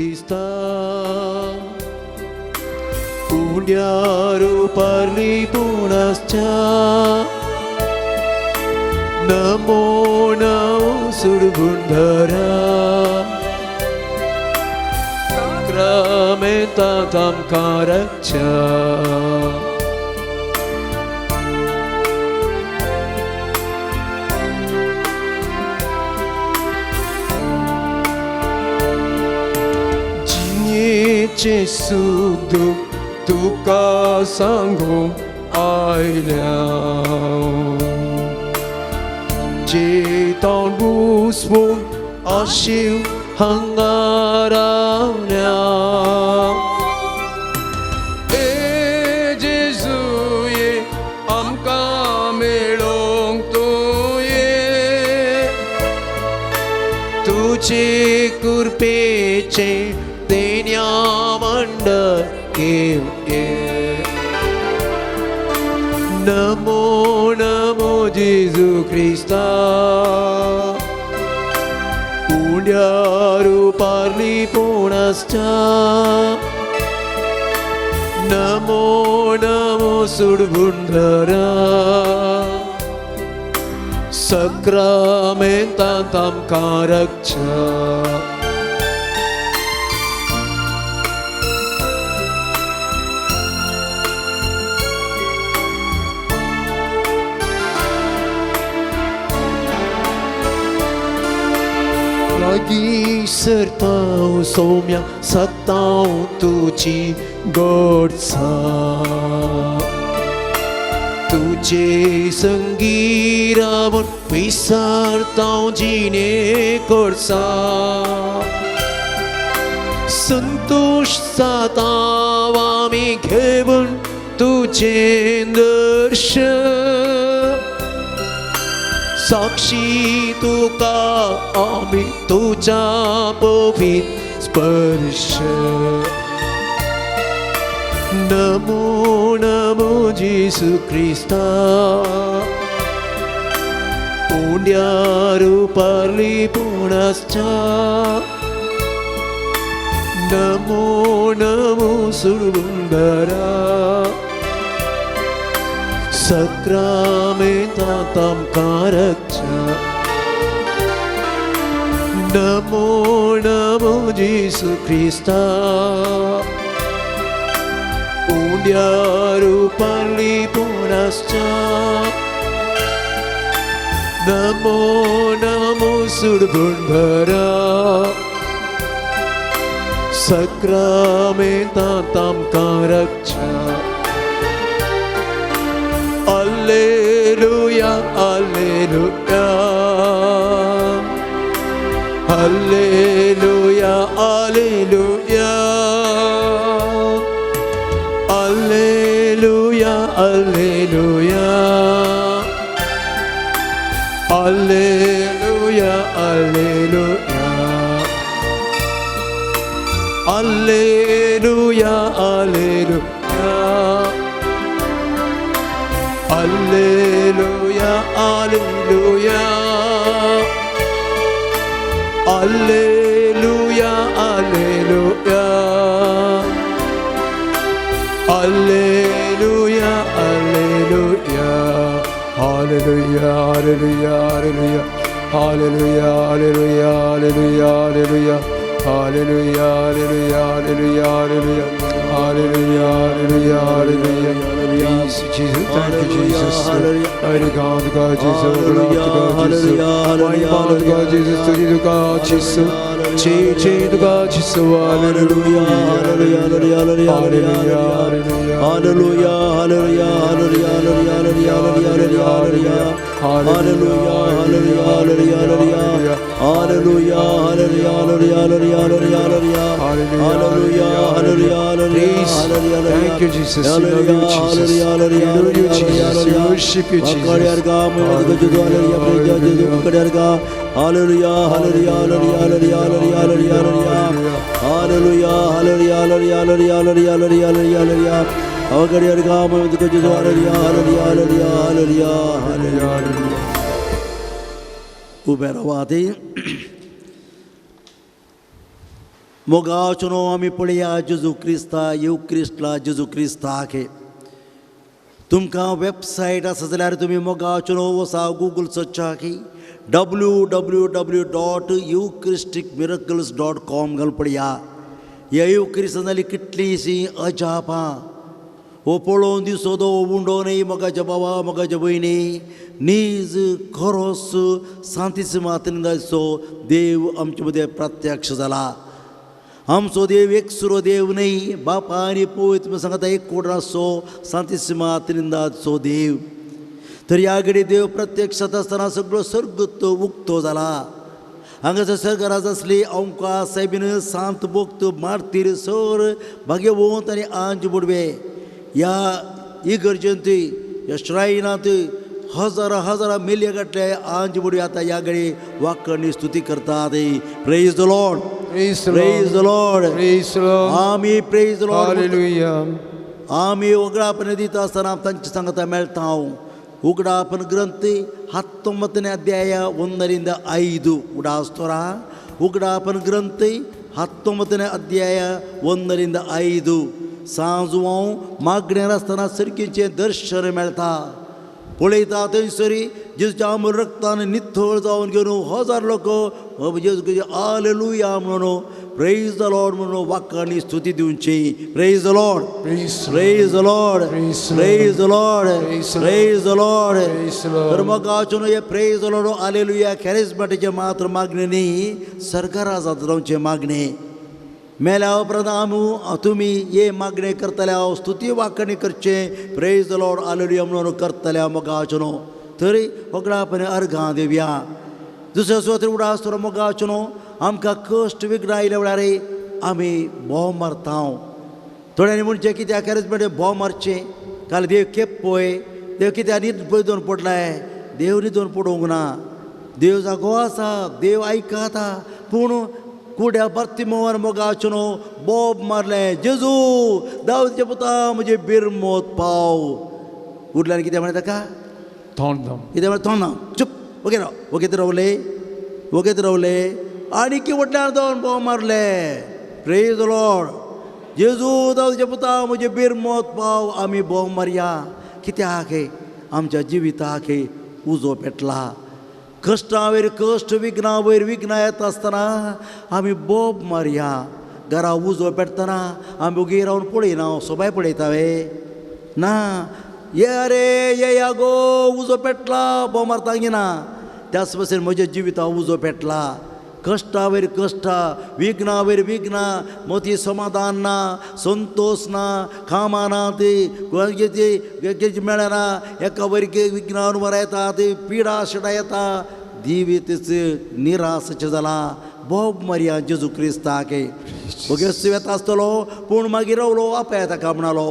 क्रिस्ता उंड्यार उपारली पुणासच्या नमो नमो सुडबुंडरा साक्रामेंतांत आमकां राखच्या. जिणेचें सूख दूख तुका सांगूंक आयल्या जेतान बुसवून आशिव हांगा रावल्या. ए जेजू ये आमकां मेळोंक तूं ये तुजे कृपेचें देण्या मंडळ घेवन ये. नमो नमो जेजू क्रिस्ता उंड्यार उपारली पुणासच्या नमो नमो सुडबुंडरा साक्रामेंतांत आमकां राखच्या. लागीं सरतां सोम्या सतां तुजी गोडसां तुजे संगी रावन विसरतां जिणे कोडसां संतोश जाता आमी घेवन तुजें दर्शन साक्षी तुका आमी तुज्या पवित्र स्पर्श. नमो नमो जेजू क्रिस्ता उंड्यार उपारली पुणासच्या नमो नमो सुडबुंडरा साक्रामेंतांत आमकां राखच्या. नमो नमो जेजू क्रिस्ता उंड्यार उपारली पुणासच्या नमो नमो सुडबुंडरा साक्रामेंतांत आमकां राखच्या. Alleluia, Alleluia, Alleluia, Alleluia, Alleluia, Alleluia, Alleluia, Alleluia, Alleluia, Alleluia, Alleluia, Alleluia, Alleluia, Alleluia, Alleluia, Alleluia, Hallelujah, Hallelujah, Hallelujah, Hallelujah, Hallelujah, Hallelujah, Hallelujah, Hallelujah, Hallelujah, Hallelujah, Hallelujah, Hallelujah, Hallelujah. Praise Jesus, thank you, Jesus. Mighty God, God, Jesus, glory to God, Jesus. Mighty God, God, Jesus, to you, God, Jesus. Jesus, God, Jesus, hallelujah, hallelujah, hallelujah, hallelujah, hallelujah, hallelujah, hallelujah, hallelujah, hallelujah, hallelujah, hallelujah, hallelujah, hallelujah, hallelujah, hallelujah, hallelujah, hallelujah, hallelujah, hallelujah, Praise. Thank you, Jesus. We love you, Jesus. We love you, Jesus. We worship you, Jesus. Hallelujah, hallelujah, hallelujah, hallelujah, hallelujah, hallelujah, hallelujah, hallelujah, hallelujah, hallelujah, hallelujah, hallelujah, hallelujah. Hallelujah, hallelujah, hallelujah, hallelujah. उभे रावात. मोगाचो आमी पळया जेजू क्रिस्ता येवक्रिस्टला जेजू क्रिस्ताक. तुमकां website आसा जाल्यार तुमी मोगाचो वसा गुगल सर्चाक www.eucharisticmiracles.com घालून पळया. ह्या येवक्रिस्तान जाली कितलींशीं अजापां हो पळोवन दिसो तो उंडो न्ही मोगाच्या बाबा मोगाच्या भयणी नीज खरोस सांतिसिमा त्रिनिदाचो देव आमचे मदें प्रत्यक्ष जाला. आमचो देव एकसुरो देव न्ही, बापा आनी पूत सांगता एक कोण आसचो सांतिसिमा त्रिनिदाचो देव. तर ह्या घडी देव प्रत्यक्ष जाता आसतना सगळो सर्ग तो उक्तो जाला. हांगासर सर्गराज आसली अंका सायबीन सांत भक्त मार्तीर सर भाग्यवंत आनी आंज बुडवे ह्या इगर्जेंत ह्या श्रायनांत हजारां हजारां मेल्ले घातले आंज बुडवे आतां ह्या घडी वाकणी स्तुती करतात. Praise the Lord. Praise the Lord. Praise the Lord. Praise the Lord. आमी प्रेज the Lord. Hallelujah. आमी उगडापण दिता आसतना तांचे सांगता मेळटा हांव. उगडापण ग्रंथ 19ನೇ ಅಧ್ಯಾಯ 1 ರಿಂದ 5 ಉಡಾಸ್ತೋರ. ಉಗಡಾಪನ ಗ್ರಂಥ 19ನೇ ಅಧ್ಯಾಯ 1 ರಿಂದ 5. सांजवां मागणेर आसतना सरकीचें दर्शन मेळटा. पळयता थंयसरी जेजूच्या आमूल रक्तान निथळ जावन घेवन हजार लोक जेजू हालेलुया म्हणून प्रेज the Lord म्हणून वाक्यांनी स्तुती दिवची. Praise the Lord. Praise the Lord. Praise the Lord. Praise the Lord. Praise the Lord. Praise the Lord. Praise the Lord. Praise the Lord. तर मोगाचो हे प्रेज the Lord hallelujah कॅरिज्मॅटीचें मात्र मागणें न्ही, सरकारा जावचें मागणें. मेल्या उपरांत आमी तुमी हे मागणें करतले हांव स्तुती वाकणी करचें प्रेज the Lord hallelujah म्हणून करतले मोगाचो न्हू. तरी होगडापणे अर्घां दिवया. दुसऱ्या सुवातेर उडास तर मोगाचो न्हू आमकां कश्ट विघ्न आयल्या वेळार आमी भोव मारता. थोड्यांनी म्हणचें कित्याक कॅरिज्मॅटीक भोव मारचें, काल देव केप पळय, देव कित्याक न्हीद न्हिदून पडलाय. देव न्हिदून पडूंक ना, देव जागो आसा, देव आयकता. पूण कुड्या बार्तिमोवान मोगाचो न्हू बोब मारलें, जेजू दावदीच्या पुता म्हजे बिरमोत पाव. उरल्यान कितें म्हणलें ताका? तोंड. कितें म्हणलें? तोंड चूप ओके राव, ओगेत रावले, ओगेत रावले आनी की वटल्यान दोन बोब मारले. प्रेज the Lord. जेजू दावदीच्या पुता म्हजे बिरमोत पाव. आमी बोब मारया कित्याक? आमच्या जिविताक उजो पेटला. कश्टां वयर कश्ट, विघ्नां वयर विघ्नां येता आसतना आमी बोब मारया. घरा उजो पेटतना आमी ओगी रावन पळयना, सोबाय पळयता वे ना. ये अरे ये गो उजो पेटला, बोब मारता ना. त्याच भशेन म्हज्या जिविता उजो पेटला. कश्टां वयर कश्टां, विघ्नां वयर विघ्नां, मोती समाधान ना, संतोश ना, कामां ना, ती मेळना, एका वयर विघ्नां वर येता, ती पिडा शिडा येता, जिवीतच निराशेचें जालां. बोब मारया जेजू क्रिस्ताक. ओगेच येता आसतलो पूण मागीर रावलो आपय ताका म्हणालो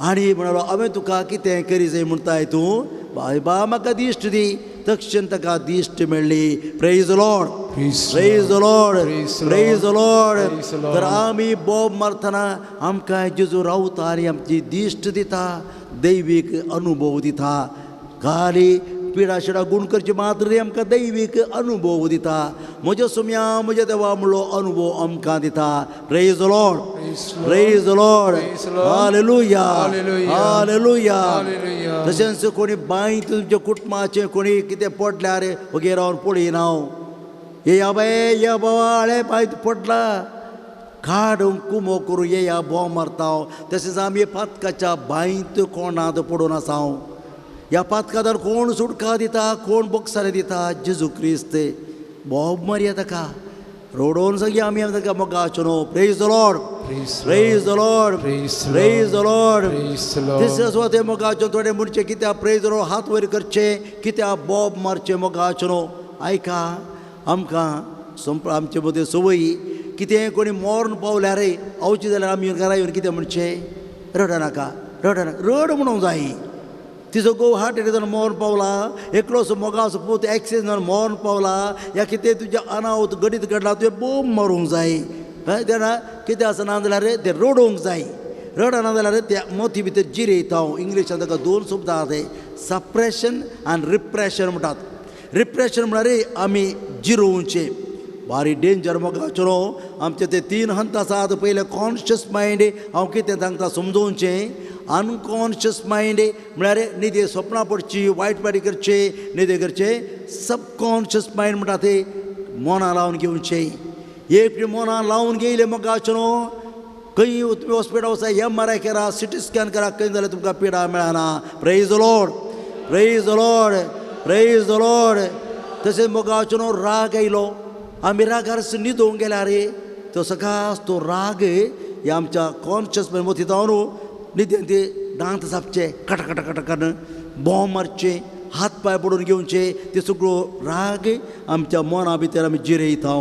आनी म्हणालो हांवें तुका कितें करी जाय म्हणटाय तूं? बाय बा म्हाका दिश्ट दी. तक्षण ताका दिश्ट मेळ्ळी. Praise the Lord. Praise the Lord. Praise the Lord. तर आमी बोब मारतना आमकां जेजू रावता आनी आमची दिश्ट दिता, दैवीक अनुभव दिता. खाली पिडा शिडा गुण करचे मात्र न्ही, आमकां दैवीक अनुभव दिता. म्हज्या सुम्या म्हज्या देवा म्हणलो अनुभव आमकां दिता. Praise the Lord. Praise the Lord. Hallelujah. Hallelujah. तशेंच कोणी बांय तुमच्या कुटुंबाचें कोणी कितें पडल्यार ओगे रावन पळयना हांव, येया बाये या बाबा हाळे बांयत पडला, काडूंक कुमो करूं येया बोव मारता हांव. तशेंच आमी पातकाच्या बांयत कोणांत पडून आसा हांव. ह्या पातकादार कोण सुटका दिता, कोण बोगसारे दिता? जेजू क्रिस्त. बोब मारया ताका रोडोवन सगळीं आमी ताका मोगाचो न्हू. Praise the Lord. Praise the Lord. Praise the Lord. तिसऱ्या सुवाते मोगाचो थोडे म्हणचे कित्याक प्रेज the Lord हात वयर करचे, कित्याक बोब मारचे मोगाचो न्हू. आयका आमकां संप आमचे मदें संवयी कितें कोणी मरण पावल्यार आवचे जाल्यार आमी घरा येवन कितें म्हणचें? रडनाका, रडनाका, रड म्हणूंक जाय. तिचो घोव हार्ट एटॅक जावन मरण पावला, एकलोसो मोगाचो पूत एक्सिडंट जावन मरण पावला, या कितें तुज्या अनावत घडीत घडला, तुवें बोब मारूंक जाय. तेन्ना कितें आसना जाल्यार तें रडोवंक जाय. रडना जाल्यार त्या मोती भितर जिरयता हांव. इंग्लिशान ताका दोन शब्द आहा ते सप्रेशन आनी रिप्रेशन म्हणटात. रिप्रेशन म्हळ्यार आमी जिरोवचें. भारी डेंजर मोगाचो न्हू. आमचे ते तीन हंत आसात. पयलें कॉन्शियस मायंड, हांव कितें तांकां समजोवचें. अनकॉन्शियस मायंड म्हळ्यार न्हिदे सपनां पडची, वायट वायट करचें, न्हिदे करचें. सबकॉन्शियस मायंड म्हणटा ते मनां लावन घेवचें. एक मनां लावन घेयलें मोगाचो न्हू, खंय तुमी हॉस्पिटल वचा, MRI करा, CT scan करा, खंय जाल्यार तुमकां पिडा मेळना. Praise the Lord, praise the Lord, praise the Lord. तशेंच मोगाचो न्हू राग आयलो, आमी रागार न्हिदोवंक गेल्यार तो सकाळ तो राग हे आमच्या कॉन्शियस मायंड मोती जावन न्हिदेन ते दांत सापचे, कट कट कट कट बोंब मारचे, हात पांय पडून घेवचे, ते सगळो राग आमच्या मना भितर आमी जिरयता.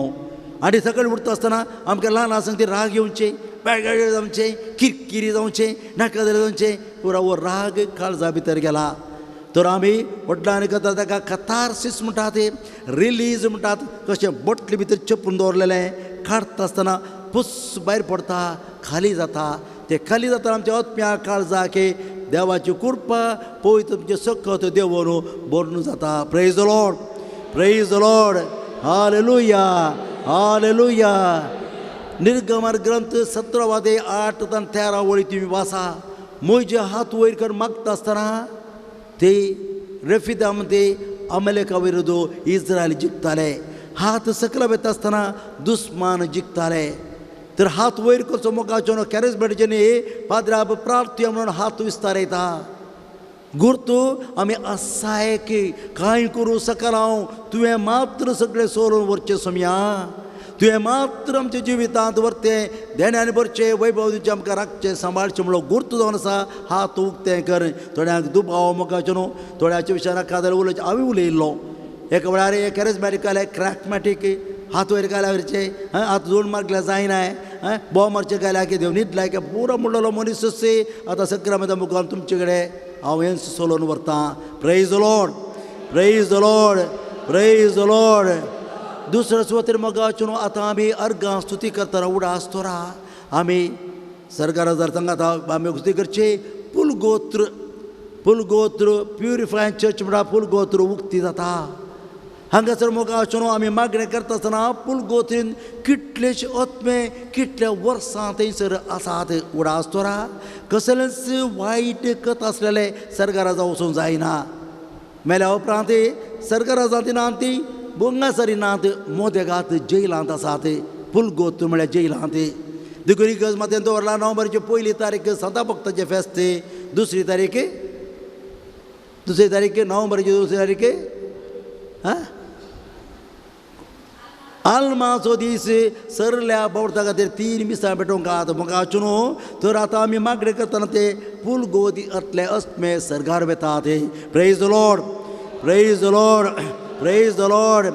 आनी सकाळी उठता आसतना आमकां ल्हान आसतना ते राग येवचे, बेळगाळ जावचें, किरकिरी जावचें, नाका जाल्यार जावचें, पुरो हो राग काळजा भितर गेला. तर आमी वडलांनी करता ताका कथारसीस म्हणटात, रिलीज म्हणटात. कशें बोटले भितर चेपून दवरलेलें काडटा आसतना पुस भायर पडटा, खाली जाता. ते खाली जाता आमच्या आत्म्या काळजाक देवाची कृपा पवित्र तुमचें सकत देवून बरून जाता. Praise the Lord, praise the Lord, hallelujah, hallelujah. निर्गमन ग्रंथ 17 8 आनी 13 वळी तुमी वाचा. म्हजे हात वयर करून मागता आसतना ते रेफिदाम ते अमेलेका विरुद्ध इस्रायल जिखताले. हात सकला वता आसतना दुस्मान जिखताले. तर हात वयर करचो मोगाचो न्हू, कॅरेज मेळचें न्ही. पाद्रा प्रार्थया म्हणून हात विस्तारयता. गुर्तू आमी असाय की कांय करूं शकना हांव, तुवें मात्र सगळें सोडून व्हरचें सोमया, तुवें मात्र आमच्या जिवितांत व्हरचें, देण्यान भरचें, वैभव दिवचें, आमकां राखचें, सांबाळचें म्हणलो गुर्तू जावन आसा. हात उक्तें कर. थोड्यांक दुबाव मोगाचो न्हू, थोड्याच्या विशयान नाका जाल्यार उलोवचें. हांवें उलयल्लो एका वेळार एक कॅरिजमॅटीक आलें, क्रॅकमॅटीक, हात वयर घाल्यार वयरचें, हात जोड मारल्यार जायना, बोव मारचें घाल्यार की देव न्हिदलाय की पुरो म्हणलेलो मनीस आतां सक्रामेंता मुखार तुमचे कडेन हांव हें सोलोवन व्हरतां. Praise the Lord, praise the Lord, praise the Lord. दुसऱ्या सुवातेर मोगाचो न्हू आतां आमी अर्गां स्तुती करतना उडास तोरा आमी सरकारा जर सांगा आतां आमी स्तुती करची. पुलगोत्र, पुलगोत्र प्युरिफायंग चर्च म्हणटा, पुलगोत्र उक्ती जाता. हांगासर मोगाचो न्हू आमी मागणें करता आसतना पुलगोत्रीन कितलेशे आत्मे कितल्या वर्सां थंयसर आसात. उडास तोरा कसलेंच वायट कथा आसलेलें सरकारा वचूंक जायना. मेल्या उपरांत सरकारा जाती ना ती बोंगासरी नात, मोदेगात जेलांत आसात. पुलगोत्र म्हळ्यार जेलांत. देखून इगर्ज मातयेन दवरला नोव्हेंबराची 1 तारीख सांता भक्ताचें फेस्त, 2 तारीख, 2 तारीख नोव्हेंबराची 2 तारीख आं आल्माचो दीस सरल्या बावडता खातीर 3 मिसां पेटोवंक आहात मोगाचो न्हू. तर आतां आमी मागणें करतना ते पुलगोदी अतले अस्मे सरगार वेतात. Praise the Lord, praise the Lord, praise the Lord.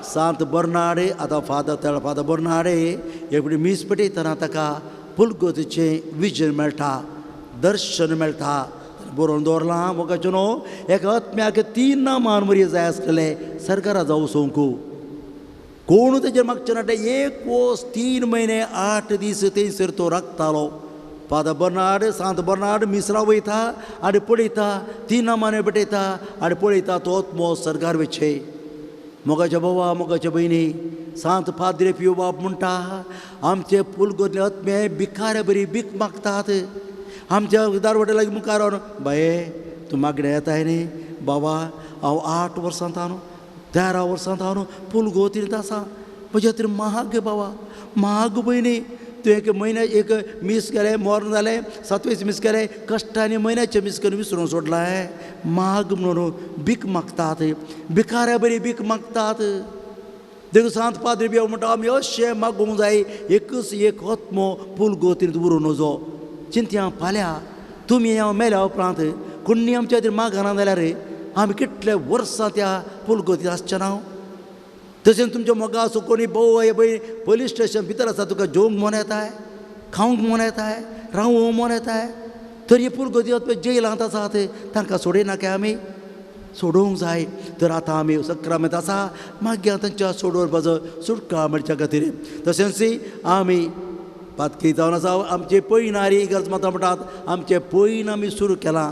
Sant Bernard आतां फादर तेळ फादर बर्नाडे एक फावटी मीस पेटयतना ताका पुलगोदीचें विजन मेळटा, दर्शन मेळटा. बरोवन दवरलां मोगाचो न्हू. एका आत्म्याक 3 नामान मरी जाय आसलेलें सरकारा जावं वचोंक. कोण तेजेर मागचें ना. 1 वर्स 3 म्हयने 8 दीस थंयसर तो राखतालो. फादर बर्नाड सांत बर्नाड मिसरा वयता आनी पळयता, 3 नामाने पेटयता आनी पळयता तो आत्मो सरकार वेचे. मोगाच्या भावा, मोगाच्या भयणी, सांत पाद्रे पियो बाब म्हणटा आमचे पुलगोतले आत्मे भिकाऱ्या बरी भीक मागतात. आमच्या दारवटे लागीं मुखार रावन, बाये तूं मागणें येताय न्ही बाबा, हांव 8 वर्सां न्हू 13 वर्सां हांव पुलगोतींत आसा, म्हज्या खातीर महाग बाबा, महाग भयणी. तुवें एक म्हयन्या एक मीस केलें, मोर्न जालें, 7वेंच मीस केलें, कश्टांनी म्हयन्याचें मीस करून विसरून सोडलां. महाग म्हणून भीक मागतात, भिकाऱ्या बरी भीक मागतात. देखून सांत पाद्री बियो म्हणटा आमी अशें मागूंक जाय, एकच एक आत्मो पुलगोतींत उरूं नजो. चिंतया फाल्यां तुमी हांव मेल्या उपरांत कोणी आमच्या खातीर मागना जाल्यार आमी कितले वर्सां त्या पुलगोतींत आसचे ना. तशेंच तुमच्या मोगा असो कोणी भोव बय पोलीस स्टेशन भितर आसा, तुका जेवंक मन येताय, खावंक मन येताय, रावूंक मन येताय, तर हे पुलगोती वचपा जेलांत आसात तांकां सोडिनाका, आमी सोडोवंक जाय. तर आतां आमी सक्रामेंत आसा मागीर तांच्या सोडोवपाचो सुटका मेळच्या खातीर. तशेंच आमी पातकी जावन आसा आमचे पयणारी इगर्ज माता म्हणटात, आमचें पयण आमी सुरू केलां.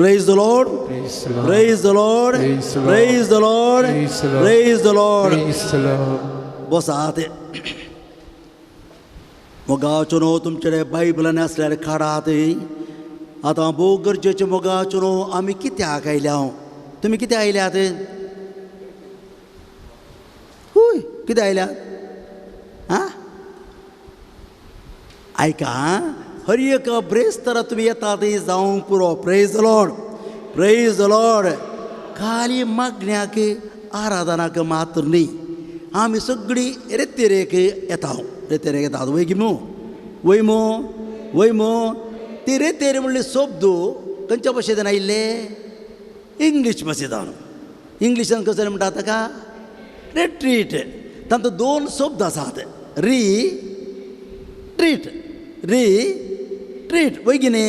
Praise the Lord. Praise the Lord. Praise the Lord. Praise the Lord. Praise the Lord. Praise the Lord. Praise the Lord. Praise the Lord. बसात. मोगाचो न्हू तुमचे बायबलान आसल्यार काडात. आतां भोव गरजेचें मोगाचो न्हू आमी कित्याक आयल्या? तुमी कित्याक आयल्यात? हूय कित्याक आयल्यात? आं आयका, हर एक ब्रेस्तारा तुमी येतात जावंक पुरो. Praise the Lord. Praise the Lord. खाली मागण्याक आराधनाक मात्र न्ही, आमी सगळीं रेतेरेक येता. रेतेरेक येतात वय गिमो वय मो वय मो. ती रेतेर म्हणली शब्द खंयच्या भाशेंतल्यान आयिल्ले? इंग्लीश भाशेंतल्यान. इंग्लिशान कसलें म्हणटा ताका? रिट्रीट. तांतूत दोन शब्द आसात, री ट्रीट. री ट्रीट वय की न्ही?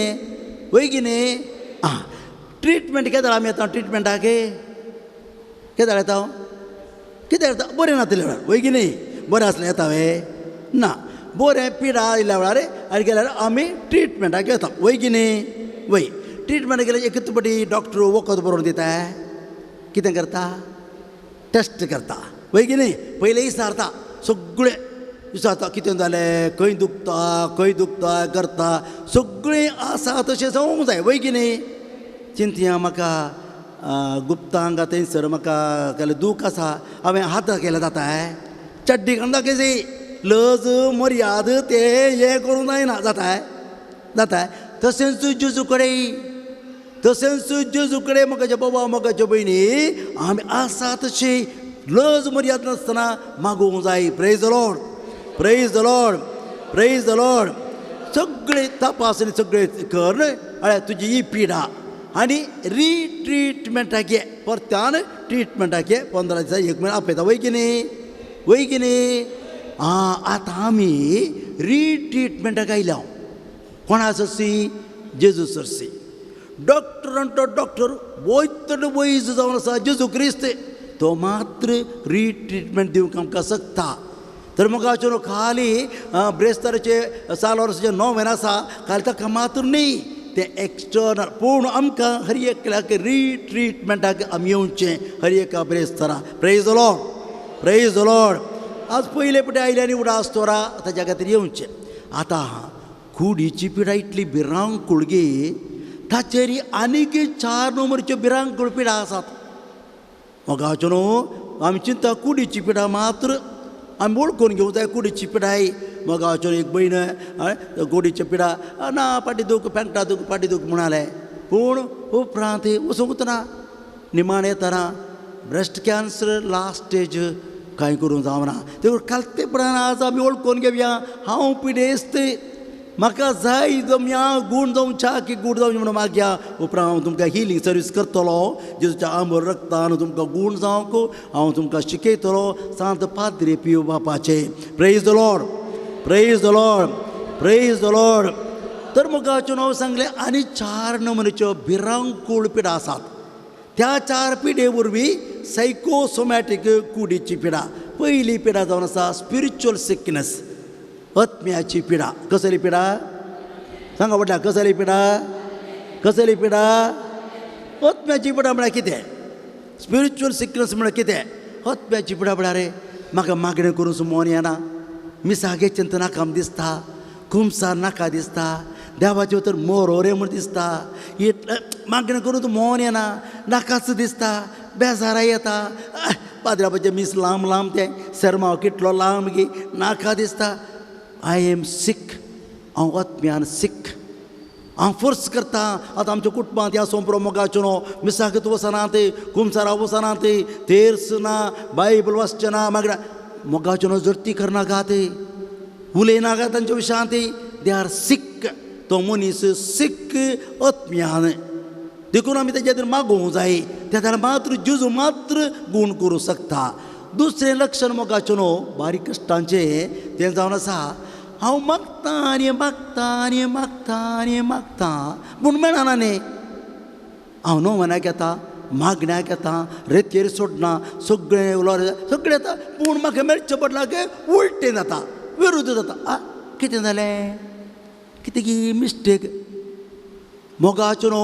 वय की न्ही? आं ट्रिटमेंट केदळ आमी येता ट्रिटमेंटाक? केदळ येता? कित्याक येता? बरें नातलें वेळार वय की न्ही? बरें आसलें येता वे? ना, बरें पिडा आयिल्ल्या वेळार आनी गेल्यार आमी ट्रिटमेंटाक येता वय की न्ही? वय ट्रिटमेंटाक गेल्यार एकच पटी डॉक्टर वखद बरोवन दिता, कितें करता? टेस्ट करता वय की न्ही? पयलें विचारता, सगळें विचारता, कितें जालें, खंय दुखता, खंय दुखता करता, सगळें आसा तशें जावंक जाय वय की न्ही? चिंतया म्हाका गुप्तांगा थंयसर म्हाका केलें दूख आसा, हांवें हात केलें जाता चड्डी घालून दाखयची, लज मर्याद तें हें करूंक जायना जाता जाता. तशेंच जेजू कडेन, तशेंच जेजू कडेन म्हज्या बाबा म्हज्या भयणी आमी आसा तशी लज मर्याद नासतना मागूंक जाय. Praise the Lord. Praise the Lord. Praise the Lord. सगळे तपासणी सगळे कर, अळे तुजी ही पिडा आनी रिट्रिटमेंटाक घे, परत्यान ट्रिटमेंटाक घे. 15 दिसा एक म्हयनो आपयता वय की न्ही? वय की न्ही? आं आतां आमी रिट्रिटमेंटाक आयल्या. कोणा सरशी? जेजू सरशी. डॉक्टर तो डॉक्टर वयतलो वैज जावन आसा जेजू क्रिस्त, तो मात्र रिट्रिटमेंट दिवंक आमकां शकता. तर म्हाका न्हू खाली ब्रेस्ताराचे साल वर्साचे 9 म्हयने आसा खाली ताका मात्र न्ही, तें एक्सटर्नल. पूण आमकां हर एकल्याक रिट्रिटमेंटाक आमी येवचें हर एका ब्रेस्तारा. Praise the Lord. Praise the Lord. आज पयले पटे आयले आनी उडास तोरा ताच्या खातीर येवचें. आतां कुडीची पिडा इतली भिरांकूळ गे, ताचेर आनीक 4 नंबरच्यो भिरांकूळ पिडा आसात. मोगाचो न्हू आमी चिंता कुडीची पिडा मात्र आमी वळखून घेवंक जाय कुडीची पिडाय. मोगाचो एक भयण कुडीची पिडा ना फाटी दूख पेंटा दूख फाटी दूख म्हणालें, पूण उपरांत वचूंक ना. निमाणें येतना ब्रेस्ट कॅन्सर लास्ट स्टेज, कांय करूंक जावना. देखून खालतेपणान आज आमी वळखून घेवया, हांव पिडेस्त, म्हाका जाय जमया गूण जावच्या की गूण जावचें म्हणून मागया. उपरांत हांव तुमकां हिलींग सर्वीस करतलो, जेजूच्या आंबोर रक्तान तुमकां गूण जावंक हांव तुमकां शिकयतलो. सांत पाद्रे पियो बापाचे. Praise the Lord. Praise the Lord. Praise the Lord. तर मोगाचें हांव सांगलें आनी 4 नमुन्याच्यो भिरांकूळ पिडा आसात. त्या 4 पिडे वरवीं सायकोसोमॅटीक कुडीची पिडा. पयली पिडा जावन आसा स्पिरिच्युअल सिकनेस, आत्म्याची पिडा. कसली पिडा सांगा व्हडल्या? कसली पिडा? कसली पिडा? आत्म्याची पिडा म्हळ्यार कितें? स्पिरिच्युअल सिकनेस म्हळ्यार कितें? आत्म्याची पिडा म्हळ्यार रे म्हाका मागणें करूं मन येना, मिसागे चिंतना नाका दिसता, कुमसार नाका दिसता, देवाचें उतर मोरो रे म्हूण दिसता, इतलें मागणें करूं मन येना, नाकाच दिसता, बेजाराय येता, पाद्रापाचें मीस लांब लांब तें सरमाव कितलो लांब गी नाका दिसता. I am सीक, हांव आत्म्यान सीक, हांव फोर्स करता. आतां आमच्या कुटुंबांत ह्या सोंपरो मोगाचो न्हू मिसाक वचना, ते कुमसारा वचना, ते तेर्स ना, बायबल वाचचें ना, मागीर मोगाचो न्हू जरती करनाका, ते उलयनाका तांच्या विशयांत. They are सीक. तो मनीस सीक आत्म्यान. देखून आमी तेज्या खातीर मागोवंक जाय. त्या जाल्यार मात्र जेजू मात्र गूण करूं शकता. दुसरें लक्षण मोगाचें न्हू बारीक कश्टांचें तें जावन आसा, हांव मागता आनी मागता आनी मागता आनी मागता पूण मेळना न्ही. हांव 9 म्हयन्याक येता, मागण्याक येता, रेतेर सोडना, सगळें सगळें येता, पूण म्हाका मेळचें पडलां की उलटें जाता, विरुद्ध जाता. आ कितें जालें? कितें की मिस्टेक? मोगाचो न्हू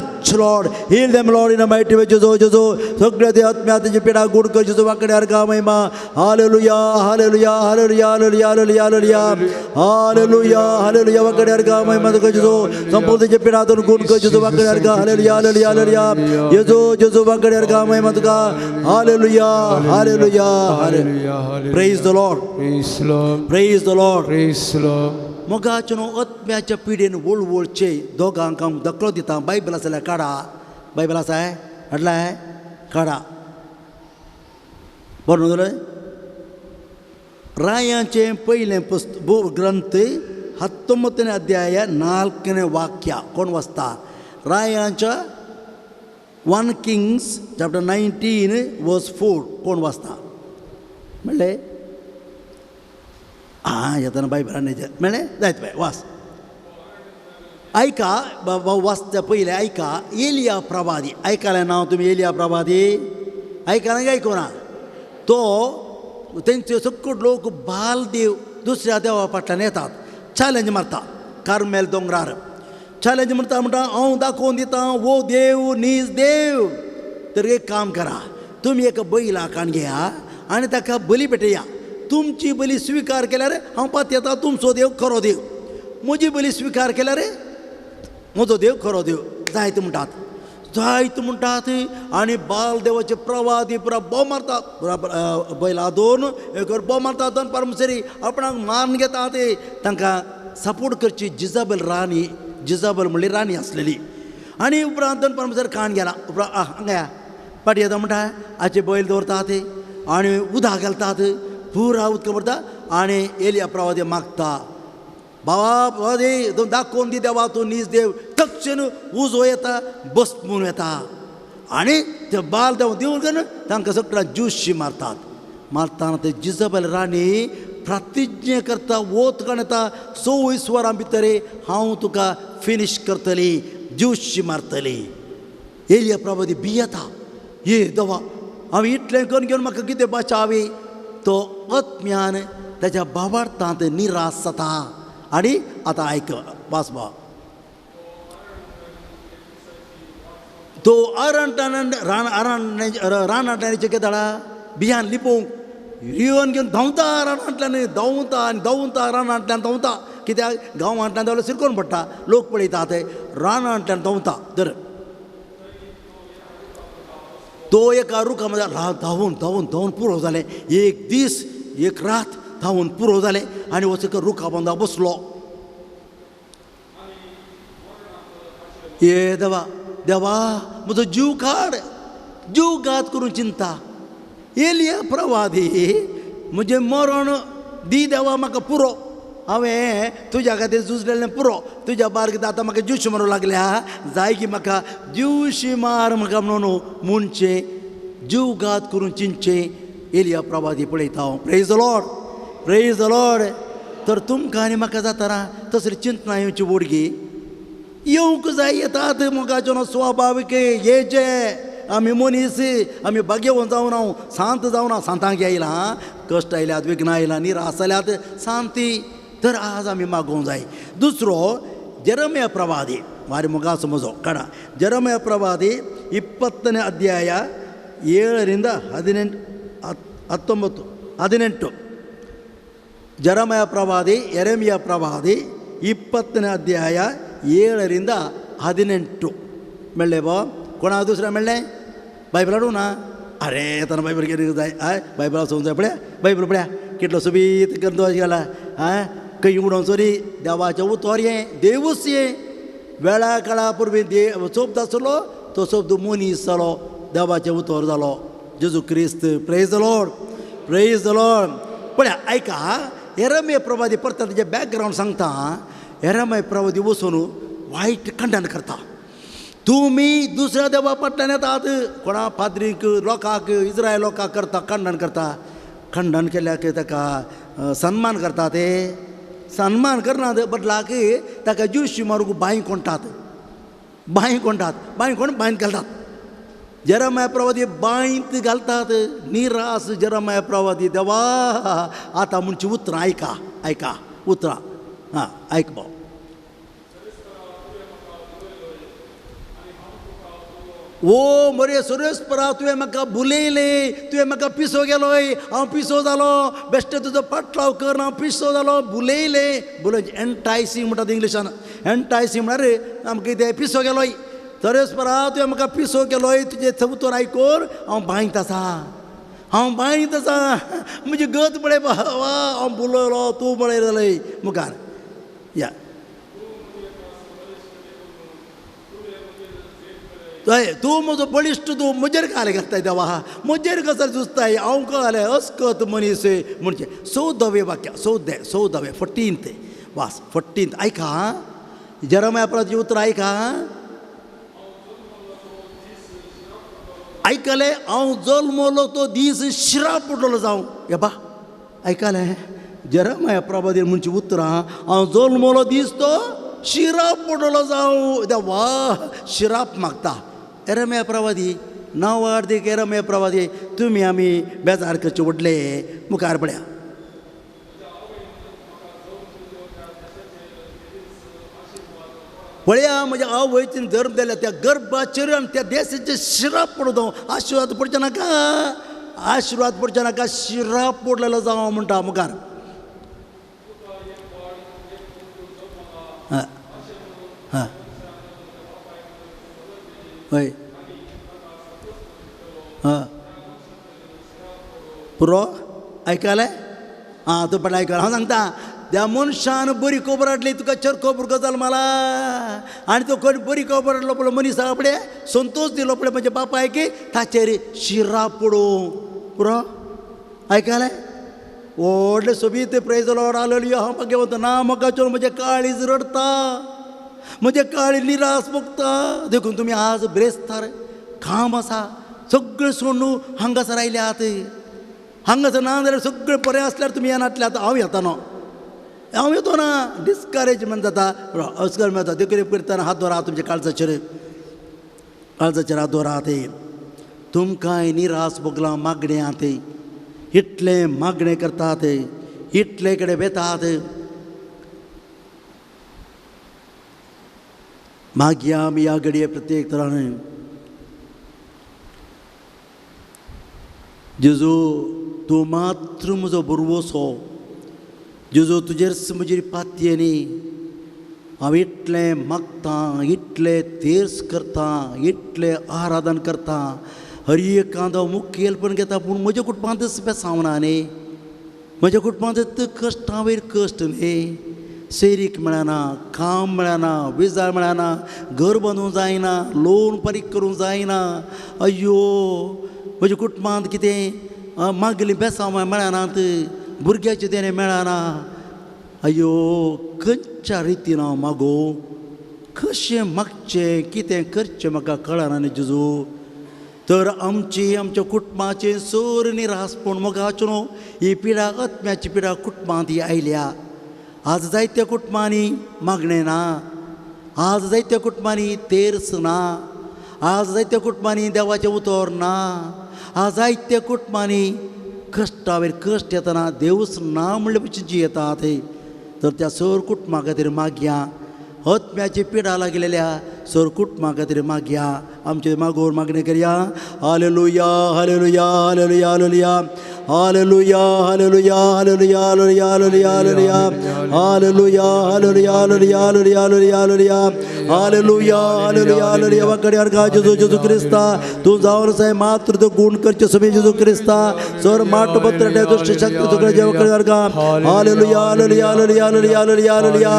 Touch Lord, heal them Lord in a mighty way. जेजू जेजू सगळ्या ते आत्म्याची पिडा गुड कर जेजू वाकडे अर्गा महिमा. Hallelujah hallelujah hallelujah hallelujah hallelujah hallelujah hallelujah hallelujah वाकडे अर्गा महिमा तुका जेजू संपूर्ण पिडातून गुण कर जेजू वाकडे अर्गा. हालेलुया हालेलुया हालेलुया जेजू जेजू वाकडे अर्गा महिमा तुका. Hallelujah hallelujah hallelujah. Praise the Lord, praise the Lord, praise the Lord. मोगाचो न्हू आत्म्याच्या पिडेन वळवळचे दोगांक हांव धकलो दिता. बायबल आसा जाल्यार काडा, बायबल आसा हाडला काडा. बरें न्हू जालें. रायांचें पयलें ग्रंथ 19 अध्याय 4 वाक्य कोण वाचता? रायांच्या 1 Kings chapter 19 verse 4 कोण वाचता? म्हणलें आं येतना बायबलान मेळ्ळें जायत बाय वास. आयका बाबा वाचता पयलें आयका. एलिया प्रवादी आयकलें नांव तुमी? एलिया प्रवादी आयकलें काय आयकुना? तो तेंचे सगळे लोक बालदेव दुसऱ्या देवा फाटल्यान येतात, चॅलेंज मारता कार्मेल दोंगरार. चॅलेंज म्हणटा म्हणटा हांव दाखोवन दिता वो देव नीज देव. तर एक काम करा, तुमी एक बैला काण घेया आनी ताका बली पेटया. तुमची बली स्विकार केल्यार हांव पातयेता तुमचो देव खरो देव, म्हजी बली स्विकार केल्यार म्हजो देव खरो देव. जायत म्हणटात, जायत म्हणटात. आनी बाल देवाचे प्रवादी पुरा बोम मारतात, बैला दोन एक बोम मारतात. दोन परमसरी आपणाक मारून घेतात. तांकां सपोर्ट करची जिजाबल राणी, जिजाबल म्हणली राणी आसलेली. आनी उपरांत दोन परमसर काण गेला. उपरांत हांगा या पाटी येता म्हणटा हाचे बैल दवरतात आनी उदक घालतात, पुरा उदक भरता. आनी एलिया प्रवादी मागता, बाबा प्रवादी तूं दाखोवन दी देवा तूं नीज देव. तक्षण उजो येता, बसमून येता आनी ते बाल देव दिवन करून तांकां सगळ्या ज्युशी मारतात. मारतना ते जिजाबेल राणी प्रतिज्ञा करता, वोत काण येता 24 वरां भितर हांव तुका फिनीश करतली, ज्युशी मारतली. एलिया प्रवादी भियेता, ये देवा हांव इतलें करून घेवन म्हाका कितें बचावी. तो आत्म्यान ताच्या भावार्थांत निराश जाता. आनी आतां आयक वास बा. तो अरणटान रानांतल्यान केदाळा बियान लिपोवंक रिवन घेवन धांवता रानांतल्यान, धांवता आनी धांवता रानांतल्यान धांवता. कित्याक गांवांतल्यान धांवल्यार सिरकोन पडटा, लोक पळयता ते. रानांतल्यान धांवता. तर तो एका रुखा मदीं धांवून धांवून धांवून पुरो जालें. एक दीस एक रात धांवून पुरो जालें आनी वच एका रुखा बांदा बसलो. ये देवा देवा म्हजो जीव काड, जीव घात करून चिंता. एलिया प्रवादी म्हजें मरण दी देवा म्हाका पुरो, हांवें तुज्या खातीर झुजलेलें पुरो, तुज्या बार्ग आतां म्हाका ज्यूशी मारूंक लागल्या, जाय की म्हाका ज्यूशी मार म्हाका म्हणून म्हणचें जीव घात करून चिंतचें. एलिया प्रवादी पळयता हांव. Praise the Lord, praise the Lord. तर तुमकां आनी म्हाका जातना तसली चिंतना येवची वोडगी येवंक जाय. येतात मोगाचो स्वाभावीक हे जे आमी मनीस, आमी भाग्यवंत जावन हांव शांत जावन हांव सांतांक आयलां, कश्ट आयल्यात, विघ्नां आयलां, निराश जाल्यात, शांती. तर आज आमी मागोवंक जाय. दुसरो जेरमया प्रवादी वारी मोगा समजो काडा. जेरमया प्रवादी 20ನೇ ಅಧ್ಯಾಯ 7ರಿಂದ 18 19 18. ಜೆರಮಯ ಪ್ರವಾದಿ ಯೆರೆಮೀಯ ಪ್ರವಾದಿ 20ನೇ ಅಧ್ಯಾಯ 7ರಿಂದ 18. मेळ्ळें बो कोणा दुसऱ्या मेळ्ळें? बायबल हाडूं ना? अरे येतना बायबल कितें जाय? हय बायबल आसूंक जाय. पळया बायबल पळया कितलो सोबीत ग्रंथ घाला. आं खंय उडोवंक सरी देवाचें उतर हें, देवूच हें. वेळा काळा पूर्वी देव शब्द आसलो, तो शब्द मनीस जालो, देवाचें उतर जालो, जेजू क्रिस्त. Praise the Lord, praise the Lord. पळया आयका, येरमया प्रवादी परत तेजें बॅकग्रावंड सांगता. येरमया प्रवादी वचून वायट खंडन करता. तुमी दुसऱ्या देवा फाटल्यान येतात, कोणा पाद्रीक लोकांक इस्रायल लोकांक करता खंडन करता. खंडन केल्यार ताका सन्मान करता, ते सन्मान करनात, बदलाक ताका ज्यूशी मारूंक बांय कोणटात, बांय कोणटात, बांय कोण बांयत घालतात. जेरमया प्रवादी बांयत घालतात. निराश जेरमया प्रवादी, देवा आतां म्हणची उतरां आयका, आयका उतरां, आं आयक भाव. ओ मरे सुरेशपरा तुवें म्हाका बुलयलें, तुवें म्हाका पिसो गेलोय, हांव पिसो जालो, बेश्टें तुजो पाटलाव कर, हांव पिसो जालो, बुलयलें. बुलय एन्टायसींग म्हणटात इंग्लिशान. एन्टायसींग म्हळ्यार आमकां कितें पिसो गेलोय. सुरेशपरा तुवें म्हाका पिसो केलोय, तुजें उतर आयकून हांव बांयत आसा, हांव बांयत आसा, म्हजी गत पळय वा, हांव बुलयलो तूं पळय जालय मुखार या. हय तूं म्हजो बळिश्ट, तूं म्हजेर कालें घालताय देवा, म्हजेर कसो झुजताय, हांव कळालें अस्कत मनीस म्हणजे. 14वें वाक्य, 14वें 14th वास 14th आयका. जेरमाया प्रवादी उतरां आयका. आयकलें? हांव जल्मलो तो दीस शिराप पडलेलो जावं. हे बा आयकलें? जेरमाया प्रवादी म्हणची उतरां, हांव जल्मलो दीस तो शिराप पडलेलो जावं. देवा शिराप मागता एरम्या प्रवादी, नांव अर्दीक एरम्या प्रवादी. तुमी आमी बेजार करचे व्हडले मुखार पळया. पळया म्हज्या आवयचें धर्म दिल्या त्या गर्भाचेर आनी त्या देशाचेर शिराप पडूं जावं. आशिर्वाद पडचें नाका, आशिर्वाद पडचें नाका, शिराप पडलेलो जावं म्हणटा मुखार. हां हां हय हां पुरो आयकलें? आं तूं पडलें आयकलें. हांव सांगता त्या मनशान बरी खबर हाडली तुका चरखो भुरगो जालो मला, आनी तो कोण बरी खबर हाडलो पळय मनीस पळय संतोश दिलो पळय म्हज्या बापायक, ताचेर शिराप पडूं. पुरो आयकलें? व्हडलें सोबीत प्रेज लॉर्ड हालेलुया. हांव भाग्यवंत ना म्हाका चोवन म्हजें काळीज रडटा, म्हजें काळीज निरास भोगता. देखून तुमी आज ब्रेस्तार काम आसा सगळें सोडून हांगासर आयल्यात. हांगासर ना जाल्यार सगळें बरें आसल्यार तुमी येनातले. आतां हांव येता न्हू, हांव येतो ना, डिस्करेजमेंट जाता, अस्कर जाता. देखून करतना हात दवरा तुमच्या काळजाचेर, काळजाचेर हात दवरात. तुमकांय निरास भोगलां मागण्यांत, इतलें मागणें करतात, इतले कडेन वेतात. मागया आमी ह्या घडये प्रत्येक तरान. जेजू तूं मात्र म्हजो भरवंसो, जेजू तुजेर म्हजेर पातयेनी हांव इतलें मागतां, इतलें तेर्स करतां, इतलें आराधन करतां, हर एक हांव मुखेलपण घेता, पूण म्हज्या कुटुंबांतच बेसांव ना न्ही, म्हज्या कुटुंबांत कश्टां वयर कश्ट न्ही, सैरीक मेळना, काम मेळना, विजा मेळना, घर बांदूंक जायना, लोन फारीक करूंक जायना. अय्यो म्हज्या कुटुंबांत कितें मागलीं बेसांव मेळनात, भुरग्याचें देणें मेळना. अय्यो खंयच्या रितीन हांव मागो, कशें मागचें, कितें करचें म्हाका कळना न्ही जेजू. तर आमची आमच्या कुटुंबाचें सर निरासपण मोगाचो न्हू ही पिडा, आत्म्याची पिडा कुटुंबांत ही आयल्या. आज जायत्या कुटुंबांनी मागणें ना, आज जायत्या कुटुंबांनी तेर्स ना, आज जायत्या कुटुंबांनी देवाचें उतर ना, आज जायत्या कुटुंबांनी कश्टावेर कश्ट येतना देवूच ना म्हणले भशेन जियेतात. तर त्या सर कुटुंबा खातीर मागया, आत्म्याची पिडा लागलेल्या सर कुटुंबा खातीर मागया. आमचे मागोर मागणें करया. Hallelujah hallelujah hallelujah hallelujah hallelujah hallelujah hallelujah hallelujah hallelujah hallelujah hallelujah hallelujah hallelujah hallelujah hallelujah hallelujah hallelujah hallelujah. वाकड्यार गा जेजू जेजू क्रिस्ता तूं जावन साय मात्र तूं गुण करचे सुमी जेजू क्रिस्ता सर माट पत्र दुश्ट शक्ती तुकडे जेवकड्यार गा. Hallelujah hallelujah hallelujah hallelujah hallelujah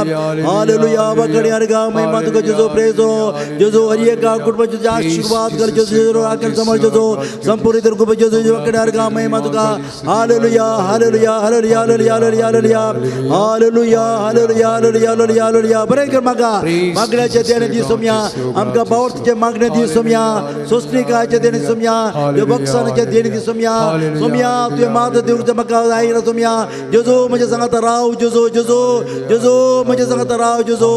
hallelujah. वाकड्यार गा महिमा तुका जेजू प्रेजो जेजू हर एक कुटुंबाचे आशीर्वाद कर जेजू, आखिर समज जेजू संपूर्ण कुटुंब जेजू वाकड्यार गा महिमा तुका. Hallelujah hallelujah hallelujah hallelujah hallelujah hallelujah hallelujah hallelujah hallelujah hallelujah. बरें कर म्हाका मागण्याचे देणे दिसोमया, आमकां बावरतीचे मागणे दिसोमया, सोसणिकाचे देणे दिसोमया, बक्षानाचे देणे दिसोमया. सोमया तुवें मात दिवंक म्हाका जायना सोमया. जेजू म्हज्या सांगाता राव जेजू, जेजू जेजू म्हज्या सांगाता राव जेजू,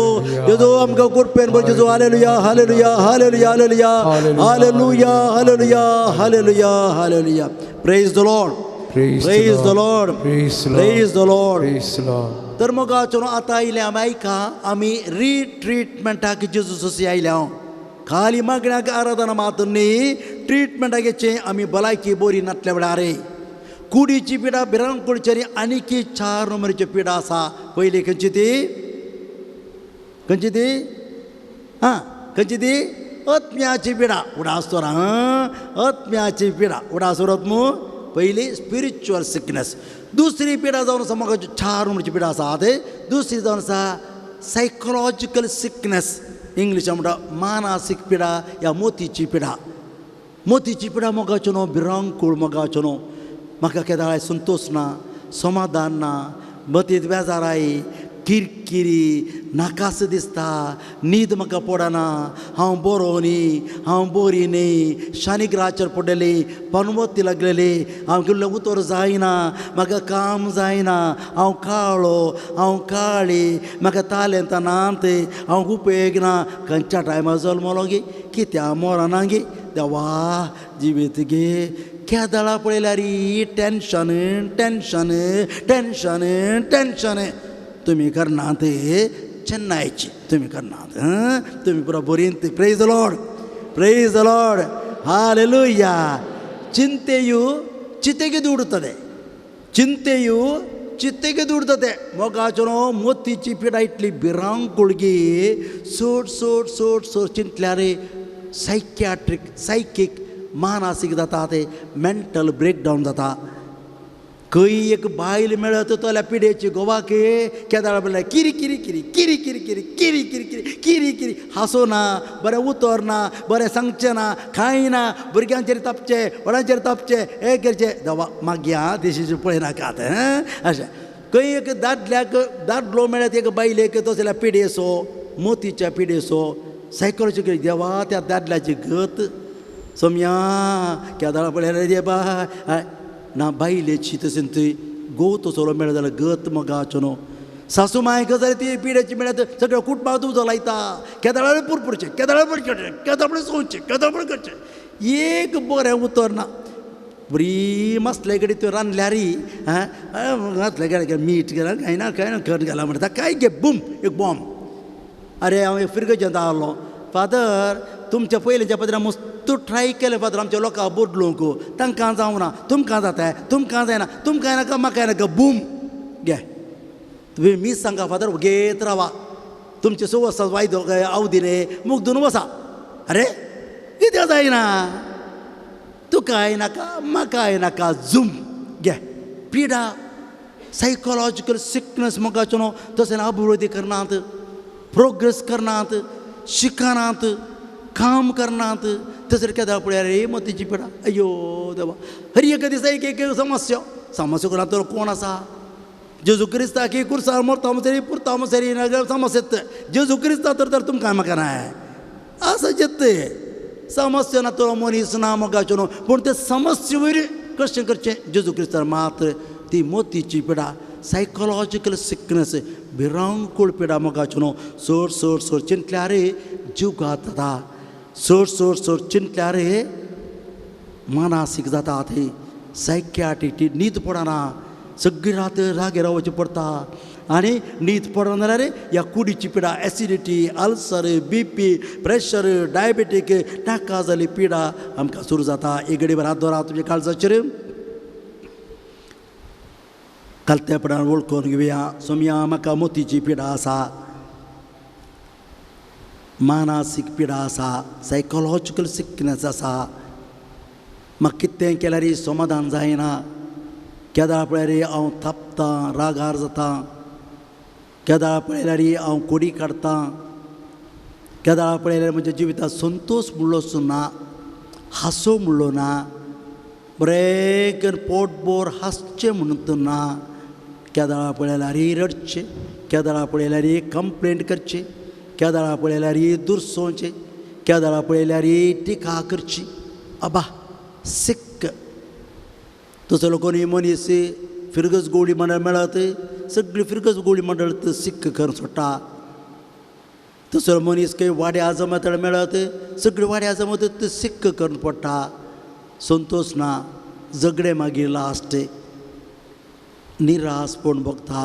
जेजू आमकां कृपेन भर जेजू. Hallelujah hallelujah hallelujah hallelujah hallelujah hallelujah hallelujah hallelujah. Praise the Lord, praise the Lord, praise the Lord. तर मग आतां आयले आमी आयका, आमी रिट्रीटमेंटाक जेजू सोसी आयल्या. हांव खाली मागण्याक आराधना मात न्ही, ट्रिटमेंटाक घेवचें आमी भलायकी बरी नातल्या वेळार. कुडीची पिडा भिरांकूळची आनीक 4 नंबरची पिडा आसा. पयली खंयची ती? खंयची ती? हां, खंयची ती? आत्म्याची पिडा. उडास तर हां, आत्म्याची पिडा उडास उरत मू. पयली स्पिरिच्युअल सिकनेस. दुसरी पिडा जावन आसा म्हाका 4 नंबरची पिडा आसा ते. दुसरी जावन आसा सायकोलॉजिकल सिकनेस, इंग्लिशान म्हणटा मानसीक पिडा या मोतीची पिडा. मोतीची पिडा मोगाच्यो न्हू, भिरांकूळ मोगाच्यो न्हू. म्हाका केदाळाय संतोश ना, समाधान ना, मतींत बेजाराय, किरकिरी, नाकास दिसता, न्हीद म्हाका पडना, हांव बरो न्ही, हांव बरी न्ही, शानिग्राचेर पडलेली, पनवती लागलेली, हांव किल्लो उतर जायना, म्हाका काम जायना, हांव काळो, हांव काळी, म्हाका तालेंतां नात, हांव उपेग ना, खंयच्या टायमार जल्मलो गी, कित्या मरना गी, देवा जिवीत गे. केदळा पळयल्यार टेन्शन टेन्शन टेन्शन टेन्शन. तुमी करनात चेन्नयची, तुमी करनात, तुमी पुरो बरींत. Praise the Lord, praise the Lord, hallelujah. ಚಿಂತೆಯು ಚಿತೆಗೆ ದೂಡುತ್ತದೆ, ಚಿಂತೆಯು ಚಿತ್ತೆಗೆ ದೂಡ್ತದೆ. मोगाचो मोतीची पिडा इतली भिरांकूळगी, सोड सोड सोड सोड चिंतल्यार सायकियाट्रीक सायकीक मानसीक जाता, ते मेंटल ब्रेकडावन जाता. खंय एक बायल मेळत तोल्या पिडेची गोवाक केदाळ म्हणल्यार किरी किरी किरी किरी किरी किरी किरी किरी किरी किरी किरी, हांसो ना, बरें उतर ना, बरें सांगचें ना, कांय ना, भुरग्यांचेर तापचें, व्हडांचेर तापचें, हें करचें. देवा मागीर आं देशीचें पळयनाकात. अशें खंय एक दादल्याक दादलो मेळत एक बायलेक, तो जाल्यार पिडेसो, मोतीच्या पिडेसो, सायकोलॉजिकल. देवा त्या दादल्याची गत सोम्या केदाळ पळयल्यार देवा ना बायलेची तशें थंय घोव तसलो मेळत जाल्यार गत मोगाचो न्हू. सासू माय गजाल ती पिड्याची मेळत सगळ्या कुटुंबाक उजो लायता. केदाळ पुरपुरचें, केदाळ करचें, केदाळ सोंचें, केदाळ करचें, एक बरें उतर ना. बरी मसले कडेन त्यो रांदल्यार घातले कडेन मीठ गेला कांय ना, कांय ना खण घाला म्हणटा काय गे बूम एक बॉम्ब. अरे हांव एक फिरगजेंत आहलो, फादर तुमच्या पयलींच्या पदरान मस्त ट्राय केलें फादर आमच्या लोकांक बदलूंक, तांकां जावना, तुमकां जाता, तुमकां जायना, तुमकां नाका, म्हाका नाका, बूम घे. तुमी मीस सांगा फादर, घेत रावा, तुमचे 6 वर्सां वायदो आवदिने मुगदून वसा. अरे कित्याक जायना, तुकाय नाका, म्हाकाय नाका, झूम घे. पिडा सायकोलॉजिकल सिकनेस मोगाचो न्हू, तशें अभिवृद्धी करनात, प्रोग्रेस करनात, शिकनात, काम करनात. तसर केदाळ पळयार रे मोतीची पिडा. अय्यो देवा, हर एक दिसा एक एक समस्या. समस्या करना तर कोण आसा? जेजू क्रिस्ताक कुर्सार मरता सरी पुरता सरी समस्या. जेजू क्रिस्ता तर तर तुमकां म्हाका नाय आसा जेते समस्या ना तो मनीस ना मोगाचो न्हू, पूण ते समस्या वयर कशें करचें जेजू क्रिस्तार मात्र. ती मोतीची पिडा सायकोलॉजिकल सिकनेस भिरांकूळ पिडा मोगाचो न्हू. सोड सोड सोड चिंतल्यार जीव जाता, सोड सोड सोड चिंतल्यार मानसीक जाता, ती सायकियाट्रीक न्हीद पडना, सगळी रात रागेर रावची पडटा. आनी न्हीद पडना जाल्यार ह्या कुडीची पिडा, acidity, ulcer, BP, pressure, diabetic, नाका जाल्ली पिडा आमकां सुरू जाता. एक घडये हात दवरा तुमच्या काळजाचेर, कालतेपणान वळखून घेवया. सोमया म्हाका मोतीची पिडा आसा, मानसीक पिडा आसा, सायकोलॉजिकल सिकनेस आसा, म्हाका कितें केल्यार समाधान जायना, केदाळ पळयल्यार हांव थापतां, रागार जाता, केदाळ पळयल्यार हांव कोडी काडटां, केदाळ पळयल्यार म्हज्या जिवितांत संतोश म्हणलोच ना, हांसो म्हणलो ना, बरें करून पोटभर हांसचें म्हणून ना, केदाळा पळयल्यार रडचें, केदाळा पळयल्यार कंप्लेंट करचें, केदाळा पळयल्यार दुरसोवचें, केदाळा पळयल्यार टिका करची. आबा सिक्क तसो कोणी मनीस फिरगज गोळी मंडळ मेळत, सगळी फिरगज गोळी मंडळ सिक्क करून सोडटा. तसो मनीस खंय वाड्या जमत मेळत, सगळी वाड्या जमत सिक्क करून पडटा. संतोश ना, झगडे मागीर लास्ट निराशपण भोगता.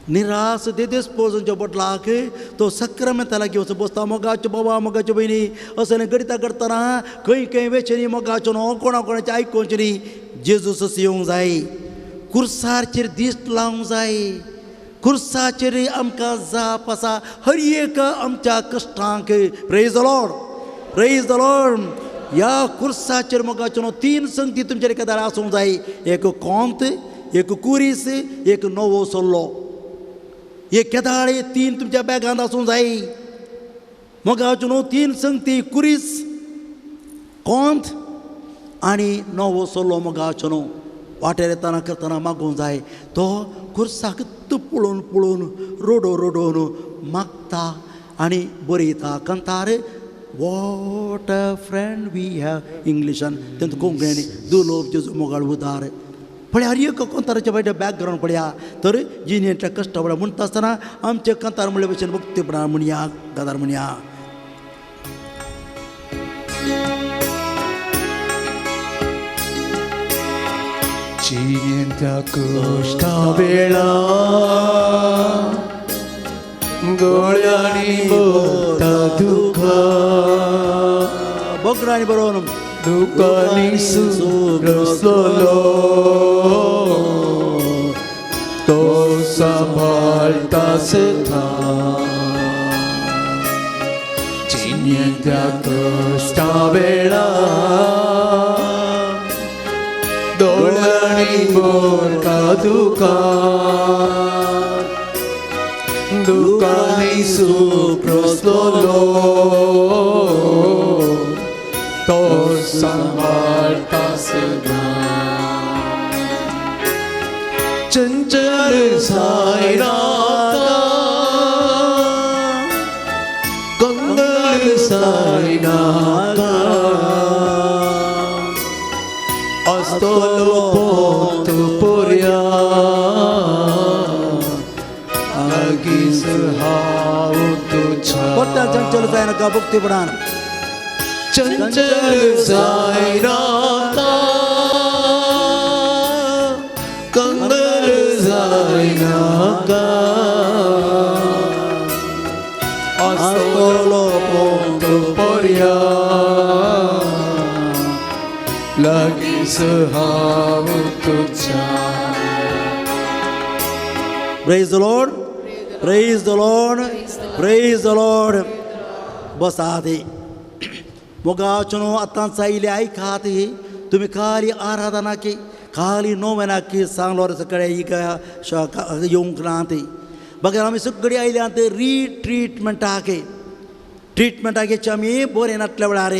निरास देदेस्पोजांच्या बदलाक तो सक्रामेंता लागीं वचून बसता. मोगाच्यो बाबा मोगाच्यो भयणी असलें घडिता करतना खंय खंय वेचें न्ही मोगाच्यो न्हू कोणा कोणाचें आयकुचें न्ही. जेजूस येवंक जाय, कुर्साचेर दिश्ट लावंक जाय. कुर्साचेर आमकां जाप आसा हर एक आमच्या कश्टांक. Praise the Lord, praise the Lord. ह्या कुर्साचेर मोगाच्यो न्हू तीन संगती तुमच्या एका आसूंक जाय. एक कोंत, एक कुरीस, एक नवो सल्लो. एक केदाळे तीन तुमच्या बॅगांत आसूंक जाय. मोगाच्यो न्हू तीन संगती, कुरीस, कोंत आनी नवो सल्लो. मोगाच्यो न्हू वाटेर येतना करतना मागूंक जाय. तो कुर्साक पळोवन पळोवन रोडो रोडोवन मागता आनी बरयता कंतार what a friend we have इंग्लिशान तेंत कोंकणी दुलोब जेजू मोगाळ उदार. पळया हर एक कंताराच्या फाटल्या बॅकग्रावंड पळया तर जिणेंतल्या कश्टा वेळार म्हणटा आसतना आमचे कंतार म्हणले भशेन भक्तीपणान म्हणया, गदार म्हणया. जिणेंतल्या कश्टा वेळा दोळ्यांनी भरता दुखां, बोगडांनी बरोवन दुखांनी सुरसलो तो सांबाळटा सदां. जिणेंतल्या कश्टा वेळा दोळ्यांनी भरता दुखां, दुखांनी सुप्रसलो तो सांबाळटा सदां. चंचल जायनाका, कंगल जायनाका, आसतलो पोंत पोरया लागींच हांव तुज्या. पोरत्या चंचल जायनाका भक्तीपणान. चंचल जायनाका, कंगल जायनाका, आसतलो पोंत पोरया लागींच हांव तुज्या. Praise the Lord, praise the Lord, praise the Lord. बसात मोगाच्यो न्हू आतां आयले आयकात. तुमी खाली आराधना की खाली नोवेनाकी सांगलो सगळे येवंक ना ती बगर आमी सगळीं आयल्या ते रिट्रिटमेंटाक. ट्रिटमेंटाक घेवचे आमी बरें नासल्या वेळार.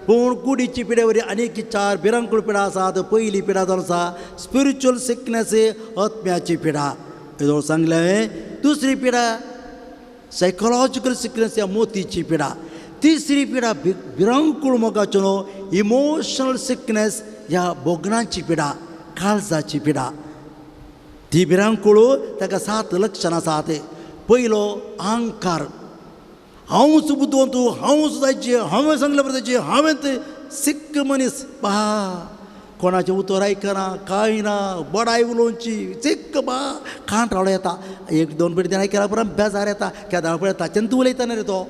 पूण कुडीची पिड्या वरी आनीक चार भिरांकूळ पिडा आसात. पयली पिडा जावन आसा स्पिरिच्युअल सिकनेस, आत्म्याची पिडा हें सांगलें हांवें. दुसरी पिडा सायकोलॉजिकल सिकनेस ह्या मोतीची पिडा. तिसरी पिडा भिरांकूळ मोगाच्यो न्हू इमोशनल सिकनेस ह्या भोगणांची पिडा, काळजाची पिडा. ती भिरांकूळ ताका सात लक्षणां आसात. पयलो अहंकार, हांवूच बुदवंत, हांवूच जायचें, हांवें सांगलें बरें जायचें, हांवें सिक्क मनीस बा, कोणाचें उतर आयकना कांय ना, बडाय उलोवची सिक्क बा, कांटाळो येता. एक दोन पिडी आयकल्या उपरांत बेजार येता. केदाळ पळय ताचेन तूं उलयता न्ही रे, तो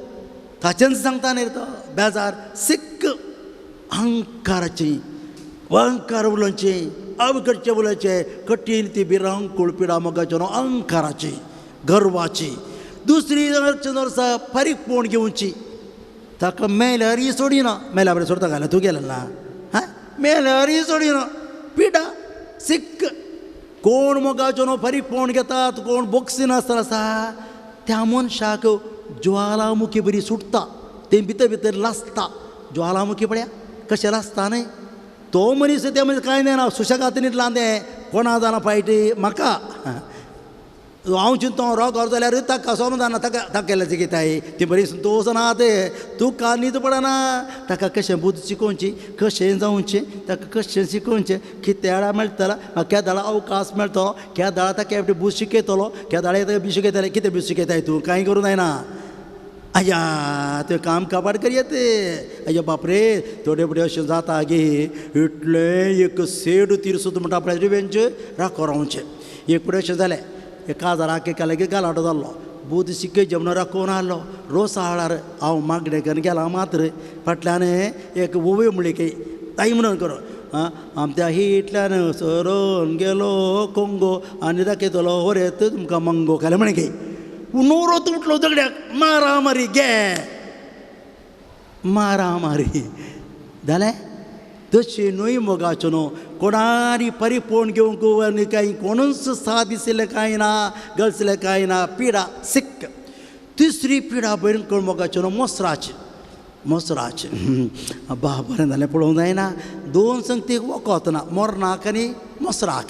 ताचेन सांगता न्ही रे, तो बेजार सिक्क अहंकाराची, अहंकार उलोवची, अवकडचें उलोवचें, कठीण ती भिरांकूळ पिडा मोगाच्यो न्हू अहंकाराची, गर्वाची. दुसरी आसा फारीकपण घेवची. ताका मेल्यारय सोडिना, मेल्या बरें सोडता घाल्यार तूं गेलें ना, हां मेल्यारय सोडिना. पिडा सिक्क कोण मोगाच्यो न्हू फारीकपण घेतात, कोण बोक्सिनासतना आसा त्या मनशाक ज्वालामुखी बरी सुटता, तें भितर भितर लासता. ज्वालामुखी पळया कशें लासता न्हय तो मनीस, त्या मनीस कांय जायना, सुशेगाद न्हिदला तें कोणा जाणा फायटी म्हाका हांव चिंतो रोगार जाल्यार ताका समजना, ताका ताका केल्यार कितें ती बरी संतोश ना तें तुका न्हीद पडना. ताका कशें बुद्द शिकोवची, कशें जावचें, ताका कशें शिकोवचें, कितें वेळार मेळटलो, केदाळा अवकाश मेळटलो, केदाळा ताका एकटी बूद शिकयतलो, केदाळा ताका बी शिकयतलें. कितें बी शिकयताय तूं, कांय करूं जायना. आया तें काम काबार करयेत. अय्या बापरे थोडे फुडें अशें जाता गे, इतलें एक सेड तिरसो म्हणटा आपल्या रिवेंज राखो रावचें. एक फुडें अशें जालें, हे काजाराक एकाले गालाटो जाल्लो बूद शिक्के जेवण राखून आहलो रोसाळार हांव मागणें करून गेला मात्र फाटल्यान एक ओवी म्हणली की ताई म्हणून करो आमच्या हिटल्यान सरोन गेलो कोंगो आनी दाखयतलो होरेत तुमकां मंगो खालें म्हणे की नोरोत उठलो दगड्याक मारामारी गे मारामारी जालें. तशी न्हय मोगाचो न्हू कोणारी परिपूर्ण घेवंक आनी कांय कोणूच सा दिसलें कांय ना गळसलें कांय ना पिडा सिक्क. तिसरी पिडा भयंकर मोगाचो न्हू मोसराची मोसराची बा बरें जालें पळोवंक जायना दोन संगतीक वखद ना मोरनाक आनी मोसराक.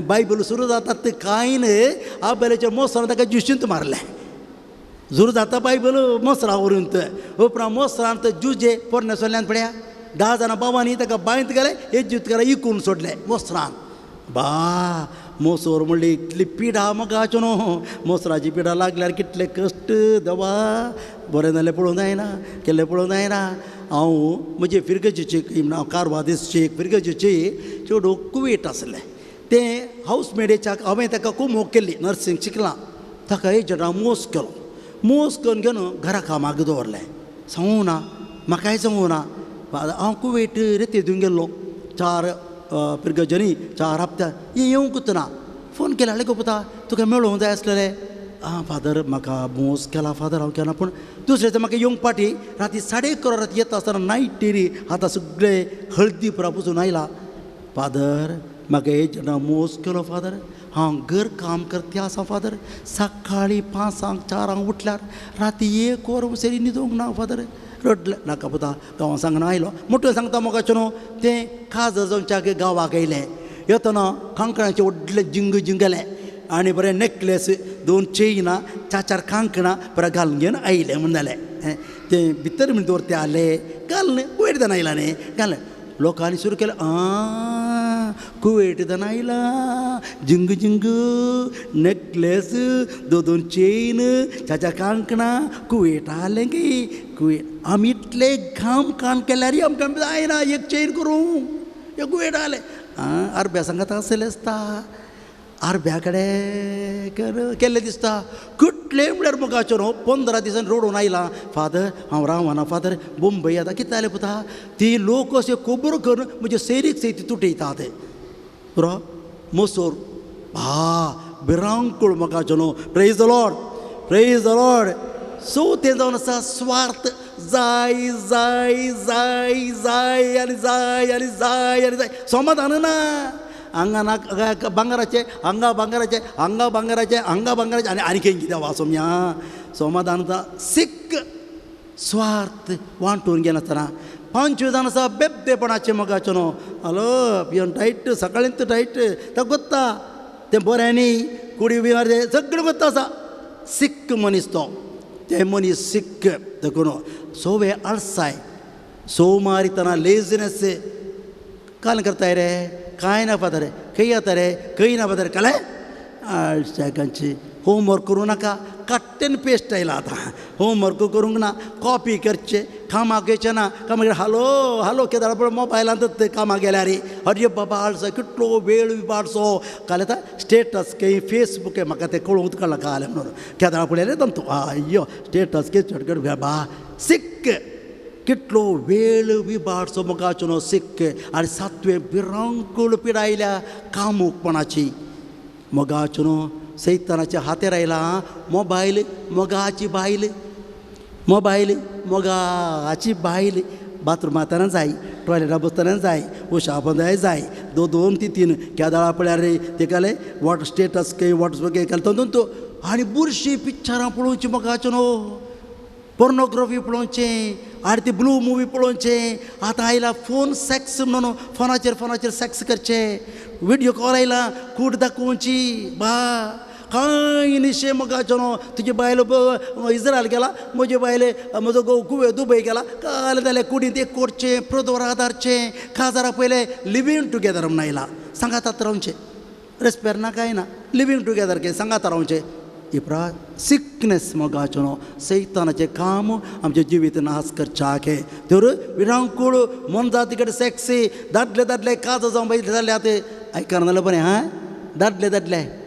बायबल सुरू जाता ते कांय न्हय आबेल्याच्या मोसरान ताका जुशींत मारलें. सुरू जाता बायबल मोसरा व्हरून उपरांत मोसरान ते जुजे पोरण्या सोडल्यान पळया 10 जाणां बाबांनी ताका बांयत घालें एजिप्त घालें इकून सोडलें मोसरान. बा मोसोर म्हणली इतली पिडा मोगाच्यो न्हू मोसराची पिडा लागल्यार कितले कश्ट देवा बरें जालें पळोवंक जायना केल्लें पळोवंक जायना. हांव म्हजे फिरगजेची हांव कारवादिसची एक फिरगजेची चेडूं कुवेट आसलें तें हावस मेडेच्याक हांवें ताका खूब मोग केल्ली नर्सींग शिकलां ताका एजंटा मोस केलो मोस करून घेवन घरा कामाक दवरलें. सांगूं ना म्हाकाय सांगूं ना हांव कुवेट रेती दिवन गेल्लो 4 फिरगजनी 4 हप्त्या येवंकूच ना. फोन केला हाडले गो पुता तुका मेळोवंक जाय आसलेलें. आं फादर म्हाका मोस केला फादर हांव केला पूण दुसरें म्हाका येवंक पाटी राती 1:30 वरां येता आसतना नायट आतां सगळे हळदी पुरा पुसून आयला. फादर म्हाका एजंटा मोस केलो फादर हांव घर काम करते आसा फादर सकाळीं 5 4 उठल्यार राती 1 वर सरी न्हिदूंक ना फादर. रडलें नाका पुता गांवां सांगना आयलो मोठो सांगता मोगाचो न्हू तें काजर जावच्या गांवाक येयलें येतना कांकणाचें व्हडलें जिंग जिंगलें आनी बरें नेकलेस 2 चेनां 4 4 कांकणां बरें घालून घेवन आयलें म्हूण जालें. तें भितर म्हण दवरते आलें घालून कुवेटदान आयलां न्ही घालें लोकांनी सुरू केलें आं कुवेटदान आयलां जिंग जिंग नेकलेस 2 2 चेन 4 4 कांकणां कुवेट आलें की कुवेट. आमी इतले घाम काम केल्यार आमकां जायना एक चेन करूं एक कुवेट आलें. आं अरब्या सांगात आसलें आसता आरब्या कडेन केल्लें दिसता कितलें म्हळ्यार मोगाचो न्हू 15 दिसान रोडून आयला फादर हांव रावना फादर मुंबय आतां कितें जालें पुता ती लोक अशें खबर करून म्हजे सैरीक सयत तुटयता ते पुरो मोसोर हा भिरांकूळ मोगाचो न्हू. Praise the Lord praise the Lord. So तें जावन आसा स्वार्थ जाय जाय जाय जाय आनी जाय आनी जाय आनी जाय समाधान ना. हांगा ना भांगराचें हांगा भांगराचें हांगा भांगराचें हांगा भांगराचें आनी आनी खंय कितें वासोमया समाधान सिक्क स्वार्थ वांटून घेनासतना. 5 जाण आसा बेबदेपणाचें मोगाचें न्हू हॅलो पिवन टायट सकाळींच टायट ताका गोत्ता तें बरें न्ही कुडी बी सगळें गोत्ता आसा सिक्क मनीस तो ते मनीस सिक्क देखून सोवे आळसाय सोमारितना लेजिनेस काल करताय रे कांय ना फादर खंय येता रे खंय ना फादर काले आळशाकांची होमवर्क करूं नाका कट एंड पेस्ट आयला आतां होमवर्क करूंक ना कॉपी करचें कामाक येचें ना कामाक हालो हालो केदाळ पळय मोबायलांत कामाक गेल्यार अरे बाबा आळसो कितलो वेळ विबाडसो काल येता स्टेटस खंय फेसबूक म्हाका तें कळोवंक कळ्ळां काल म्हणून केदाळ पळयलें तमतो अय्यो स्टेटस के चडकट बा सिक्क कितलो वेळ विबाडसो मोगाचो न्हू सिक्क. आनी 7वें भिरांकूळ पिडा आयल्या कामूकपणाची मोगाचो न्हू सैतानाच्या हातेर आयला मोबायल मोगाची बायल मोबायल मोगाची बायल बाथरुमांतना जाय टॉयलेटा बसतना जाय उशा बंदाय जाय 2 2 3 3 केदाळा पळयार रे तेकाले what status खंय वॉट्सएप खंय तंतू आनी बुरशीं पिक्चरां पळोवचीं मोगाचो न्हू पोर्नोग्राफी पळोवचें आनी ती ब्लू मुवी पळोवचें. आतां आयला फोन सॅक्स म्हणून फोनाचेर फोनाचेर सॅक्स करचें विडियो कॉल आयला कूड दाखोवची बा कांय निशे मोगाचो न्हू. तुजी बायल इस्रायल गेला म्हजे बायले म्हजो घोव कुवे दुबय गेला काल जाल्यार कुडींत एक कोरचें प्रदोर आदारचें काजारा पयलें लिवींग टुगेदर म्हूण आयला सांगातात रावचें रेस्पेर ना कांय ना लिवींग टुगेदर के सांगात रावचें. इपरा सिकनेस मोगाचो न्हू सैतानाचें काम आमचें जिवीत नाश करच्याक तर विरांकूळ मोनजाती कडेन सेक्सी दादले दादले काज जावं पळय जाल्यार आयकना जाल्यार बरें हां दादले दादले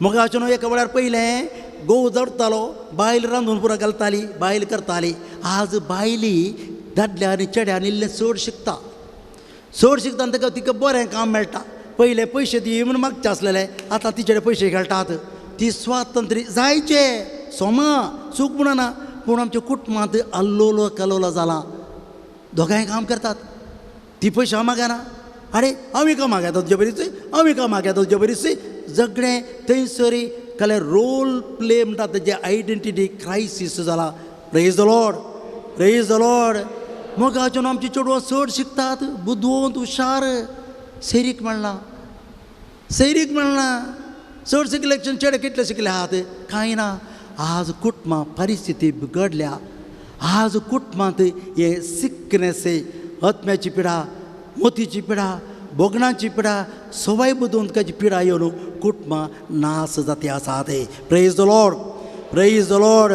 मोगाचो न्हू एका वेळार पयलें गोव जडतालो, बायल रांदून पुरो घालताली, बायल करताली. आज बायली दादल्या आनी चेड्यान इल्लें चड शिकता, चड शिकता आनी ताका तिका बरें काम मेळटा. पयले पयशे दी म्हूण मागचे आसलेले, आतां तिचे पयशे खेळटात. ती स्वातंत्र्य जायचे सोमा चूक म्हणना, पूण आमच्या कुटुंबांत आल्लोलो कलोलो जाला. दोगांय काम करतात, ती पयशे हांव मागना, आरे हांव का मागता तुजे बरीच, हांव का मागता तुजे बरीच. झगडें थंयसर कले रोल प्ले म्हणटा तेजे आयडेंटिटी क्रायसीस जाला. Praise the Lord, praise the Lord. मोगाचें आमची चेडवां चड शिकतात, बुदवंत हुशार, सैरीक मेळना, सैरीक मेळना. चड शिकले चेडे कितले शिकले आहात कांय ना. आज कुटुंबां परिस्थिती बिगडल्या. आज कुटुंबांत हे सिकनेस, आत्म्याची पिडा, मोतीची पिडा, भोगणाची पिडा, सवाय बुदवंतकाची पिडा येवन कुटुंबां नास जाती आसा. ते praise the Lord, praise the Lord.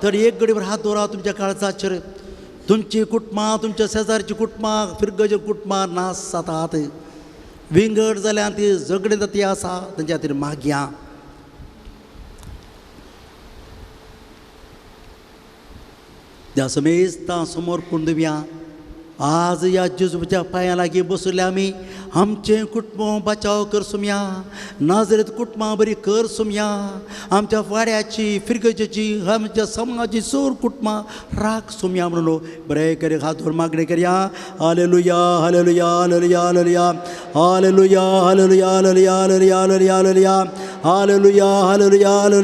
तर एक घडीभर हात दवरा तुमच्या काळजाचेर. तुमची कुटुंबां, तुमच्या शेजारची कुटुंबां, फिरगजे कुटुंबां नास जातात, विंगड जाल्यार ती झगडी जाती आसा. तेंच्या खातीर मागया. त्या समेस्तां समोर पूण दिवया. आज ह्या जेजूच्या पांयां लागीं बसल्या आमी, आमचें कुटुंब बचाव कर सुमया, नाजरेत कुटुंबां बरी कर सुमया, आमच्या वाड्याची, फिरगजेची, आमच्या समाजाची चड कुटुंबां राख सुमया म्हणून बरें करी हात धरून मागणें करया. Hallelujah, hallelujah, hallelujah, hallelujah, hallelujah, hallelujah, hallelujah, hallelujah, hallelujah, hallelujah, hallelujah, hallelujah, hallelujah, hallelujah, hallelujah,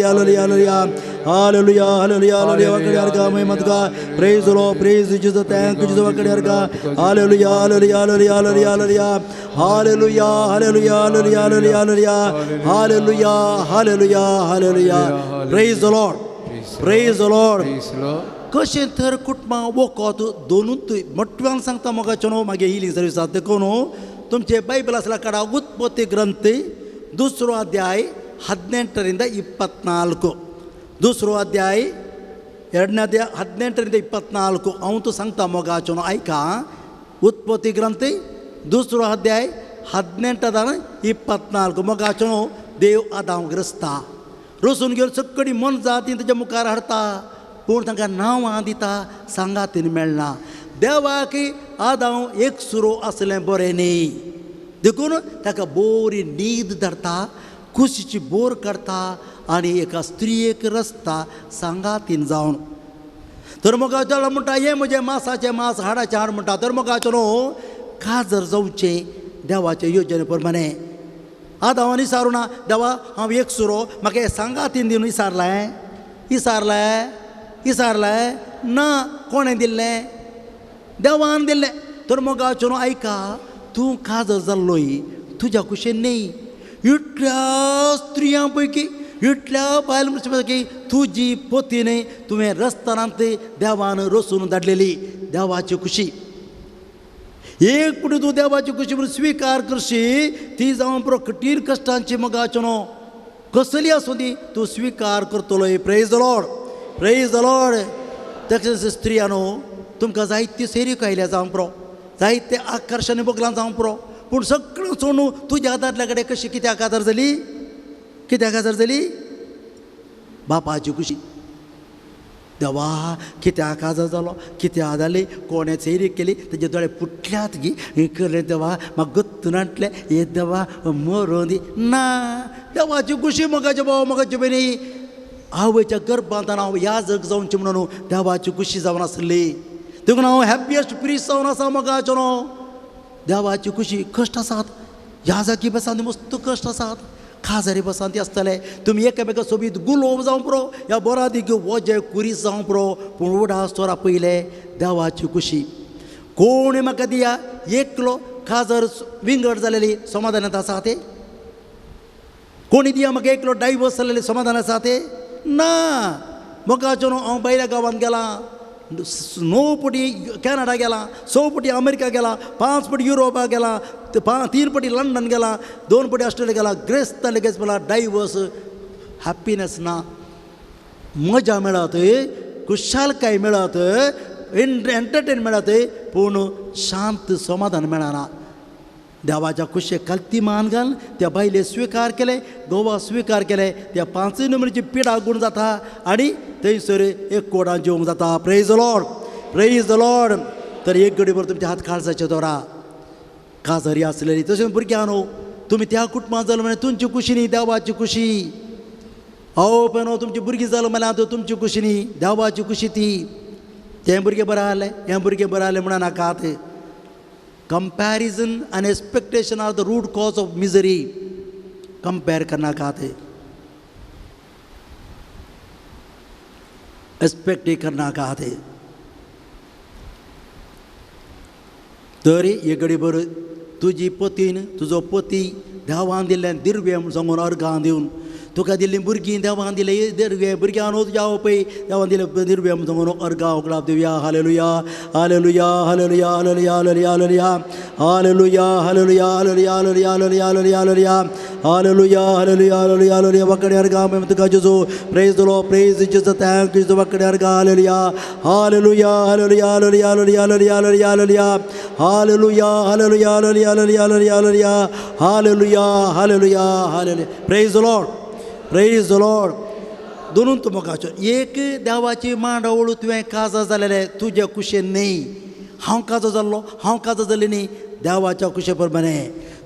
hallelujah, hallelujah, hallelujah, hallelujah, hallelujah. वकड्यार महिमत का. Praise the Lord, praise Jesus, thank you Jesus. वकड्यार का. Hallelujah, hallelujah, hallelujah, hallelujah, hallelujah, hallelujah, hallelujah, hallelujah, hallelujah, hallelujah, hallelujah, hallelujah, hallelujah. Praise the Lord, praise the Lord. कशें तर कुटुंबां वखद दोनूच मोठ्यान सांगता मोगाचो न्हू, मागीर हिलींग सर्वीस आसा देखून तुमचे बायबल आसल्यार काडा उत्पत्ती ग्रंथ 2 ಅಧ್ಯಾಯ 18 24. 2 ಅಧ್ಯಾಯ 2ನೇ ಅಧ್ಯಾಯ 18 24. हांव सांगता मोगाचो न्हू, आयका. उत्पत्ती ग्रंथ 2 ಅಧ್ಯಾಯ 18 24. मोगाचो न्हू, देव आदांव रसता, रसून घेवन सगळी मनजाती तेच्या मुखार हाडटा, पूण तांकां नांवां दिता, सांगातीन मेळना. देवाक आदांव एक सुरो आसलें बरें न्ही, देखून ताका बरी न्हीद धरता, कुशीची बोर काडटा आनी एका स्त्रियेक रसता सांगातीन जावन. तर मोगाचो म्हणटा, हें म्हजें मासाचें मास, हाडाचें हाड म्हणटा. तर मोगाचो न्हू काजर जावचें देवाचे योजने प्रमाणे. आदांवान विचारूं ना, देवा हांव एक सुरो, म्हाका हें सांगातीन दिवन विचारलें, विचारलें, विचारलें ना. कोणें दिल्लें? देवान दिल्लें. तर मोगाचो न्हू आयका, तूं काजर जाल्लोय तुज्या कुशेन न्ही, इतल्या स्त्रियां पैकी, इतल्या बायल मनशां पैकी तुजी पती न्ही, तुवें रस्तानांत देवान रसून धाडलेली देवाची खुशी. एक पुढे तूं देवाची खुशी म्हणून स्विकार करशी, ती जावन पुरो कठीण कश्टांची मोगाचो न्हू कसली आसूं ती तूं स्विकार करतलोय. Praise the Lord, praise the Lord. तशेंच स्त्रियां न्हू, तुमकां जायती सेरीक आयल्या जावं पुरो, जायते आकर्शण भोगलां जावं पुरो, पूण सगळें सोडून तुज्या दादल्या कडेन कशी कित्याक काजार जाली, कित्याक काजार जाली? बापाची खुशी. देवा कित्याक काजार जालो, कित्याक जाली, कोणें चेरी केली, तेजे दोळे फुटल्यात गी, हें केलें देवा, म्हाका गत्तून हाडलें, हे देवा मरोन दी ना. देवाची खुशी मोगाचे भाव, मोगाचे भयणी, आवयच्या गर्भांत हांव याजक जावचें म्हणून देवाची खुशी जावन आसली, देखून हांव हॅप्पियस्ट प्रिस्ट जावन आसा मोगाचो न्हू. देवाची खुशी. कश्ट आसात, ह्या जागी बसान मस्त कश्ट आसात, खाजारी बसान ती आसतले. तुमी एकामेका सोबीत गुलोब जावं पुरो, ह्या बोरादीक वजें कुरीस जावं पुरो, पूण उडास चोरा पयलें देवाची खुशी. कोण म्हाका दिया एकलो खाजर विंगड जालेली समाधानांत आसा ते? कोणी दिया म्हाका एकलो डायवर्स जालेली समाधान आसा ते? ना. मोगाचो न्हू हांव भायल्या गांवांत गेलां, 9 पटी कॅनडा गेला, 6 पटी अमेरिका गेला, 5 पटी युरोपाक गेला, 3 पटी लंडन गेला, 2 पटी ऑस्ट्रेलिया गेला. ग्रेस्तान गेस मला डायवर्स हॅप्पिनेस ना, मजा मेळत, खुशालकाय मेळत, एंटरटेन मेळत, पूण शांत समाधान मेळना. देवाच्या कुशेक कलती मान घाल त्या बायले स्विकार केले, गोवा स्विकार केले, त्या पांचूय नंबरीची पिडा गूण जाता आनी थंयसर एक कोडान जेवंक जाता. Praise the Lord, praise the Lord. तर एक घडीभर तुमच्या हात काळजाचे दोरा काजरी आसलेली. तशेंच भुरग्यां न्हू तुमी त्या कुटुंबांत जालो म्हळ्यार तुमची कुशी न्ही देवाची कुशी. आवय बापायनो तुमची भुरगीं जालो म्हळ्यार आतां तुमची कुशी न्ही देवाची कुशी ती. तें भुरगें बरें आहलें, हें भुरगें बरें आहलें म्हणून नाकात. Comparison and expectation are the root cause of misery. Compare करनाकात, expect करनाकात. तरी हे घडीभर तुजी पतीन तुजो पती देवान दिल्ल्यान दिर्वे म्हूण सांगून अर्गां दिवन तुका दिल्लीं भुरगीं देवान दिले दिर्वे भुरग्यां न्हू तुज्या आवय देवान दिले दिर्वे म्हूण सांगून अर्गां उगडाप दिवया. Hallelujah, hallelujah, hallelujah, hallelujah, hallelujah, hallelujah, hallelujah, hallelujah, hallelujah, hallelujah, hallelujah, hallelujah, hallelujah, hallelujah, hallelujah, hallelujah. वाकडे अर्गां आमी तुका जेजू praise the Lord, praise Jesus, thank you. वाकडे अर्गां hallelujah, hallelujah, hallelujah, hallelujah, hallelujah, hallelujah, hallelujah, hallelujah, hallelujah, hallelujah, hallelujah, hallelujah, hallelujah, hallelujah, hallelujah, hallelujah. Praise the Lord, praise the Lord. दोनून तूं मोगाचो एक देवाची मांडावळ तुवें काजा जालेलें तुज्या कुशेन न्ही. हांव काजो जाल्लो, हांव काजो जालें न्ही, देवाच्या कुशे प्रमाणे.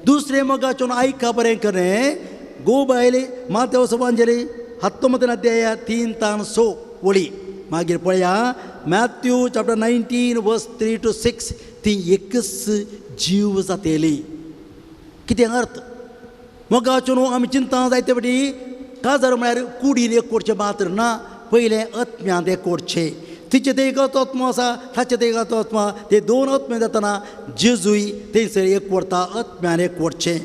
दुसरें मोगाचो आयका बरें करें गो बायले मातेव सबांजली 19 अध्याय 3 तान 6 वळी. मागीर पळया मॅथ्यू चॅप्टर 19 वर्स 3 to 6. ती एकच जीव जातेली. कितें अर्थ मोगाचो न्हू आमी चिंता जायते फावटी काजार म्हळ्यार कुडीन एक कोडचें मात्र ना, पयलें आत्म्यांत एक कोडचें. तिचें तें एक आत्मो आसा, ताचें तें एक आत्मो, ते दोन आत्मे जातना जेजूय थंयसर एक कोरता, आत्म्यान एक कोडचें.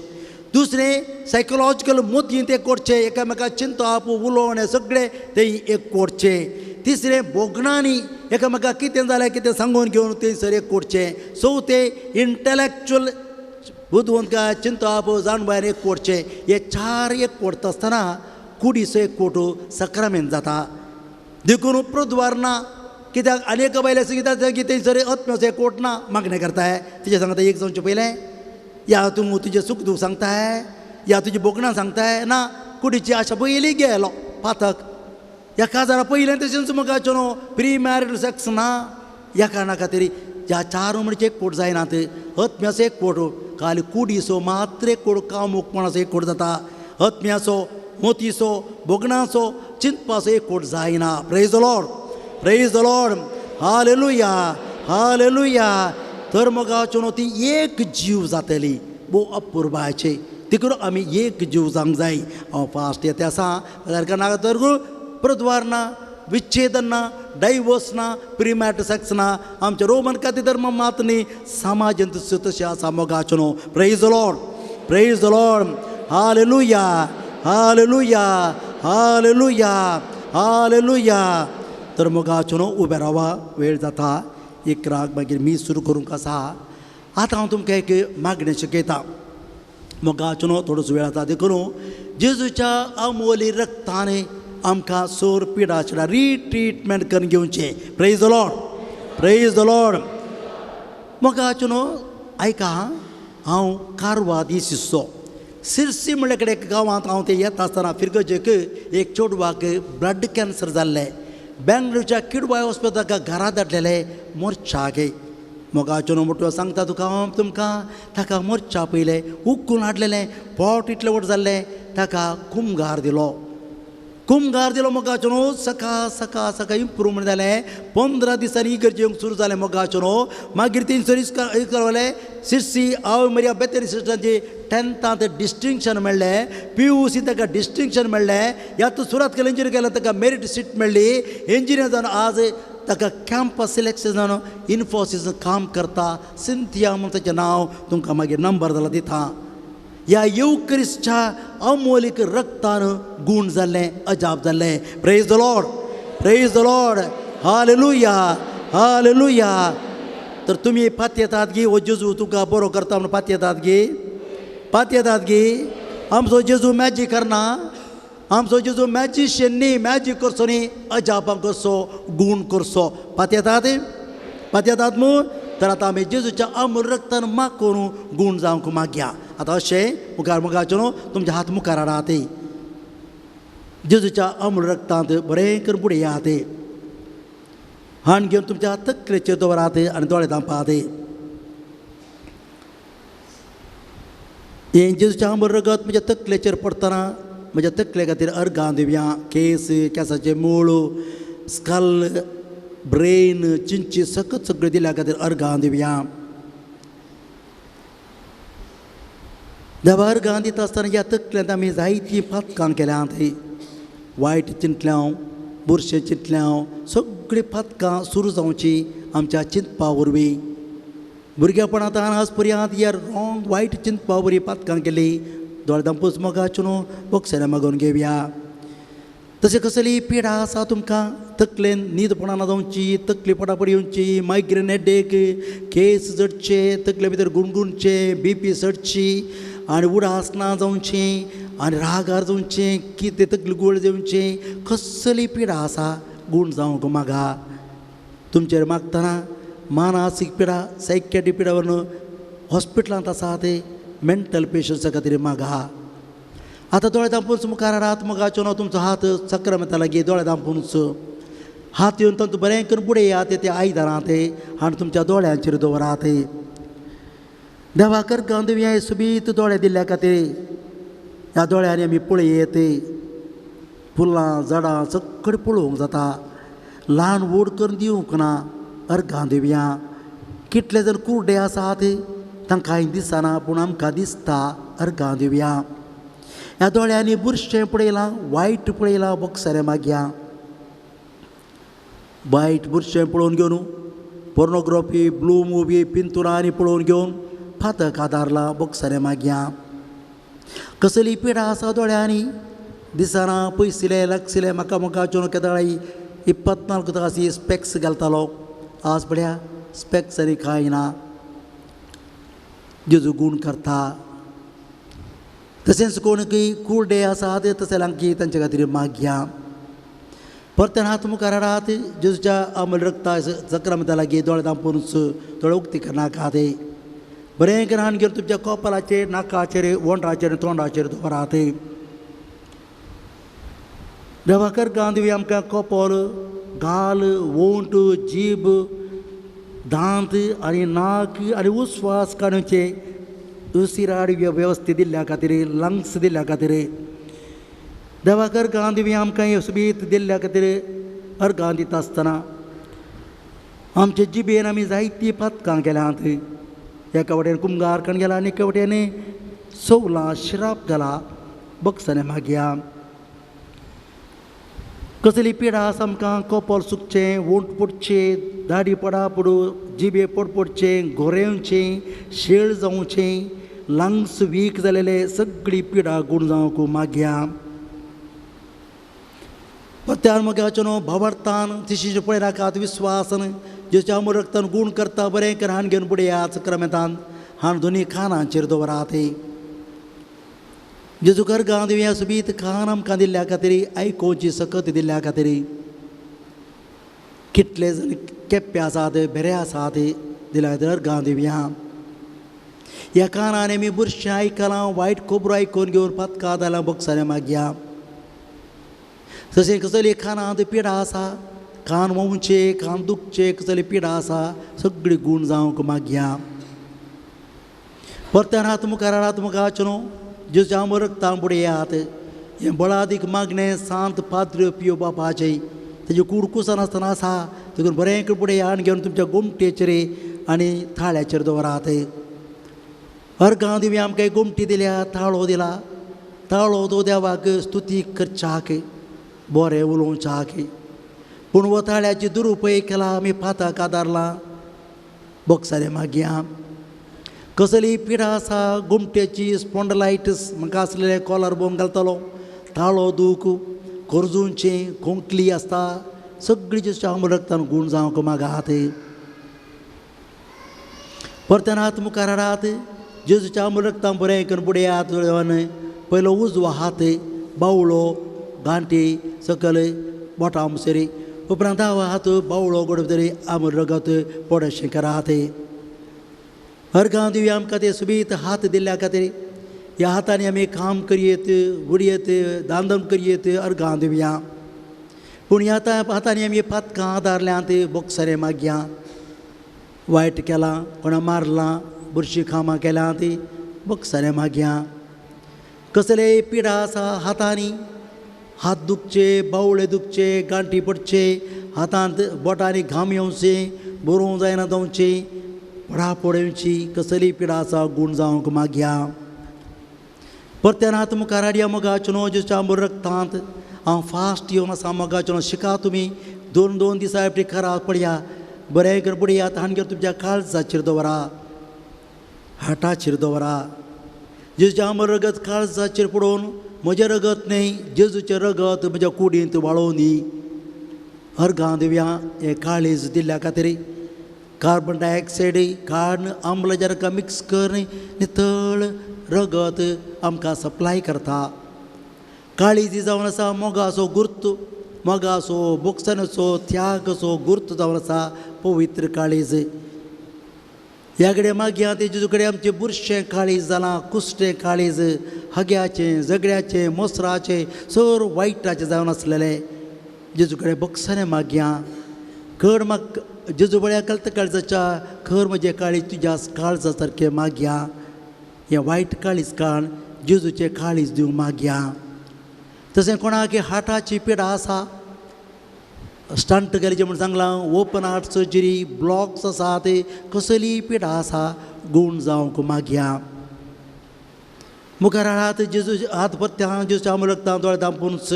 दुसरें सायकोलॉजिकल मोतीन ते कोडचें, एकामेका चिंतप उलोवणें सगळें तें एक कोडचें. तिसरें भोगणांनी एकामेका कितें जालें कितें सांगून घेवन थंयसर एक कोडचें. चवथें इंटलेक्चुअल बुदवंतकाय चिंतप जाणवायन एक कोडचें. हे चार एक कोडता आसतना कुडीचो एक कोटो सक्रामेंत जाता. देखून प्रद्वार ना कित्याक आनी एका बायले कित्याक की थंयसर आत्म्याचो एक कोट ना मागणें करताय. तिचें सांगता एक जावचें पयलें या तूं तुजें सूख दूख सांगताय या तुजी भोगणां सांगताय ना. कुडीची आशा पयलीं गेलो पातक ह्या काजारा पयलें तशेंच मोगाचो न्हू प्री मॅरिटल सेक्स ना. ह्या कारणा खातीर ह्या चार म्हणचे एक कोट जायना आत्म्याचो एक कोट खाली कुडीचो मात्र एक कोट कामुकपणाचो एक कोट जाता. आत्म्याचो मोतीचो भोगणाचो चिंतपाचो एक कोट जायना. Praise the Lord, praise the Lord, hallelujah, hallelujah. तर मोगाचो न्हू ती एक जीव जातली भोव अपुरबायचे. तिकडं आमी एक जीव जावंक जाय. हांव फास्ट येता आसा सारकें नाका तर प्रद्वार ना, विच्छेदन ना, डायवोर्स ना, प्रीमॅरिटल सेक्स ना. आमच्या रोमन काथलिक धर्म मात न्ही समाजांत तशें आसा मोगाचो न्हू. Praise the Lord, praise the Lord, hallelujah, hallelujah, hallelujah, hallelujah. तर मोगाचो न्हू उबें रावा, वेळ जाता 11 मागीर मी सुरू करूंक आसा. आतां हांव तुमकां एक मागणें शिकयता मोगाचो न्हू. थोडोसो वेळ जाता देखून जेजूच्या अमोली रक्तान आमकां सोर पिडा चिडा रिट्रिटमेंट करून घेवचें. Praise the Lord, praise the Lord. मोगाचो न्हू आयका, हांव कारवादी शिश्यो सिरसी म्हणल्या कडेन एक गांवांत हांव ते येता आसतना फिरगजेक एक चेडवाक ब्लड कॅन्सर जाल्लें. बेंगलोरच्या किडवाय हॉस्पिटलाक घरा धाडलेलें मोर्चाक. मोगाचो न्हू मोटो सांगता तुका हांव तुमकां ताका मोर्चा पयलें उक्कून हाडलेलें, पोट इतलें व्हड जाल्लें, ताका कुमगार दिलो. कुमगार दिलो मोगाचो न्हू सकाळ सकाळ सकाळ इम्प्रूवमेंट जालें. 15 दिसांनी इगर्ज येवंक सुरू जालें मोगाचो न्हू. मागीर थंयसर इस्कोल सिरसी आवय मरिया बेतरी सिस्टरांची 10th distinction मेळ्ळें, PUC ताका डिस्टिंक्शन मेळ्ळें. ह्या तूं सुरवात केलें इंजिनियर केलें ताका मेरीट सीट मेळ्ळी. इंजिनियर जावन आज ताका कॅम्पस सिलेक्शन जावन इन्फोसिस काम करता. सिंथिया म्हूण ताचें नांव तुमकां मागीर नंबर जाला दिता. ह्या येवक्रिस्टच्या अमोलीक रक्तान गूण जाल्लें, अजाप जाल्लें. Praise the Lord, praise the Lord, hallelujah, hallelujah. तर तुमी पातयेतात गी हो जेजू तुका बरो करता म्हणून पातयेतात गी, पातयेतात गी. आमचो जेजू मॅजीक करना, आमचो जेजू मॅजिशियन न्ही, मॅजीक करचो न्ही, अजापां करचो, गूण करचो. पातयेतात, पातयेतात मू. तर आतां आमी जेजूच्या अमूल रक्तान माग करून गूण जावंक मागया. आतां अशें मुखार मुखारचो न्हू तुमच्या हात मुखार हाडात, जेजूच्या अमूल रक्तांत बरें करून बुडयात, हाण घेवन तुमच्या तकलेचेर दवरात आनी दोळे धांपात. हें जेजूचें अमूल रगत म्हज्या तकलेचेर पडटना म्हज्या तकले खातीर अर्गां दिवया. केस, केंसाचें मूळ, स्कल, ब्रेन, चिंची सकत सगळें दिल्या खातीर अर्गां दिवया. देवा अर्गां दिता आसतना ह्या तकल्यांत आमी जायतीं पातकां केल्यांत, वायट चिंतल्या, बुरशें चिंतल्या, सगळीं पातकां सुरू जावची आमच्या चिंतपा वरवीं. भुरगेपणांत आज पर्यंत ह्या रॉंग वायट चिंतपा वरवीं पातकां केली. दोळे धांपूच मोगाच्यो न्हू बोक्सऱ्या मागोवन घेवया. तशें कसली पिडा आसा तुमकां, तकलेन न्हीदपणां ना जावची, तकली पटापट येवची, मायग्रेन हेडेक, केस जडचे, तकले भितर गुणगुणचे, बीपी चडची आनी उडास ना जावचें आनी रागार जावचें, कितें तकली गोळ जावचें, कसली पिडा आसा गूण जावंक मागा. तुमचेर मागतना मानसीक पिडा, सायकॅट्रीक पिडा व्हरून हॉस्पिटलांत आसा ते मेंटल पेशंट्सा खातीर मागा. आतां दोळे धांपूनच मुखार हाडात मोगाचो न्हू तुमचो हात सक्रामेंता लागीं दोळे धांपूनच हात येवन तांतूं बरें करून बुडयात ते आयदनां ते आनी तुमच्या दोळ्यांचेर दवरात. देवा करकां तुवें सुबीत दोळे दिल्ल्या खातीर ह्या दोळ्यांनी आमी पळयत फुलां झाडां सगळें पळोवंक जाता. ल्हान व्हड करून दिवंक ना अर्गां दिवया. कितले जण कुर्डे आसात तांकां कांय दिसना पूण आमकां दिसता अर्गां दिवया. ह्या दोळ्यांनी बुरशें पळयलां, वायट पळयलां, बोक्सरे मागया. वायट बुरशें पळोवन घेवन पोर्नोग्राफी, ब्लू मुवी, पिंतुरांनी पळोवन घेवन फातक आदारला, बोक्सरे मागया. कसली पिडा आसा दोळ्यांनी दिसना, पयसिले लागसिले म्हाका मुखाच्यो केदळाई 24 तास स्पेक्स घालतालो, आज पळया स्पेक्स आनी कांय ना. जेजू गूण करता. तशेंच कोण कुर्डे आसा ते तशें लागीं तांचे खातीर मागया. परत्यान हात मुखार हाडात जेजूच्या अमूल रक्ता सक्रामेंता लागीं दोळे धांपूनच दोळे उक्ती करनाकात. बरें करून हाण घेवन तुमच्या कोपलाचेर, नाकाचेर, ओंठाचेर, तोंडाचेर दवरात. देवा करकां दिवया आमकां कोपोल, गाल, ओंठ, जीब, दांत आनी नाक आनी उस्वास काडुचे उसिराड वेवस्थीत दिल्ल्या खातीर, लंग्स दिल्ल्या खातीर. देवा करकां दिवया आमकां हें सुबीत दिल्ल्या खातीर अर्गां दिता आसतना आमचे जिबेन आमी जायतीं पातकां केल्यांत. एका वटेन कुमगार कण गेला आनी एका वटेन सोवलां शिराप घाला, बक्सने मागया. कसली पिडा आसा आमकां, कोपोल सुकचें, ओंठ पडचे, दाडी पडा पडू, जिबे पडपडचें, गोरेवचें, शेळ जावचें, लंग्स वीक जालेले सगळी पिडा गूण जावंक मागया. परत्यान मोगाचो न्हू भावार्थान तिशीचे पळयनाकात विस्वासान जेच्या अमूल रक्तान गूण करता बरें कर हाण घेवन बुडया सक्रामेंतान हाण दोनी कानांचेर दवरात. जेजू करगां दिवया सुबीत कान आमकां दिल्ल्या खातीर, आयकोवची सकत दिल्ल्या खातीर. कितले जण केप्पे आसात, बेरे आसात दिल्या खातीर अर्गां दिवया. ह्या कानांनी आमी बुरशें आयकलां, वायट खबरो आयकून घेवन पातकां जाल्यां बोक्सारे मागया. तशें कसली कानांत पिडा आसा, कान वोवचे, कान दुखचे, कसली पिडा आसा सगळी गूण जावंक मागया. परत्यान हात मुखार हाडात मोगाचो न्हू जेजूच्या अमूल रक्तान बुडयात. हें बळादीक मागणें सांत पाद्र पियो बापाचें तेजी कूड कुसनासतना आसा देखून बरें करून बुडया आनी घेवन तुमच्या गोमटेचेर आनी थाळ्याचेर दवरात. अर्गां दिवया आमकां गोमटी दिल्या, थाळो दिला, ताळो तो देवाक स्तुती करच्याक, बरें उलोवच्याक. पूण हो ताळ्याची दुरुपयोग केला, आमी पाताक आदारला, बोक्सारे मागया. कसली पिडा आसा, गोमटेची, स्पोंडलायटीस म्हाका आसलेले कॉलर बोन घालतालो, ताळो दूख, खोरजुंचें, खोंकली आसता, सगळी जेजूच्या रक्तान गूण जावंक मागात. परत्यान हात मुखार हाडात जेजूच्या रक्तान बरें करून बुडयात. पयलो उजवो हात बावळो गांठी सकयल बोटां मुसरी, उपरांत दावो हात बावळो गोड तरी आमूल रगत पडशें करात. अर्गां दिवया आमकां ते सुबीत हात दिल्ल्या खातीर. ह्या हातांनी आमी काम करयेत, उडयेत, दांदम करयेत. अर्गां दिवया. पूण ह्या हातांनी आमी पातकां आदारल्यांत, बोक्सरे मागया वायट केलां, कोणा मारलां, बुरशीं कामां केल्यांत, बोक्सरे मागया. कसलेय पिडा आसा हातांनी, हात दुखचे, बावळे दुखचे, गांठी पडचे, हातांत बोटांनी घाम येवचे, बरोवंक जायना जावचें, पडापड येवची, कसलीय पिडा आसा गूण जावंक मागया. परत्यान हात मुखार हाडया मोगाचो जेजूच्या आंबूर रक्तांत. हांव फास्ट येवन आसा मोगाचो, शिका तुमी दोन दोन दिसा आपली खरा पडया, बरें कर बुडयात. हाणगेर तुमच्या काळजाचेर दवरा, हाटाचेर दवरा. जेजूच्या आंबूर रगत काळजाचेर पडोवन म्हजें रगत न्हय, जेजूचें रगत म्हज्या कुडींत वाळोवन दी. अर्गां दिवया हें काळीज दिल्ल्या खातीर. कार्बन डायऑक्सायड काडून आम्लजनकां मिक्स करून नितळ रगत आमकां सप्लाय करता. काळीज जावन आसा मोगाचो गुर्त, मोगाचो, बोगसण्याचो, त्यागाचो गुर्त जावन आसा पवित्र काळीज. ह्या कडेन मागया ते जेजू कडेन आमचें बुरशें काळीज जालां, कुश्टें काळीज, हग्याचें, झगड्याचें, मोसराचें, सर वायटाचें जावन आसलेलें. जेजू कडेन बोगसणें मागया. खर म्हाका जेजू बळ्या कळटा काळजाच्या खर म्हजें काळीज तुज्या काळजा सारकें मागया. हें वायट काळीज काण जेजूचें काळीज दिवंक मागया. तशें कोणाक हार्टाची पिडा आसा, स्टंट घालचें म्हूण सांगलां, ओपन हार्ट सर्जरी, ब्लॉक्स आसा, ते कसलीय पिडा आसा गूण जावंक मागया. मुखार हात जेजू हात परत्या जेजूच्या आमूल रगतान दोळे धांपूनच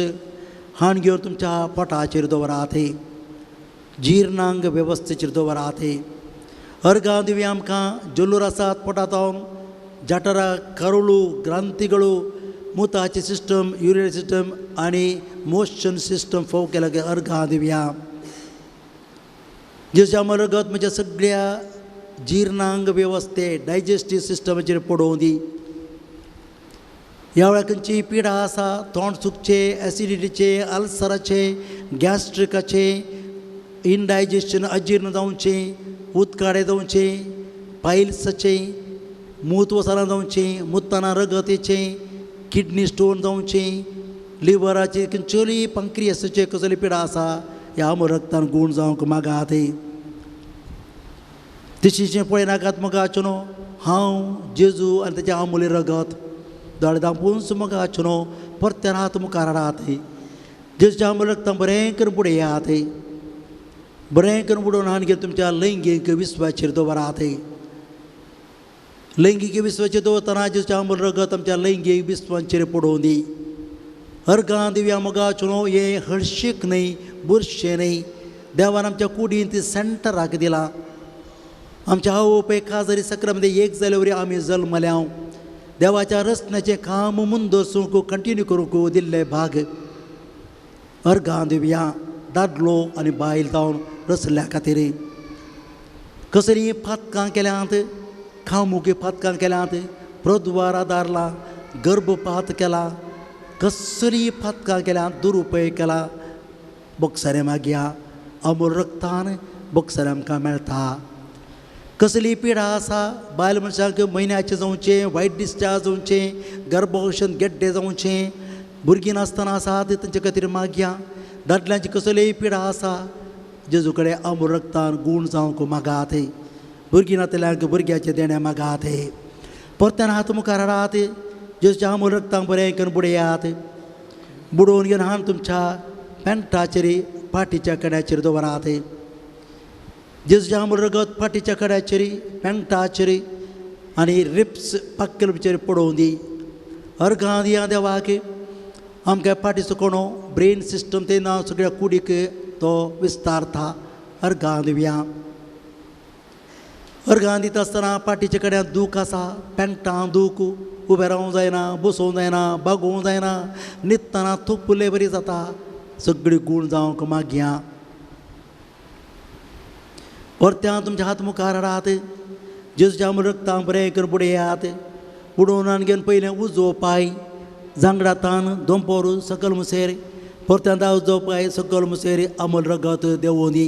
हाण घेवन तुमच्या पोटाचेर दवरात, जिर्णांग वेवस्थेचेर दवरात. अर्गां दिवया आमकां जल्लूर आसात पोटांत, जाटरा, करुळू, ग्रांतिगळू, मुताची सिस्टम, युरिनरी सिस्टम आनी मोशन सिस्टम फोव केल्या अर्गां दिवया. जेजूच्या आमूल रगत म्हज्या सगळ्या जिर्णांग वेवस्थे, डायजेस्टीव सिस्टमाचेर पडोवं दी. ह्या वेळार खंयची पिडा आसा, तोंड सुकचें, एसिडिटीचें, अल्सराचें, गॅस्ट्रिकाचें, इनडायजेशन, अजीर्ण जावचें, उदकाडे जावचें, पायल्साचें, मूत वसना जावचें, मुताना रगत येचें, किडनी स्टोन जावचें, लिवराचें, खंयचेली पंक्रियसाचें कसली पिडा आसा ह्या रगतान गूण जावंक मागात. तिशीचें पळयनाकात मोगाचो न्हू, हांव जेजू आनी तेजें आमुले रगत दोळे धांपूनच मोगाचो न्हू परत्यान हात मुखार हाडात. जेजूच्या आमुले रगतान बरें करून बुडयात. बरें करून बुडोवन हाडून घेवन तुमच्या लैंगीक विस्वाचेर दवरात. लैंगीक विस्वाचेर दवरतना जेजूच्या आमुले रगत आमच्या लैंगीक विस्वांचेर पडोवं दी. अर्गां दिवया मोगाचो न्हू, हें हळशीक न्हय, बुरशें न्हय. देवान आमच्या कुडींत सेंटराक दिलां. आमच्या आवय काजारी सक्रामध्ये एक जाल्या वरी आमी जल्मल्या. देवाच्या रचण्याचें काम मुंदरसूंक कंटिन्यू करूंक दिल्ले भाग. अर्गां दिवया दादलो आनी बायल जावन रचल्या खातीर. कसलीं पातकां केल्यांत, खामुकी पातकां केल्यांत, प्रद्वार आदारला, गर्भपात केला, कसलीं पातकां केल्यांत, दुरुपयोग केला, बोगसरे मागया. अमूल रगतान बोगसरे आमकां मेळटा. कसली पिडा आसा, बायल मनशांक म्हयन्याचें जावचें, वायट डिस्चार्ज जावचें, गर्भवशन गेड्डे जावचें, भुरगीं नासतना आसा ते तेंचे खातीर मागया. दादल्यांची कसलीय पिडा आसा, जेजू कडेन अमूल रगतान गूण जावंक मागात. भुरगीं नातल्यांक भुरग्याचें देणें मागात. परत्यान हात मुखार हाडात. जेजूच्या अमूल रगतान बरें करून बुडयात. बुडोवन घेवन हाण तुमच्या पॅन्टाचेर, पाटीच्या कड्याचेर दवरात. जेजूच्या आमूल रगत पाटीच्या कड्याचेर, पॅन्टाचेर आनी रिप्स पाक्कलचेर पडोवं दी. अर्गां दिया देवाक. आमकां पाटीचो कोणो ब्रेन सिस्टम ते ना सगळ्या कुडीक तो विस्तारता. अर्गां दिवया. अर्गां दिता आसतना पाटीच्या कड्यान दूख आसा, पॅन्टां दूख, उबें रावूंक जायना, बसोवंक जायना, बागोवंक जायना, न्हिदतना थोपुल्ले बरी जाता, सगळी गूण जावंक मागया. परत्यान तुमच्या हात मुखार हाडात. जेजूच्या आमूल रगतान बरें करून बुडयात. बुडोवन आनी घेवन पयलें उजो पांय जांगडा तान दोंपोर सकल मुसेर, परत्यान उजो पांय सकल मुसेर अमूल रगत देंवोवं दी.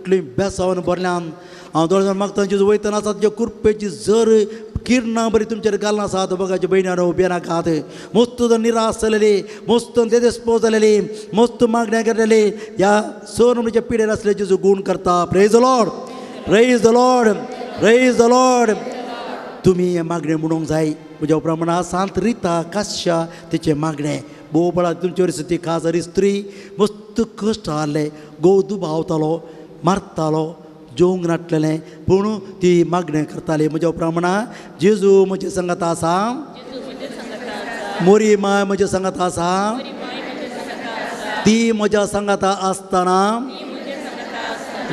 कितलीं बेसावन भरल्यान. हांव दोळे मागता जेजू वयतना आसा तुज्या कृपेची जर किरणां बरी तुमचेर घालना आसात. बघाचे भयण्यानो उबे नाकात, मस्त निराश जालेली, मस्त देदेस्पो जालेली, मस्त मागण्या केलेली ह्या स नंबरच्या पिडेर आसले जेजू गूण करता. Praise the Lord, praise the Lord, praise the Lord. तुमी हें मागणें म्हणूंक जाय. म्हज्या प्रमाणा सांत रिता काश्या तिचें मागणें भोव बळा तुमचे वरवीं ती काजारी स्त्री मस्त कश्ट आहले, घोव दुबावतालो, मारतालो, जेवंक नाटलेलें, पूण ती मागणें करताली. म्हज्या प्रमाणा जेजू म्हजे सांगात आसा, मोरी माय म्हज्या सांगात आसा, ती म्हज्या सांगाता आसतना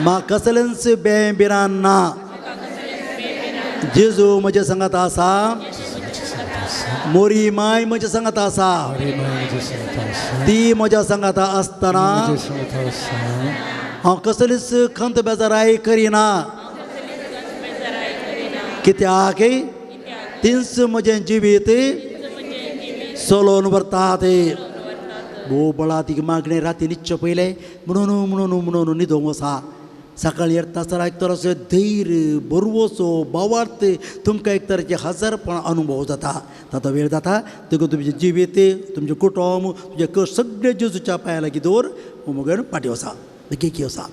म्हाका कसलेंच बें बिरान ना. जेजू म्हज्या सांगात आसा, मोरी माय म्हज्या सांगात आसा, ती म्हज्या सांगाता आसतना हांव कसलीच खंत बेजाराय करिना. कित्याक तींच म्हजें जिवीत चलोवन व्हरतात. भोव बळा ती मागणें राती न्हिदचें पयलें म्हणून म्हणून म्हणून न्हिदोंक वसा. सकाळी येता आसतना एक तराचो धैर्य, बरवसो, भावार्थ तुमकां एक तरेचे हजारपण अनुभव जाता. ताचो वेळ जाता देखून तुमचें जिवीत, तुमचें कुटुंब, तुमचें कश्ट सगळें जेजूच्या पांया लागीं दवर. मगेर फाटीं वसा, बेगीन वसा.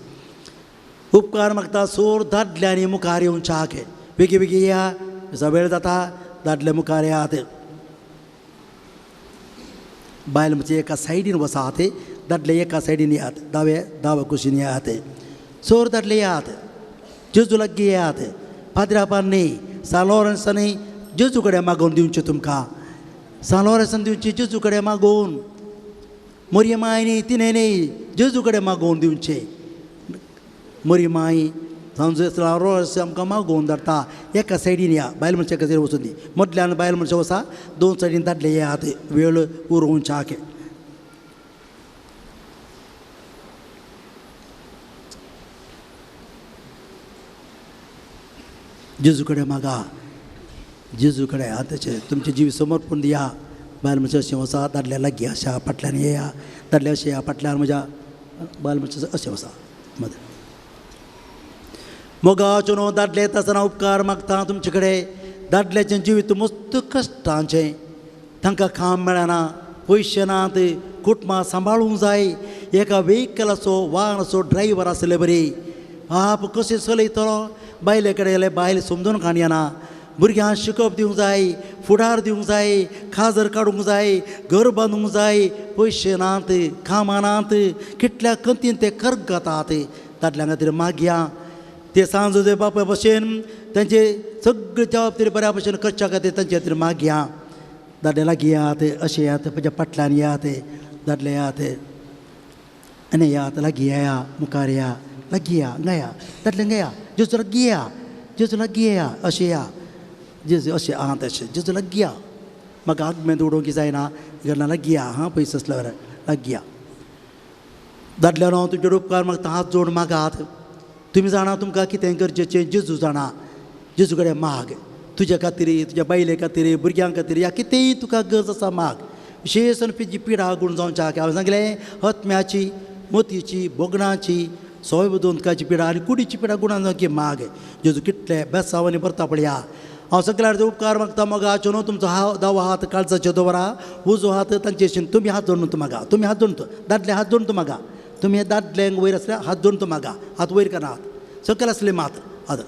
उपकार मागता सोर दादल्यांनी मुखार येवच्याक बेगी बेगी या, वेळ जाता. दादले मुखार येयात, बायल म्हणजे एका सायडीन वसात, दादले एका सायडीन येयात, दावे दावे कुशीन येयात, सोर दादले येयात, जेजू लागीं येयात. पाद्रापान न्ही, सान लॉरन्सांनी जेजू कडेन मागोवन दिवचें तुमकां, सान लॉरन्सान दिवचें जेजू कडेन मागोवन, मोरी माय न्ही तिणें न्ही जेजू कडेन मागोवन दिवचें. मोरी माय सांजो आमकां मागोवन धाडटा. एका सायडीन या, बायल मनशां एका सायडीन वचून दी, मदल्यान बायल मनशां वसा, दोन सायडीन दादले येयात, वेळ उरोवच्याक. जेजू कडेन मागा, जेजू कडेन आतांचें तुमचें जीव समर्पण दिया. बायल मनशां अशें वसा, दादल्या लागीं अशा फाटल्यान येया, दादले अशें या फाटल्यान म्हज्या बायल मनशां अशें वसा. मदीं मोगाचो न्हू दादले येता आसतना उपकार मागता तुमचे कडेन. दादल्याचें जिवीत मस्त कश्टांचें, तांकां काम मेळना, पयशे नात, कुटुंबां सांबाळूंक जाय. एका व्हेकलाचो वाहनाचो ड्रायव्हर आसले बरी बाप कशें चलयतलो. बायले कडेन गेल्यार बायल समजून काण येना. भुरग्यांक शिकप दिवंक जाय, फुडार दिवंक जाय, खाजर काडूंक जाय, घर बांदूंक जाय, पयशे नात, कामां नात, कितल्या कंतीन ते करगतात. दादल्यां खातीर मागया ते सांज बापा भशेन तांचे सगळे जबाबदारी बऱ्या भशेन करच्या खातीर तांचे खातीर मागया. दादले लागीं येयात, अशें येयात, म्हज्या फाटल्यान येयात, दादले येयात आनी येयात, लागीं येया, मुखार या, लागीं या, हांगा या, दादले हांगा या, जेजू लागीं या, जेजू लागीं या, अशें या, जेजू अशें आं तशें जेजू लागीं या. म्हाका आगमेंत उडोवंक जायना, घरा लागीं या, हां पयस आसल्यार लागीं या. दादल्यानो तुमचेर उपकार मागता, हात जोड मागात. तुमी जाणा तुमकां कितें गरजेचें, जेजू जाणा. जेजू कडेन माग, तुज्या खातीर, तुज्या बायले खातीर, भुरग्यां खातीर, या कितेंय तुका गरज आसा माग. विशेश तुजी पिडा गूण जावच्याक हांवें सांगलें, आत्म्याची, मोतीची, भोगणाची, सोय दोनकाची पिडा आनी कुडीची पिडा गुणान जावची माग. जेजू कितले बेसांवांनी भरता पळया. हांव सगळ्यार उपकार मागता मोगाचो न्हू तुमचो हांव दावो हात काळजाचेर दवरा, उजो हात तांचे तुमी हात जोडून मागा, तुमी हात जोडून, दादले हात जोडून मागा, तुमी हे दादल्यांक वयर आसल्यार हात जोडून मागा, हात वयर करा, हात सकयल आसले मात हात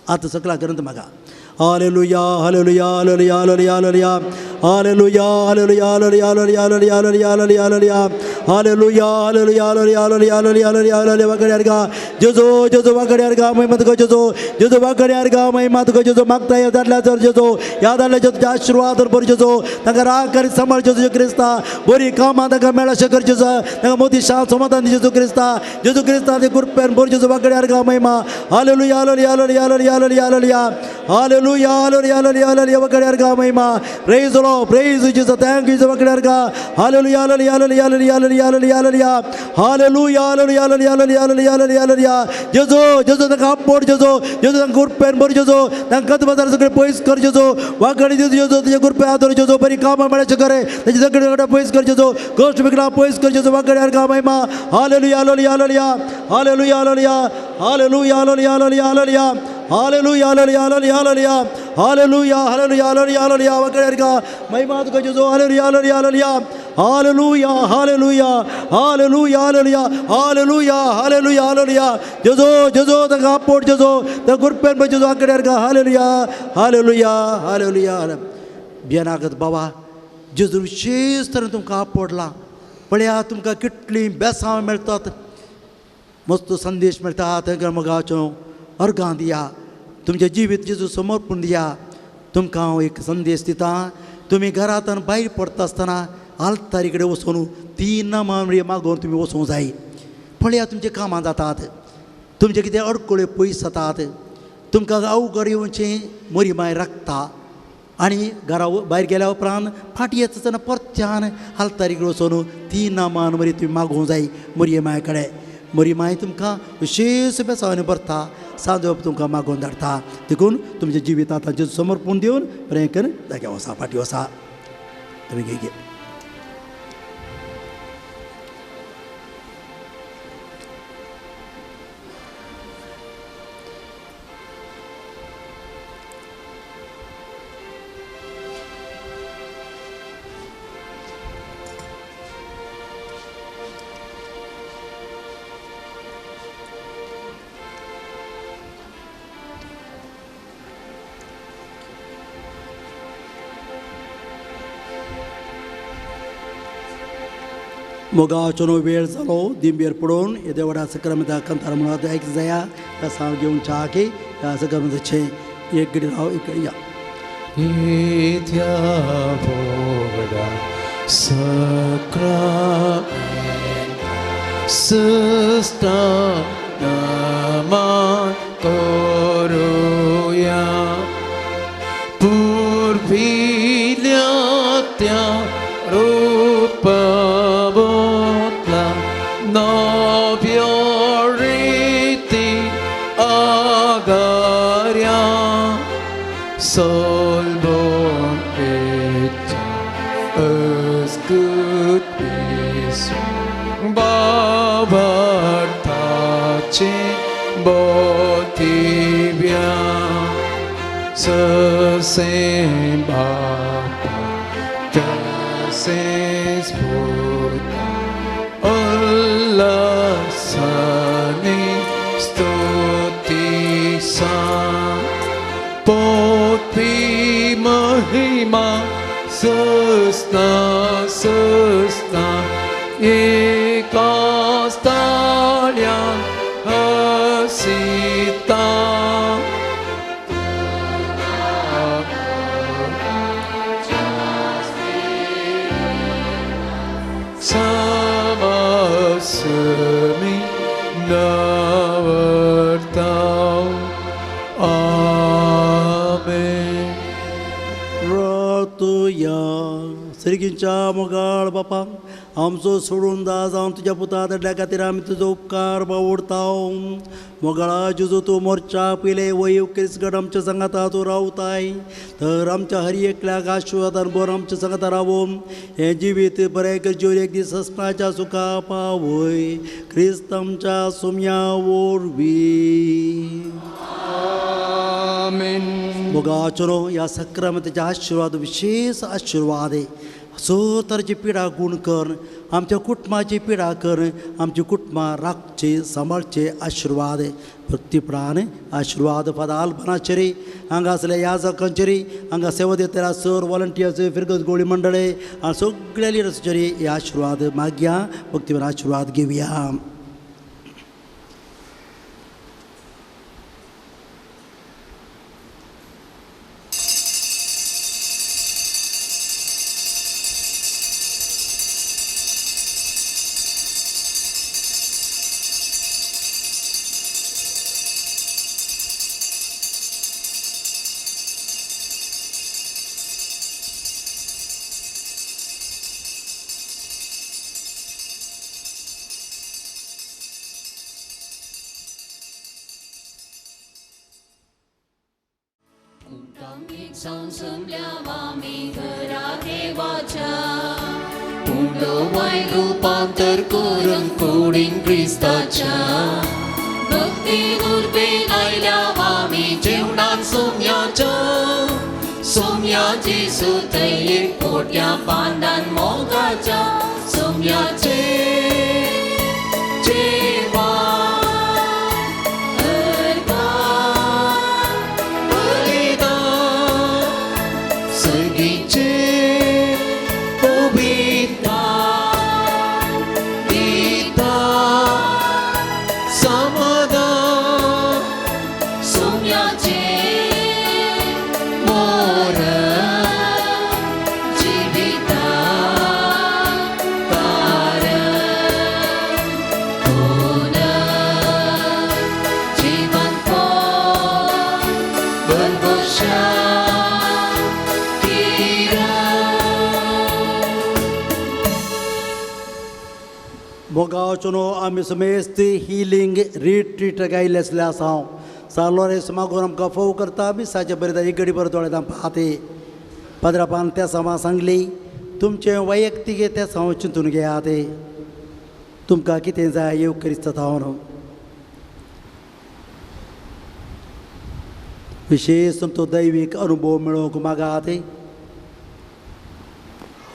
हात सकला करून मागा. Hallelujah, hallelujah, hallelujah, hallelujah, hallelujah, hallelujah, hallelujah, hallelujah, hallelujah, hallelujah, hallelujah, hallelujah, hallelujah, hallelujah, hallelujah, hallelujah, hallelujah, hallelujah, hallelujah. वागड्यार गा जेजू, जेजू वागड्यार गा महिमा तुका जेजू, जेजू वागड्यार गा महिमा तुका जेजू. मागता ह्या दादल्याचो जेजू, ह्या दादल्याचो तुज्या आशिर्वाद बरी जेजू, तांकां राग करीत सांबाळ जेजू क्रिस्ता, बरी कामां तांकां मेळशें कर जेजू, तांकां मोदी शांत समाधान जेजू क्रिस्ता, जेजू क्रिस्ता ते कृपेन बरी जेजू वागड्यार गा महिमा. Hallelujah, hallelujah, hallelujah, hallelujah, hallelujah, hallelujah, hallelujah, hallelujah, hallelujah. वागड्यार गा महिमा. Praise the Lord. Praise Jesus, thank you वाकड्यार का. Hallelujah hallelujah hallelujah hallelujah hallelujah hallelujah hallelujah hallelujah hallelujah hallelujah hallelujah hallelujah. जेजू जेजू तांकां आपोड जेजू, जेजू तांकां गुरपेन बरी जेजू, तांकां बाजार सगळे पयस कर जेजू. वांकडी जेजू जेजू तुज्या गुरपे आदर जेजू, बरी कामां मेळचे करे ताचे सगळे सगळे पयस कर जेजू, कश्ट बिगडा पयस कर जेजू. वांकड्यार का महिमा. Hallelujah hallelujah hallelujah hallelujah hallelujah hallelujah hallelujah hallelujah hallelujah hallelujah hallelujah hallelujah hallelujah hallelujah hallelujah hallelujah hallelujah. वांकड्यार का महिमा तुका जेजू. Hallelujah hallelujah hallelujah hallelujah hallelujah hallelujah hallelujah hallelujah hallelujah hallelujah. जेजू जेजू तांकां आपोड जेजू, तांकां गुरपेन पळय जेजू. वांकड्यार का हालेलुया हालेलुया हालेलुया. भियेनाकात बाबा, जेजू विशेष तरेन तुमकां आपोडला. पळया तुमकां कितलीं बेसांव मेळटात, मस्त संदेश मेळटा. तांकां मोगाचो अर्गां दिया, तुमचें जिवीत जेजू समर्पण दिया. तुमकां हांव एक संदेश दिता, तुमी घरांत भायर पडटा आसतना आल्तारी कडेन वचून तीन नामां मागोवन तुमी वचूंक जाय. पळया तुमचीं कामां जातात, तुमचें कितें अडकळ्यो पयस जातात, तुमकां अवघड येवचें मरी माय राखता. आनी घरा भायर गेल्या उपरांत फाटीं येता आसतना परत्यान आल्तारी कडेन वचून तीन नामान मरी तुमी मागोवंक जाय मरये माय कडेन. मरी माय तुमकां विशेश बेसांवांनी भरता, सांजोप तुमकां मागोवन धाडटा. देखून तुमच्या जिवितांत तांचें समर्पण दिवन बरें करून जाग्यार वसा, फाटीं वसा. तुमी घे. मोगाचो न्हू वेळ जालो दिंबेर पडून येद्या व्हडा सक्रमता कंतार म्हणून आयक जाया त्या सांग घेवन च्या की ह्या सक्रमताचें एक घडी राव एक या. येत्या व्हडा सक्रमेंत सुस्ता नमन करुया, पुर्विल्या त्या रुपावतला नव्या रिती आगार्या, solbon et özgüt biz babartaçı botibya sesen baba ses puta Allah sani stutisa potpi mahima susna susna ekastalya hasita. Samasmi navartau. Amen. रातुया सरिगींच्या मोगाळ बापा, आमचो सोडून दा जावन तुज्या पुता धाडल्या खातीर आमी तुजो उपकार बावडताव. मोगाळा जेजू तूं मोर्चा पयले वय क्रिस्गड आमच्या सांगाता तूं रावताय, तर आमच्या हर एकल्याक आशिर्वादान भर आमच्या सांगाता रावोन हें जिवीत बरें करचें एक दीस सस्नाच्या सुखा पावय क्रिस्त आमच्या सोम्या वरवीं. आमेन. मोगाचो न्हू ह्या सक्रमताचे आशिर्वाद विशेष आशिर्वाद सो तरेची पिडा गुण कर, आमच्या कुटुंबाची पिडा कर, आमची कुटुंबां राखचे सांबाळचे आशिर्वाद भक्तीप्राण आशिर्वाद फादर आल्बनाचेर, हांगा आसल्या याजकांचेर, हांगा सेवा दितल्या सर वॉलंटियर्स फिरगत गोळी मंडळे आनी सगळ्या लिडर्साचेर हे आशिर्वाद मागया, भक्तीप्राण आशिर्वाद घेवया. रूपांतर करून कुडीन क्रिस्ताच्या भक्ती उर्बेन आयल्या आमी जेवणाक सोम्याच्या सोम्याची सुतय पोट्या पांदान मोगाच्या सोम्याचे जेवण अर्पण बलिदान सर्गीचे पवित्र गीता समाधान सोम्याचे मोर जिविता कारण कोण जीवन कोण भरभोशा किरण. मोगाचो न्हू आमी समेस्त हिलींग रिट्रीट आयिल्ले आसले आसा हांव सालोरेस मागून आमकां फोव करता मिसाचे बरें एक घडी बरें दोळे पाहते पाद्रापान त्या समा सांगली तुमचें वैयक्तीक तें हांव चिंतून घेयात तुमकां कितें जाय येव क्रिस्त हांव विशेष तुमचो दैवीक अनुभव मेळोवंक मागात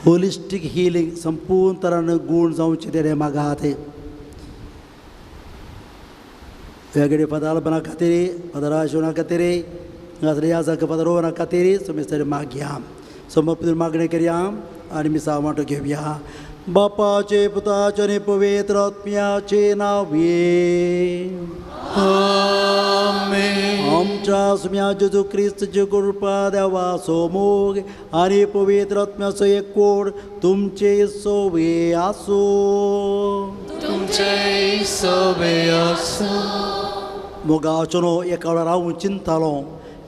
होलिस्टीक हिलींग संपूर्ण तरान गूण जावचें तेणें मागात वेगळे फादर खातीर फादर आशिवना खातीर हांगासर याजाक फादर रोहना खातीर समेस्तारी मागया समर्पित मागणें करया आनी मिसां वांटो घेवया. बापाचे पुताचे आनी पवित्र आत्म्याचे नांवे आमेन. आमच्या सुम्या जेजू क्रिस्तची कृपा देवाचो मोग आनी पवित्र आत्म्याचो एकवट तुमचे सोवे आसूं. तुमचे सोवे आसूं. मोगाचो न्हू एका वेळार हांव चिंतालो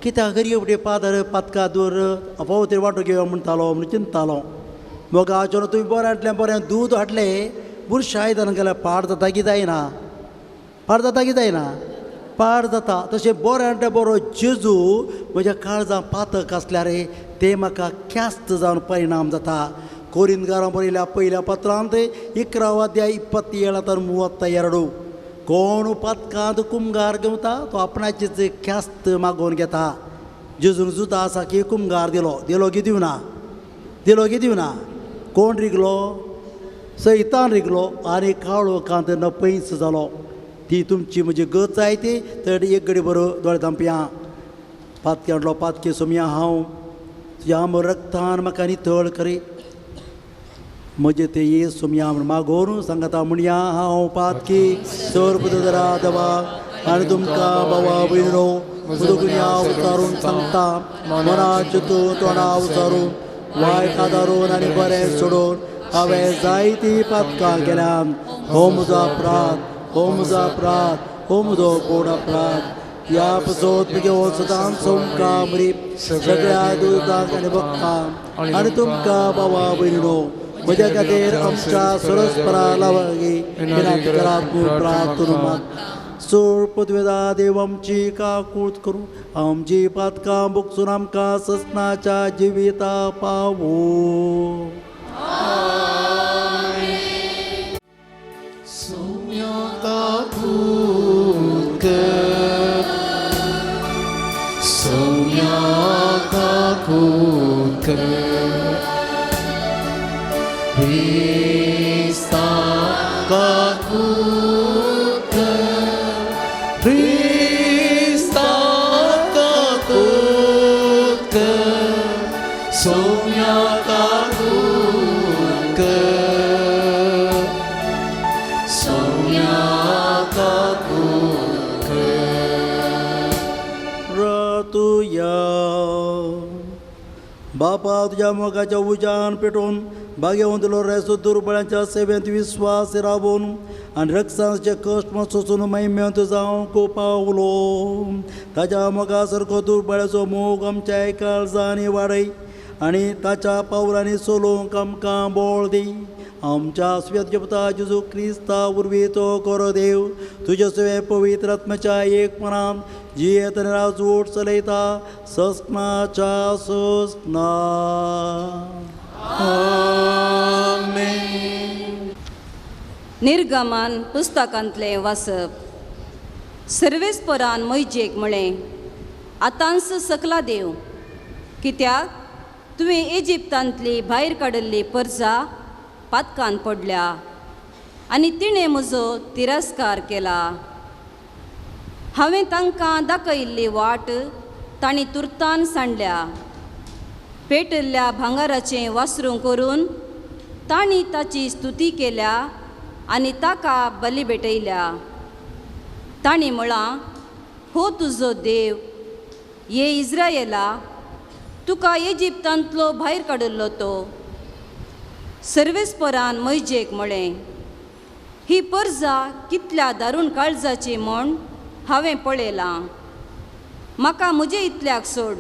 कित्याक घरी एवढे पादर पातका दूर फावो तरी वांटो घेवया म्हणटालो म्हणून चिंतालो. मोगाचो न्हू तुमी बरें हाडलें बरें दूद हाडलें बुरशें आयदन गेल्यार पाड जाता की जायना पाड जाता की जायना पाड जाता. तशें बरें हाडलें बरो जेजू म्हज्या काळजां पातक आसल्यार तें म्हाका ख्यास्त जावन परिणाम जाता. कोरिंदगारां बरयल्या पयल्या पत्रांत 11 अध्याय 27 32 कोण पातकांत कुमगार घेवता तो आपणाचीच ख्यास्त मागोवन घेता. जेजून जुदा आसा की कुमगार दिलो दिलो की दिवना दिलो की दिवना कोण रिगलो सैतान रिगलो आनी काळोखांत नपैस जालो. ती तुमची म्हजी गत जाय ती तर एक घडी बरो दोळे धांपया. पातके हाडलो पातके सोमया हांव तुज्या आम रक्तान म्हाका नितळ करी म्हजें ते ये सोमया म्हण मागोवन सांगता म्हणया हांव पातकी सर्वदरा देवा आनी तुमकां बाबा भयणो म्हजो गुन्यांव उचारून सांगता मना चिंतून तोंडा उचारून वायट आदारून आनी बरें सोडून हांवें जायतीं पातकां केल्यान. हो म्हजो अपराध हो म्हजो अपराध हो म्हजो गोड अपराध. ह्या पसोत म्हगे सदांच सोमकां मरी सगळ्या दुतांक आनी भक्तांक आनी तुमकां बाबा भयणो म्हज्या खातीर आमच्या सरस्परा लावागी विनंती करात प्रार्थना. सोड पदवेदा देव आमची काकूत करूं आमची पातकां भोगसून आमकां ससनाच्या जिविता पावो. सोम्या काकूत क्रिस्ता काकूत क्रिस्ता काकूत सोम्या काकूत सोम्या काकूत. रातुया बापा तुज्या मोगाच्या उज्यान पेटोवन भाग्यवंतलो रेसो दुर्बळांच्या सेवेंत विस्वास रावून आनी रक्सांचे कश्ट सोसून महिम्यांत जावंक पावलो. ताच्या मोगा सारको दुर्बळ्याचो मोग आमच्या काळजांनी वाडय आनी ताच्या पावलांनी चलोवंक आमकां बळ दी. आमच्या सुव्या पुता जेजू क्रिस्ता वरवीं तो करो देव तुज्या सुवे पवित्र आत्म्याच्या एक मनान जियेत आनी राजवट चलयता ससनाच्या ससना. निर्गमन पुस्तकांतलें वाचप. सर्वेस्परान मैजेक म्हळें, आतांच सकला देव, कित्याक तुवें इजिप्तांतली भायर काडिल्ली परजा पातकान पडल्या आनी तिणें म्हजो तिरस्कार केला. हांवें तांकां दाखयिल्ली वाट तांणी तुर्तान सांडल्या. पेटिल्ल्या भांगराचें वासरूं करून तांणी ताची स्तुती केल्या आनी ताका बली भेटयल्या. तांणी म्हळां, हो तुजो देव ये इज्रायला, तुका इजिप्तांतलो भायर काडिल्लो तो. सर्वेस्परान मैजेक म्हळें, ही परजा कितल्या दारूण काळजाची म्हूण हांवें पळयलां. म्हाका म्हजे इतल्याक सोड,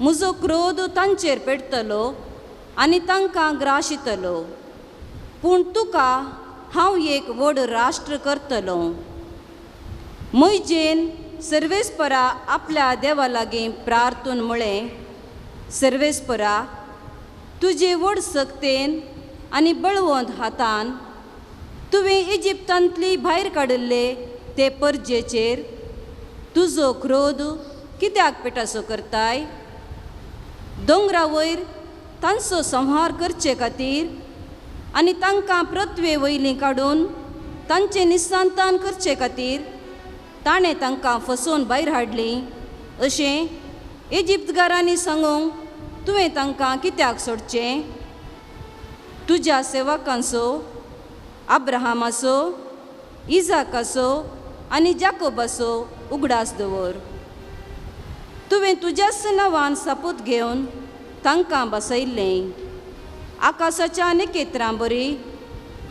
म्हजो क्रोध तांचेर पेटतलो आनी तांकां ग्राशितलो. पूण तुका हांव एक व्हड राष्ट्र करतलो. मैजेन सर्वेस्परा आपल्या देवा लागीं प्रार्थून म्हळें, सर्वेस्परा, तुजे व्हड सक्तेन आनी बळवंत हातान तुवें इजिप्तांतली भायर काडिल्ले ते परजेचेर तुजो क्रोध कित्याक पेटासो करताय? दोंगरा वयर तांचो संहार करचे खातीर आनी तांकां पृथ्वे वयलीं काडून तांचें निसंतान करचे खातीर ताणें तांकां फसोवन भायर हाडलीं अशें इजिप्तगारांनी सांगूंक तुवें तांकां कित्याक सोडचें? तुज्या सेवकांचो, अब्राहमाचो, इजाकाचो आनी जाकोबाचो उगडास दवर. तुवें तुज्याच नांवान सपूत घेवन तांकां बसयल्लें. आकाशाच्या नखेत्रां बरी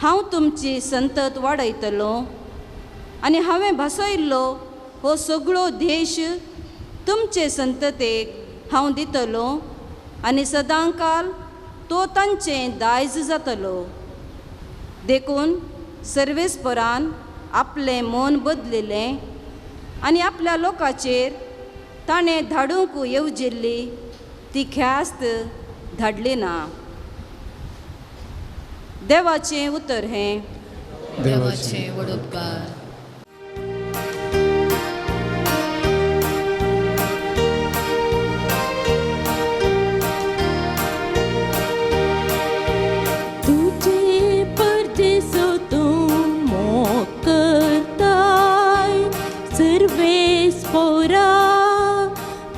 हांव तुमची संतत वाडयतलो आनी हांवें भासयल्लो हो सगळो देश तुमचे संततेक हांव दितलो आनी सदांकाल तो तांचें दायज जातलो. देखून सर्वेस्परान आपलें मन बदलिलें आनी आपल्या लोकांचेर ताणें धाडूंक येवजिल्ली ती ख्यास्त धाडली ना. देवाचें उतर हें. देवाचें व्हड उपकार. तुझे परदेसो तूं मोग करताय सर्वेस्पोरा,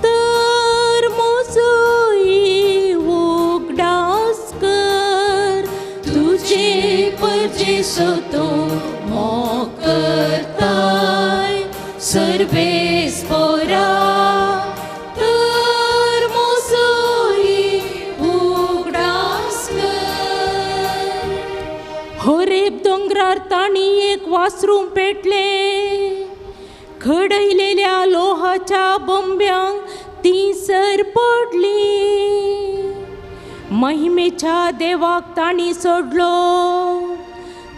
तर मोजोई उगडास कर. तुझे परदेसो तूं मोग करताय सर्वेस्पोरा, तर मोजोई उगडास कर. होरेब दोंगरार तांणी एक वासरूं पेटलें, घडयलेल्या लोहाच्या बंब्यांक ती सर पडली. महिमेच्या देवाक तांणी सोडलो,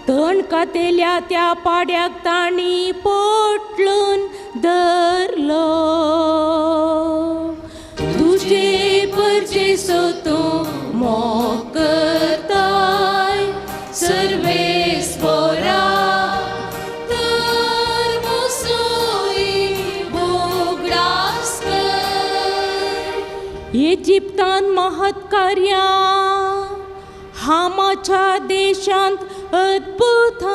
तण कातेल्या त्या पाड्याक तांणी पोटलून धरलो. तुझे परदेसो तूं मोग करताय सर्वेस्पोरा, तर मोसोई उगडास कर. इजिप्तान महत्कार्यां, हामाच्या देशांत अद्भुतां,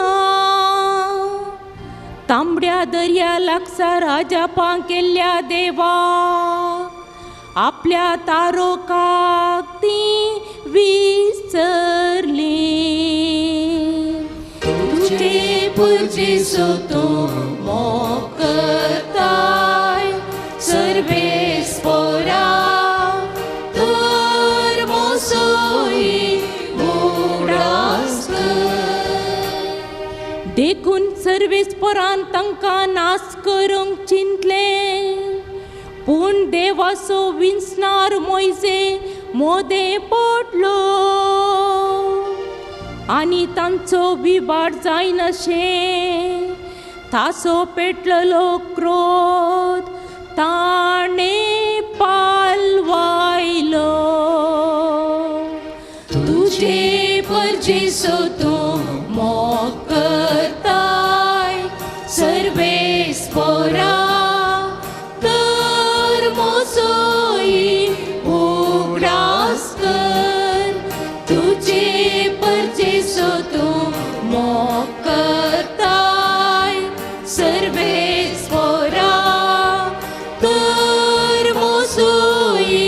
तांबड्या दर्या लागसार अजापां केल्ल्या देवा, आपल्या तारोकाक ती विसरली. तुझे परदेसो तूं मोग करताय सर्वेस्पोरा, तर मोसोई उगडास कर. देखून सर्वेस्परान तांकां नाश करूंक चिंतलें, पूण देवाचो विंचणार मोयजे मोदें पडलो. आनी तांचो विबाड जायनाशें ताचो पेटलेलो क्रोध ताणें पालवायलो. तुझे परजेसो तूं मोग करताय सर्वेस्पोरा तर मोसोई उगडास कर. तुझे परजेसो तूं मोग करताय सर्वेस्पोरा तर मोसोई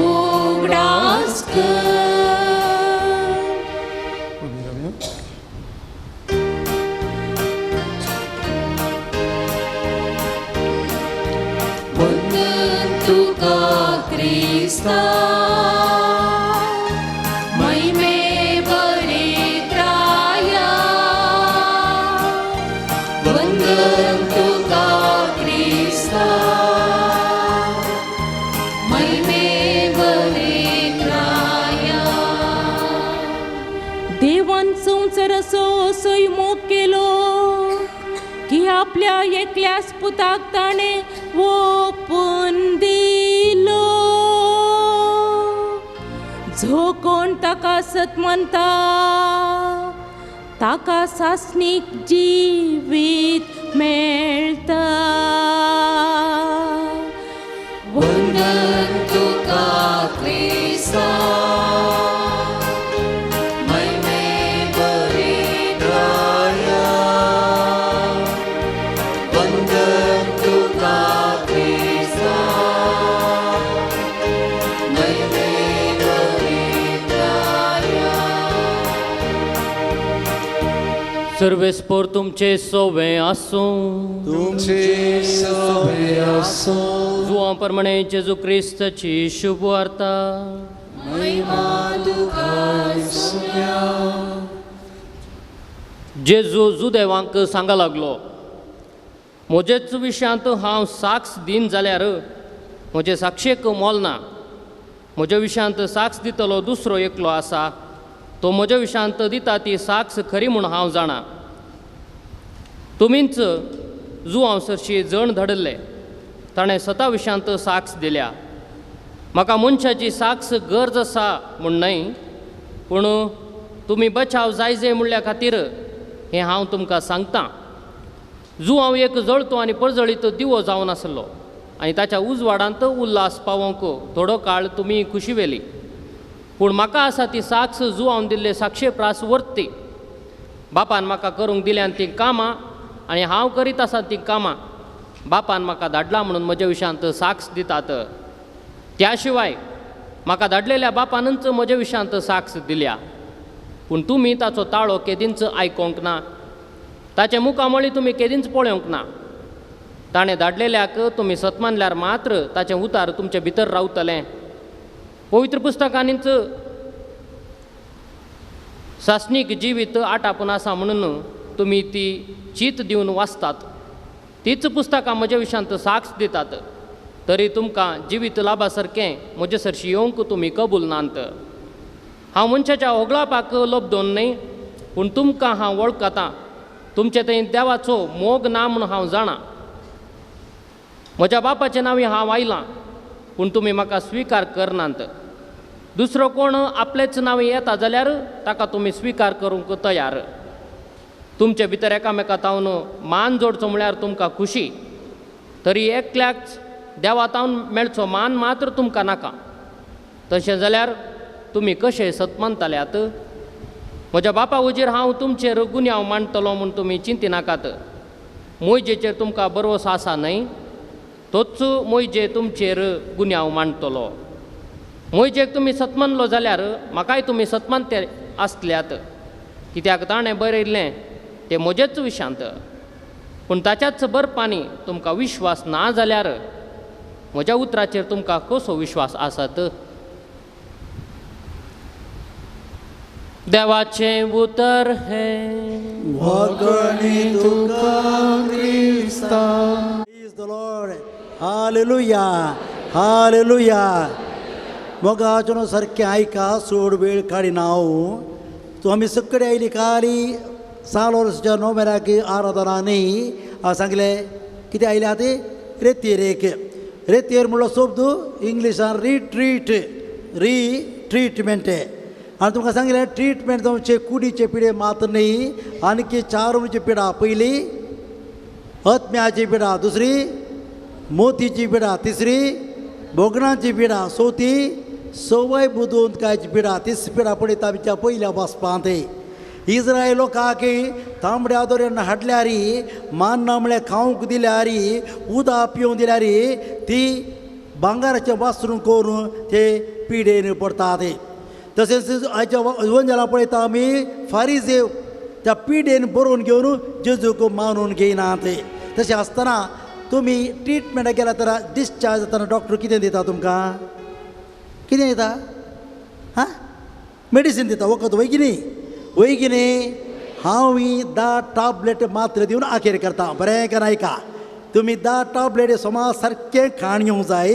उगडास कर. वंदन तुका क्रिस्ता महिमे बरित्राया. वंदन तुका क्रिस्ता महिमे बरित्राया. देवान संवसाराचो असोय मोग केलो की आपल्या एकल्याच पुताक ताणें ओपून दिलो. जो कोण ताका सत मानता ताका सासणीक जिवीत मेळटा. वंदन तुका क्रिस्ता महिमे बरित्राया. वंदन तुका क्रिस्ता महिमे बरित्राया. सर्वेस्पोर तुमचे सोवे आसूं. तुमचे सोबे आसूं. जुवां प्रमाणे जेजू क्रिस्ताची शुभ वार्ता. महिमा तुका सुन्या. जेजू जुदेवांक सांगा लागलो, म्हजेच विशयांत हांव साक्ष दीन जाल्यार म्हजे साक्षेक मोल ना. म्हज्या विशयांत साक्ष दितलो दुसरो एकलो आसा, तो म्हज्या विशयांत दिता ती साक्ष खरी म्हूण हांव जाणा. तुमीच जुवांव सरशी जण धाडिल्ले, ताणें स्वता विशयांत साक्ष दिल्या. म्हाका मनशाची साक्ष गरज आसा म्हूण न्हय, पूण तुमी बचाव जाय जाय म्हणल्या खातीर हें हांव तुमकां सांगतां. जुवांव एक जळतो आनी परजळीत दिवो जावन आसलो आनी ताच्या उजवाडांत उल्हास पावोवंक थोडो काळ तुमी खुशी वेली. पूण म्हाका आसा ती साक्ष जुवावन दिल्ले साक्षे प्रास वर्ती. बापान म्हाका करूंक दिल्यान तीं कामां आनी हांव करीत आसा तीं कामां बापान म्हाका धाडला म्हणून म्हज्या विशयांत साक्ष दितात. त्या शिवाय म्हाका धाडलेल्या बापानूच म्हज्या विशयांत साक्ष दिल्या. पूण तुमी ताचो ताळो केदींच आयकोंक ना, ताचे मुखामळी तुमी केदींच पळोवंक ना. ताणें धाडलेल्याक तुमी सत मानल्यार मात्र ताचें उतार तुमचे भितर रावतलें. पवित्र पुस्तकांनीच सासणीक जिवीत आटापून आसा म्हणून तुमी ती चीत दिवन वाचतात. तीच पुस्तकां म्हज्या विशयांत साक्ष दितात. तरी तुमकां जिवीत लाभा सारकें म्हजे सरशी येवंक तुमी कबूल नात. हांव मनशाच्या होगळापाक लोब दोन न्हय, पूण तुमकां हांव वळखतां. तुमचे थंय देवाचो मोग ना म्हूण हांव जाणा. म्हज्या बापाचें नांव हांव आयलां, पूण तुमी म्हाका स्विकार करनात. दुसरो कोण आपलेच नांव येता जाल्यार ताका तुमी स्विकार करूंक तयार. तुमचे भितर एकामेका तावन मान जोडचो म्हळ्यार तुमकां खुशी, तरी एकल्याक देवा तावन मेळचो मान मात्र तुमकां नाका. तशें जाल्यार तुमी कशें सत मानताल्यात? म्हज्या बापा हुजीर हांव तुमचेर गुन्यांव मांडटलो म्हूण तुमी चिंतिनाकात. मोयजेचेर तुमकां बरवस आसा न्हय, तोच मोयजे तुमचेर गुन्यांव मांडटलो. मोयजेक तुमी सतमानलो जाल्यार म्हाकाय तुमी सतमानते आसल्यात, कित्याक ताणें बरयल्लें तें म्हजेच विशांत. पूण ताच्याच बरपांनी तुमकां विश्वास ना जाल्यार म्हज्या उतराचेर तुमकां कसो विश्वास आसत? देवाचें उतर हें. वागणी तुका क्रिस्ता. Praise the Lord. Hallelujah. Hallelujah. मोगाचो सारकें आयका, चड वेळ काडिना हांव. सो आमी सगळे आयली काली साल वर्साच्या नोव्हेराक आराधना न्ही हांव सांगलें कितें आयल्या ती रेतीर एक रेतीर म्हणलो शब्द इंग्लिशान रिट्रीट रिट्रीटमेंट. आनी तुमकां सांगलें ट्रिटमेंट जावचे कुडीचे पिडे मात्र न्ही आनीक चार म्हणजे पिडा. पयली आत्म्याची पिडा, दुसरी मोतीची पिडा, तिसरी भोगणाची पिडा, चवथी सवय बुदून कायची पिडा. तीस पिडा पळयता आमच्या पयल्या बसपांत. इस्रायल लोकांक तांबड्या दोऱ्यान हाडल्यार मान्ना म्हळ्यार खावंक दिल्यार उदक पिवंक दिल्यार ती भांगराचें वासरून करून ते पिडेन पडटात. तशेंच आयच्या वंजला पळयता आमी फारीजेव त्या पिडेन बरोवन घेवन जेजूक मानून घेयनात. तशें आसतना तुमी ट्रिटमेंटाक गेल्या तर डिस्चार्ज जातना डॉक्टर कितें दिता तुमकां? कितें दिता? हां, मेडिसीन दिता, वखद वय की न्ही? वय की न्ही? हांव ही 10 टॅबलेट मात्र दिवन आखेर करता. बरें कर आयका, तुमी 10 टॅबलेट सोमा सारकें खाण घेवंक जाय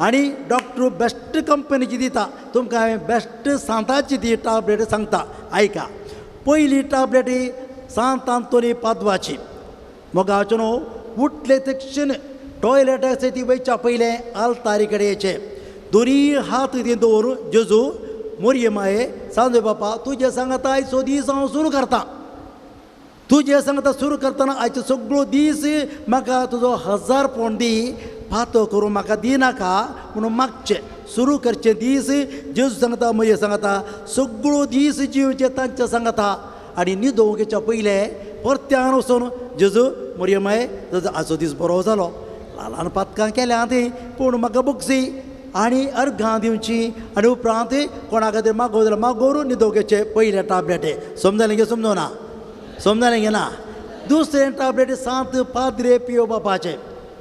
आनी डॉक्टर बेस्ट कंपनीची दिता तुमकां. हांवें बेस्ट सांताची ती टॅबलेट सांगता आयका. पयली टॅबलेट सांत आंतोनी पादवाची. मोगाचो न्हू उठले तक्षण टॉयलेट आसा ती वयच्या पयलें आल्तारी कडेन येचें, दोनी हात ती दवरून जेजू मोरये माये सांजो बापा तुजे सांगता आयचो दीस हांव सुरू करता, तुजे सांगता सुरू करतना आयचो सगळो दीस म्हाका तुजो 1000 पोंड दी, पातो करूं म्हाका दिनाका म्हणून मागचें सुरू करचें दीस. जेजू सांगता म्हजे सांगता सगळो दीस जिवचें तांच्या सांगता. आनी न्हिदोवंक घेवच्या पयलें परत्यान वचून जेजू मोरये माये तुजो आयचो दीस बरो जालो, ल्हान पातकां केल्या ती पूण म्हाका बगसी आनी अर्घां दिवची आनी उपरांत कोणा खातीर मागो जाल्यार मागोरून न्हिदोवंक घेवचें पयलें टॅबलेट. समजलें गे? समजोना? समजलें गे ना? दुसरें टॅबलेट सांत पाद्रे पियो बापाचें,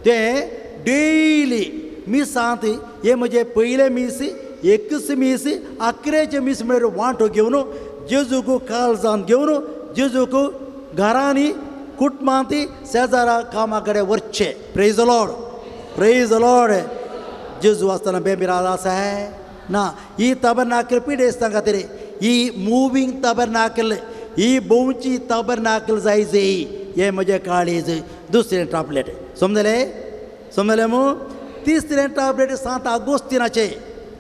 तें डेली मिसांत हें म्हजें पयलें मीस एकच मीस आकरेचें मीस म्हळ्यार वांटो घेवन जेजूक काळजांत घेवन जेजूक घरांनी कुटुंबांत शेजारा कामा कडेन व्हरचें. Praise the Lord, praise the Lord. जेजू आसतना बेमिराज आसा ना. ही तबरनाकल पिडेस्तां खातीर, ही मुवींग तबरनाकल, ही भोंवची तबरनाकल जाय जय हें म्हजें काळीज. दुसरें टॅबलेट समजलें? समजलें मू? तिसरें टॅबलेट सांत आगोस्तिनाचें.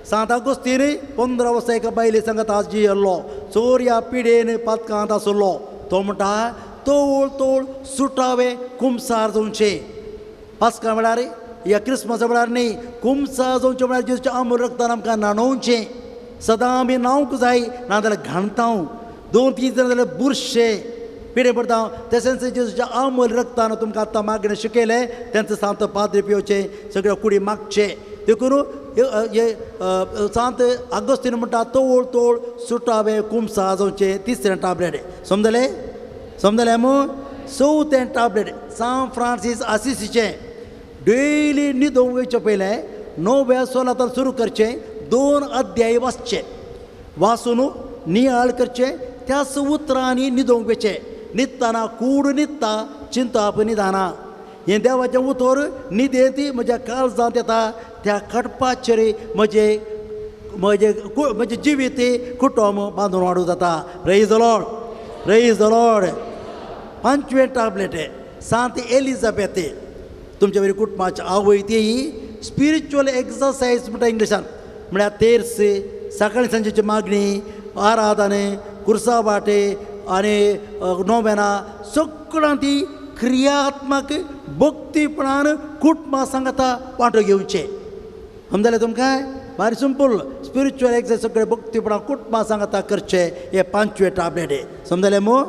सांत आगोस्तीन 15 वर्सां एका बायले सांगत आज जियेल्लो चोरया पिडेन पातकांत आसलो. तो म्हणटा तोळ तोळ सुटावे कुमसार जावचें. पास्कां म्हळ्यार या क्रिसमसा वेळार न्ही, कुमसार जावचें म्हळ्यार जेजूच्या आमूल रक्तान आमकां न्हाणोवचें. सदां आमी न्हावंक जाय, नाजाल्यार घाणता 2-3 जाण जाल्यार बुरशे पिडे पडटा. तशेंच जेजूच्या आमूल रक्तान तुमकां आतां मागणें शिकयलें तेंच सांत पाद्री पिवचें, सगळ्या कुडी मागचें. देखून हे सांत आगोस्तीन म्हणटा तोळ तोळ सुटावे कुमसार जावचें. तिसरें टॅबलेट समजलें? समजलें मू? चवथें टॅबलेट सांत फ्रांसीस आसिसीचें. डेली न्हिदोवंक वयचें पयलें 9व्या सोलातान सुरू करचें, 2 अध्याय वाचचें, वाचून नियाळ करचें, त्याच उतरांनी न्हिदोवंक वयचें. न्हिदतना कूड न्हिदता, चिंताप न्हिदना. हें देवाचें उतर न्हिदेंत म्हज्या काळजांत येता, त्या खडपाचेर म्हजें म्हजें म्हजें जिवीत कुटुंब बांदून वाडूं जाता. Praise the Lord, praise the Lord. पांचवें टॅबलेट सांत एलिझाबेथ तुमच्या बरी कुटुंबाची आवय. ती स्पिरिच्युअल एक्सरसायज म्हणटा इंग्लिशान, म्हळ्यार तेर्स, सकाळी सांजेची मागणी, आराधने, कुर्सा वाटे आनी नोवेना सगळ्यां ती क्रियात्मक भक्तीपणान कुटुंबा सांगता वांटो घेवचें. समजलें तुमकां? भारी सिंपल स्पिरिच्युअल एक्सरसायज सगळे भक्तीपणान कुटुंबा सांगता करचें. हे पांचवें टॅबलेट. समजलें मू?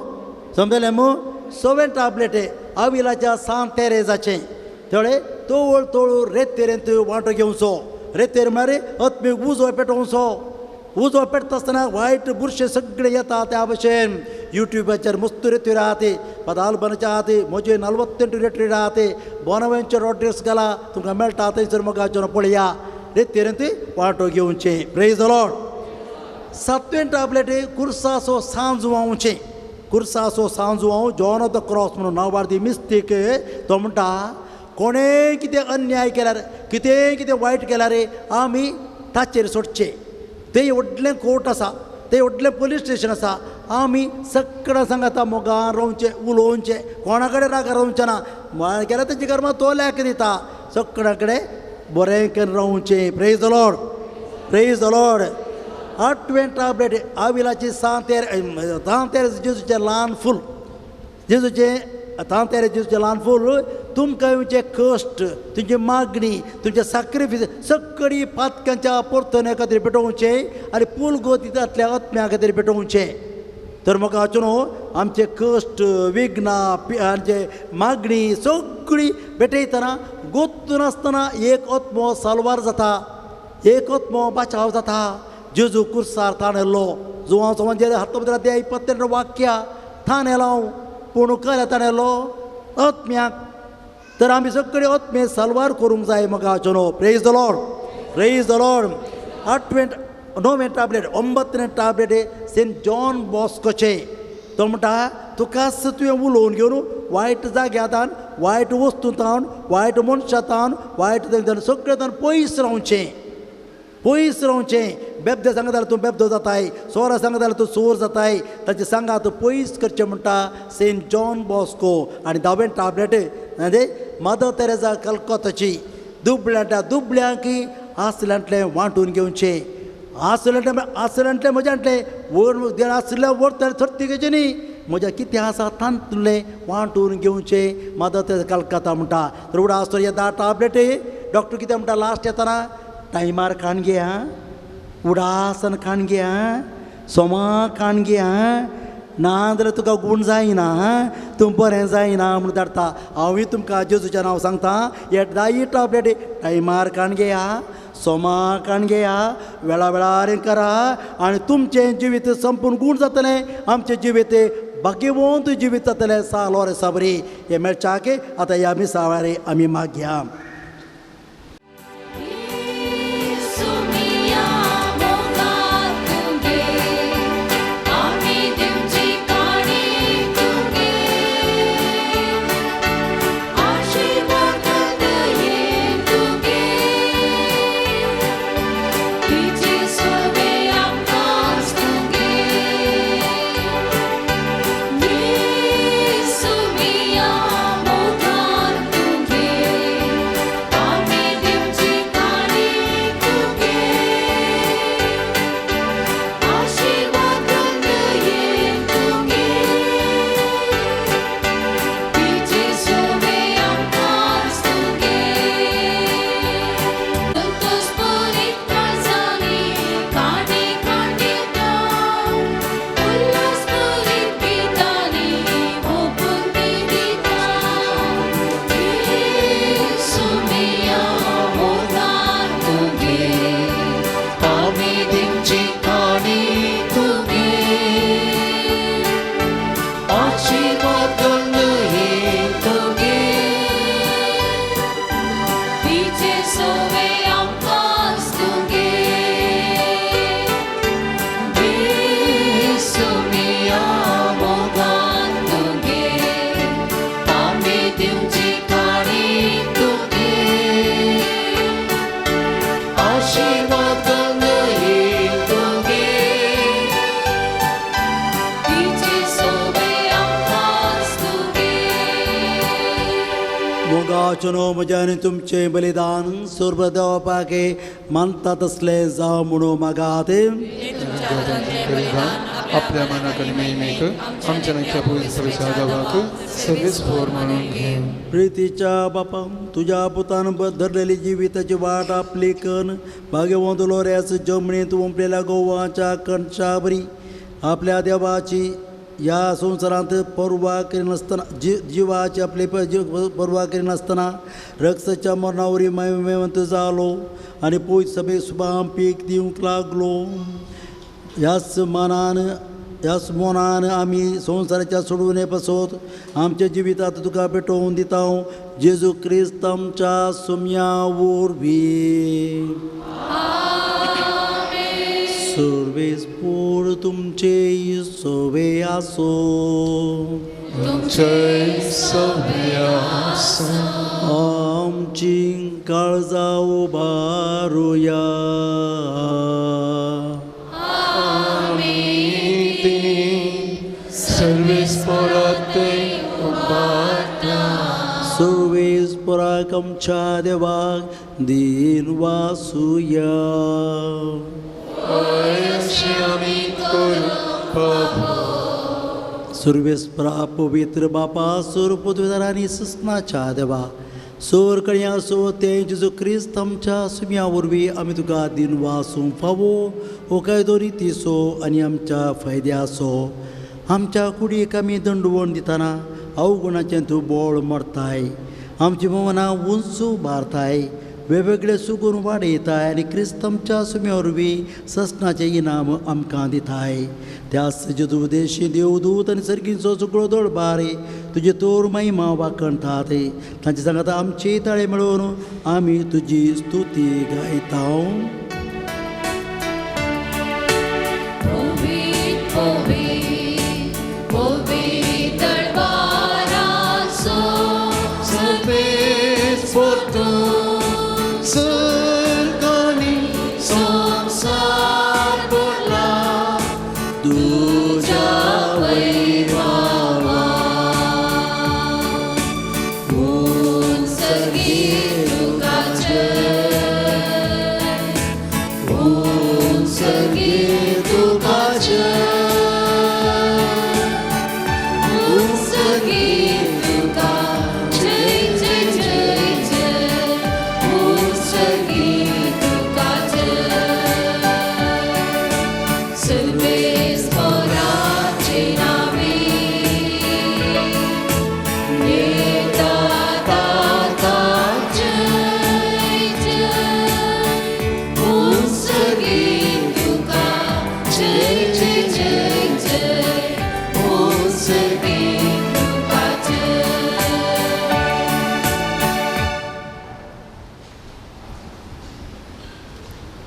समजलें मू? सवें टॅबलेट आविलाच्या सांत तेरेजाचें. थोडे तोळ तोळ रेतेरेंत वांटो घेवचो. रेतेर म्हळ्यार आत्मीक उजो पेटोवचो. उजो पेटता आसतना वायट बुरशे सगळे येता. त्या भशेन युट्यूबाचेर मस्त रेतेर आहा, पदालबनाचे आहा, म्हजे 48 रेटेर आहा, बोनावेंचर रॉड्रिक्स घाला तुमकां मेळटा थंयसर मोगाचेर पळया. रेतेरेंत वांटो घेवचें. Praise the Lord. सातवें टॅबलेट कुर्साचो सांजवावचें. कुर्साचो सांजवाव जॉन ऑफ the cross म्हणून नांवार्दी मिस्तीक. तो म्हणटा कोणें कितें अन्याय केल्यार, कितें कितें वायट केल्यार आमी ताचेर सोडचें. तें व्हडलें कोर्ट आसा, तें व्हडलें पोलीस स्टेशन आसा, आमी सगळ्यां सांगता मोगान रावचें उलोवचें कोणा कडेन राग रावचें ना केल्यार तेजी कर्मा तो लेख दिता सगळ्या कडेन बरें करून रावचें. Praise the Lord, praise the Lord. आठवें टाबलेट आविलाची सांतेर तांतेर जेजूचें ल्हान फूल जेजूचें तांतेर जेजूचें ल्हान फूल तुमकां येवचें कश्ट तुमची मागणी तुमचें साक्रिफीस सगळी पातकांच्या पोरतोन्या खातीर पेटोवचें आनी पूल गोतितांतल्या आत्म्या खातीर पेटोवचें. तर म्हाका हाचो न्हू आमचे कश्ट विघ्नां आमचे मागणी सगळी पेटयतना गोत्तून आसतना एक आत्मो साल्वार जाता एक आत्मो बाचाव जाता. जेजू कुर्सार ताणेल्लो जुवांव समाजेर हात ते इपत्तेर वाक्या थाणेलो पूण कऱ्या ताणेलो आत्म्याक. तर आमी सगळे आत्मे साल्वार करूंक जाय म्हाका हाचो न्हू. Praise the Lord, praise the Lord. आठवें णवें टाबलेट ओंबत्तें टाबलेट सेंट जॉन बॉस्कोचें. तो म्हणटा तुकाच तुवें उलोवन घेवन वायट जाग्यांतान वायट वस्तू तावन वायट मनशां तावन वायट सगळें तावन पयस रावचें पयस रावचें. बेबदे सांगता जाल्यार तूं बेबदो जाताय सोरा सांगता जाल्यार तूं चोर जाताय ताचे सांगात पयस करचें म्हणटा सेंट जॉन बॉस्को. आनी धावें टाबलेट म्हणजे मदर तेरेजा कलकत्ताची दुबळ्यांच्या दुबळ्यांक आसल्यांतलें वांटून घेवचें आसलें आसलें म्हज्यांतलें वयर आसलें व्हरतलें थर्ती घेवचें न्ही म्हज्या कितें आसा तातूंतलें वांटून घेवचें मदर तेरेजा कलकत्ता म्हणटा. तर उडा आसतो हे 10 टाबलेट डॉक्टर कितें म्हणटा लास्ट येतना टायमार खाण घे आं उडासन खाण घे आं सोमा खाण घे आं ना जाल्यार तुका गूण जायना तूं बरें जायना म्हूण धाडटा. हांवूय तुमकां जेजूचें नांव सांगता हे 10 टाबलेट टायमार खाण घेया सोमा खाण घेया वेळा वेळार करा आनी तुमचें जिवीत संपूर्ण गूण जातलें आमचें जिवीत भाग्यवंत जिवीत जातलें. सालोर साबरी हें मेळच्याक आतां ह्या मिसा वेळार आमी मागया. मोगाचो म्हज्या आनी तुमचें बलिदान सर्वदेवपाके मानता तसलें जावं म्हणून मागात. आपल्या मनाक आनी महिमेक आमच्या नख्या पवित्र देवाक सर्वीस फोर म्हणून घेव. प्रितीच्या बापा तुज्या पुतान धरलेली जिविताची वाट आपली कन भाग्यवंत लोऱ्याच जमनींत ओंपलेल्या गोवाच्या कणशा बरी आपल्या देवाची ह्या संवसारांत पर्वा करिनासतना जिवाची आपली पर्वा करिनासतना रक्ताच्या मरणावरी महिमेवंत जालो आनी पयस सभे सुबाम पीक दिवंक लागलो. ह्याच मनान ह्याच मनान आमी संवसाराच्या सोडून पासत आमच्या जिवितांत तुका पेटोवन दिता जेजू क्रिस्त आमच्या सुम्या वरवीं. सर्वेस्पोर तुमचे सवे आसो तुमचे सवे आसो. आमची काळजां उबारुया आमी उबारता. सुवेस पुराक आमच्या देवाक दिन वासुया. अशें आमी करूं प्रभो. सुर्वेस्परा पवित्र बापा सूर पुदविदार आनी सुसनाच्या देवा सोर कळया सो तें जेजू क्रिस्त आमच्या सुम्या वरवीं आमी तुका दिन वासूंक फावो हो कायदो रितीचो आनी आमच्या फायद्याचो. आमच्या कुडीक आमी दंडवण दितना अवगुणाचें तूं बोळ मरताय, आमची मनां उंच उबारताय, वेगवेगळे सुगून वाडयताय आनी क्रिस्त आमच्या सुम्या वरवीं ससनाचें इनाम आमकां दिताय. त्या जेजू देशी देवदूत आनी सर्गींचो सगळो दळबार तुजे तोर महिमा वाखणतात. तांचे सांगात आमची ताळे मेळोवन आमी तुजी स्तुती गायता.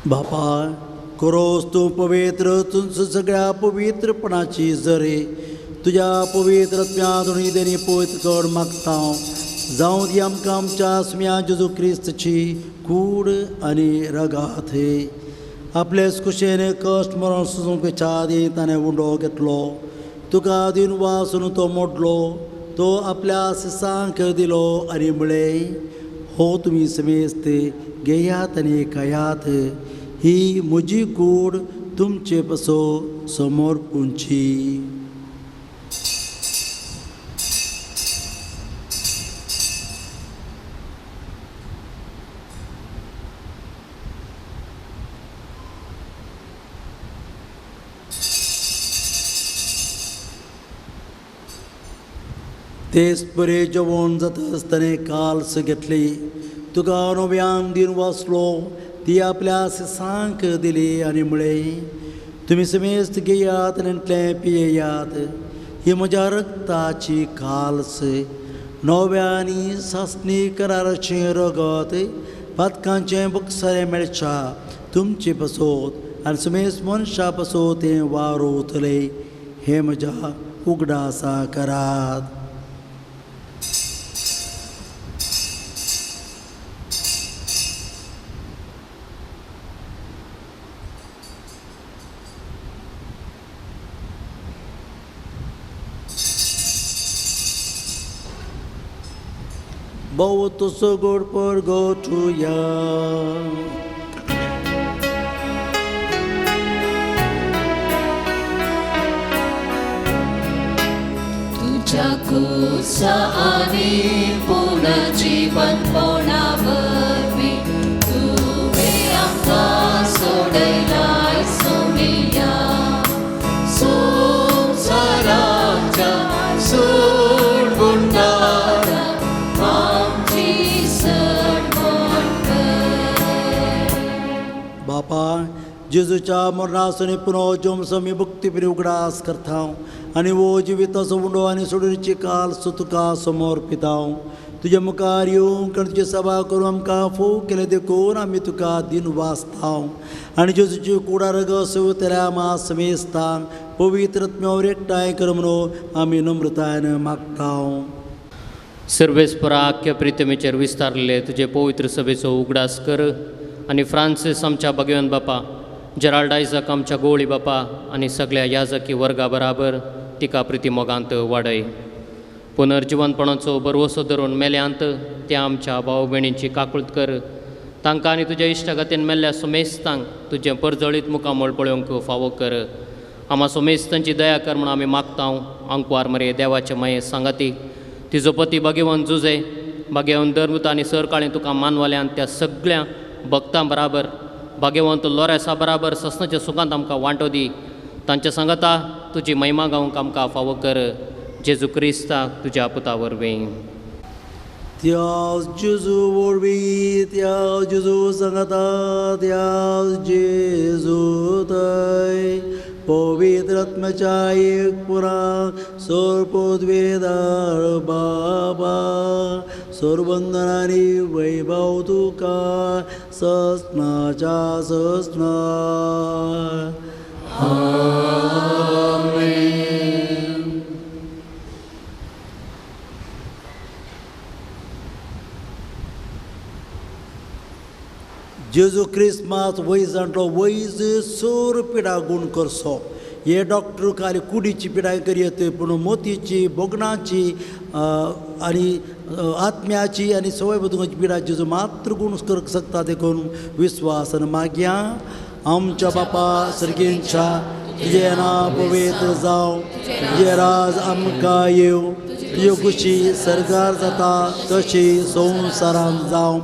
बापा करोस तूं पवित्र तुमचो सगळ्या पवित्रपणाची जरे तुज्या पवित्र आत्म्या देणी पवित्र कर मागता. जावं दी आमकां आमच्या सुम्या जेजू क्रिस्तची कूड आनी रगात. आपलेच कुशेन कश्ट मरण सोसूंक आदी ताणें उंडो घेतलो, तुका दिन वासून तो मोडलो, तो आपल्या सिसांक दिलो आनी म्हळें, हो तुमी समेस्त घेयात आनी खायात, ही म्हजी कूड तुमचे पसो समोर पुंची. तेच परे जेवण जाता आसतना काल्स घेतली, तुका नव्यान दिन वाचलो, ती आपल्या सिसांक दिली आनी म्हळें, तुमी समेस्त घेयात आनी तें पियेयात, ही म्हज्या रक्ताची काल्स, नव्या आनी सासणी कराराचें रगत, पातकांचें बक्षारें मेळच्या तुमचे पसोत आनी समेस्त मनशा पसोत तें वारोवतलें, हें म्हज्या उगडासा करात. बहुत सगोड पर गोठुया. तुझ्या कुसा आणि पुनर्जीवनपणा वरवीं तुवें आमकां सोडयलाय सोमिया. संवसाराच्या सोडवणदारा आमची सडवण कर. बापा जेजूच्या मरणासून पुनर्जन्म आमी भक्तीपणी उगडास करता आनी वो जिविताचो उंडो आनी सोडणीची काल सो तुका समर्पिता. तुज्या मुखार येवंक आनी तुजी सभा करून आमकां फोव केलें देखून आमी तुका दिन वाचता आनी जेजूची कुडा रगत तेल्या मा समेस्तांक पवित्र आत्म्यावर एकठांय कर म्हणून आमी नम्रतायेन मागता. सर्वेस्परा आख्या प्रितमेचेर विस्तारले तुजे पवित्र सभेचो उगडास कर आनी फ्रांसीस आमच्या भगवान बापा, जेराल्ड आयजक आमच्या गोळी बापा आनी सगळ्या याजकी वर्गा बराबर तिका प्रिती मोगांत वाडय. पुनर्जिवनपणाचो भरवसो धरून मेल्यांत त्या आमच्या भाव भयणींची काकूळत कर. तांकां आनी तुज्या इश्टागतीन मेल्ल्या सुमेस्तांक तुजें परजळीत मुखामळ पळोवंक फावो कर. आमा सुमेस्तांची दया कर म्हूण आमी मागता. आंकवार मरे देवाचे माये सांगाती तिजो पती भाग्यवंत जुजे भाग्यवंत धर्मूत आनी सरकाळी तुका मानवल्यान त्या सगळ्या भक्तां बराबर भाग्यवंत लोरेसा बराबर ससनाच्या सुखांत आमकां वांटो दी. तांच्या सांगाता तुजी महिमा गावंक आमकां फावो कर. जेजू क्रिस्ता तुज्या पुता वरवीं. त्या जेजू वरवीं, त्या जेजू सांगाता, त्या जेजू थंय पवित्र आत्म्याच्या एक पुरा सोरपोदवेदार बाबा सोरबंधनानी वैभव तुका ससनाच्या ससना. आमेन. जेजू क्रिस्मास वैजांतलो वैज सोर पिडा गुण करचो. हे डॉक्टर खाली कुडीची पिडाय करयत पूण मोतीची भोगणाची आनी आत्म्याची आनी सवय बदुंगाची पिडा जेजू मात्र गुण करूंक शकता. देखून विस्वासान मागया. आमच्या बापा सर्गींच्या तुजें नांव पवित्र जावं, तुजें राज आमकां येवं, तुज्यो खुशी सरकार जाता तशी संवसारांत जावं.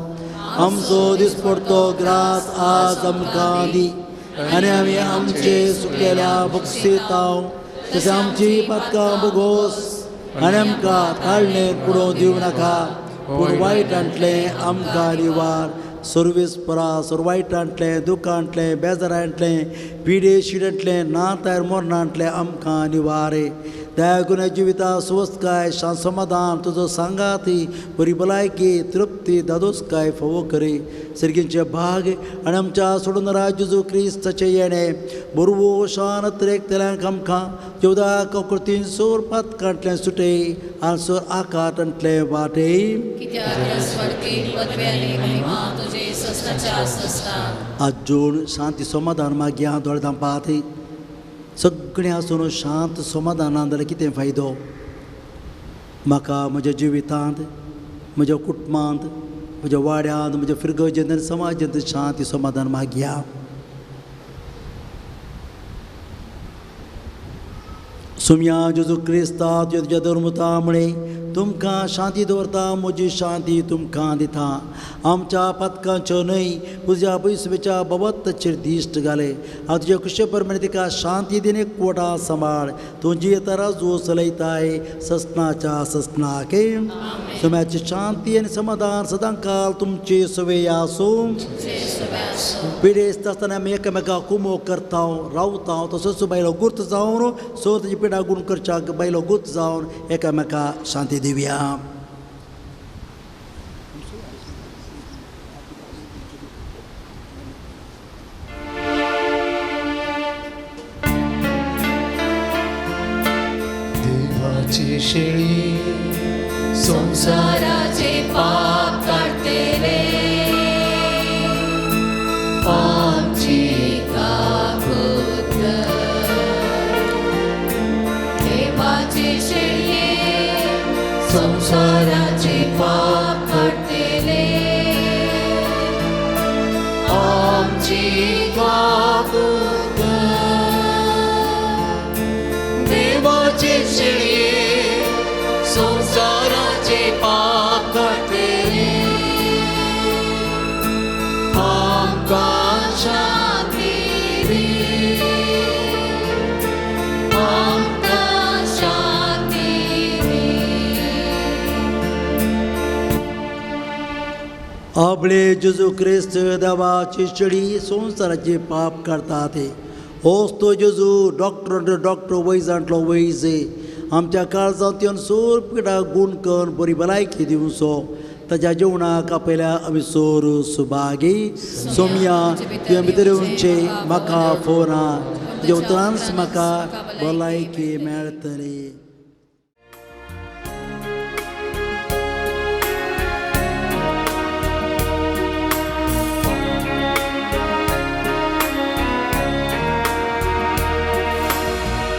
आमचो दिसपडतो ग्रास आज आमकां दी आनी आमी आमचे सुकेल्या बक्षितांव तशें आमची पातकां भोगोस आनी आमकां ताळणेर पुडोवन दिवं नाका पूण वायटांतलें आमकां निवार. सर्वीस परा सोर वायटांतलें दुखांतलें बेजारांतलें पिडे शिडांतलें ना तयार मरणांतलें आमकां निवारे. दया गुण्या जिविता सुवस्थकाय शांत समाधान तुजो सांगाती बरी भलायकी तृप्ती दादोसकाय फावो करी. सर्गींचे भाग आनी आमच्या सोडून जेजू क्रिस्ताचें येणें बरवो शान त्रेकतल्यांक आमकां चवदा ककृतीन सोर पातकांतलें सुटे आनी सोर आकाटांतलें वाटे. आज शांती समाधान मागया. दोळे धांपात सगळें आसून शांत समाधानान जाल्यार कितें फायदो? म्हाका म्हज्या जिवितांत, म्हज्या कुटुंबांत, म्हज्या वाड्यांत, म्हज्या फिरगजेंत आनी समाजांत शांती समाधान मागया. सुमया जेजू क्रिस्ता तुज्या धर्मता म्हळें तुमकां शांती दवरता, म्हजी शांती तुमकां दिता. आमच्या पातकांच्यो न्हय तुज्या पयसुच्या बाबताचेर दिश्ट घाले हांव तुज्या कुशे प्रमाणे तिका शांती दिने कोटा सांबाळ. तूं जियेता राजू चलयताय ससनाच्या ससनाक. सुम्याची शांती आनी समाधान सदांकाल तुमची सवय आसूं. पिडेस्त आसतना आमी एकामेका कुमो करता रावता तसोच बायलो गुर्त जावन सो ताजी पिडा गुण करच्याक बायलो गुर्त जावन एकामेका शांती दिवया. देवाची शेळी संसाराचे पाप काडटले आमची काकूत कर. देवाची शेळये संसाराचे पाप काडटले आमची काकूत कर. देवाची शेळये संसाराचे पाप काडटले आमकां शांती दी, आमकां शांती दी. आपले जेजू क्रिस्त देवाची शेळी संवसाराचे पाप काडटा ते होच तो जेजू डॉक्टर डॉक्टर वैजांतलो वैज आमच्या काळजांत येवन सोर पिडा गुण करून बरी भलायकी दिवचो. ताज्या जेवणाक आपयल्या आमी सोर सुभागी. सोमया तुवें भितर येवचें म्हाका फोना तुज्या उतरांच म्हाका भलायकी मेळटली.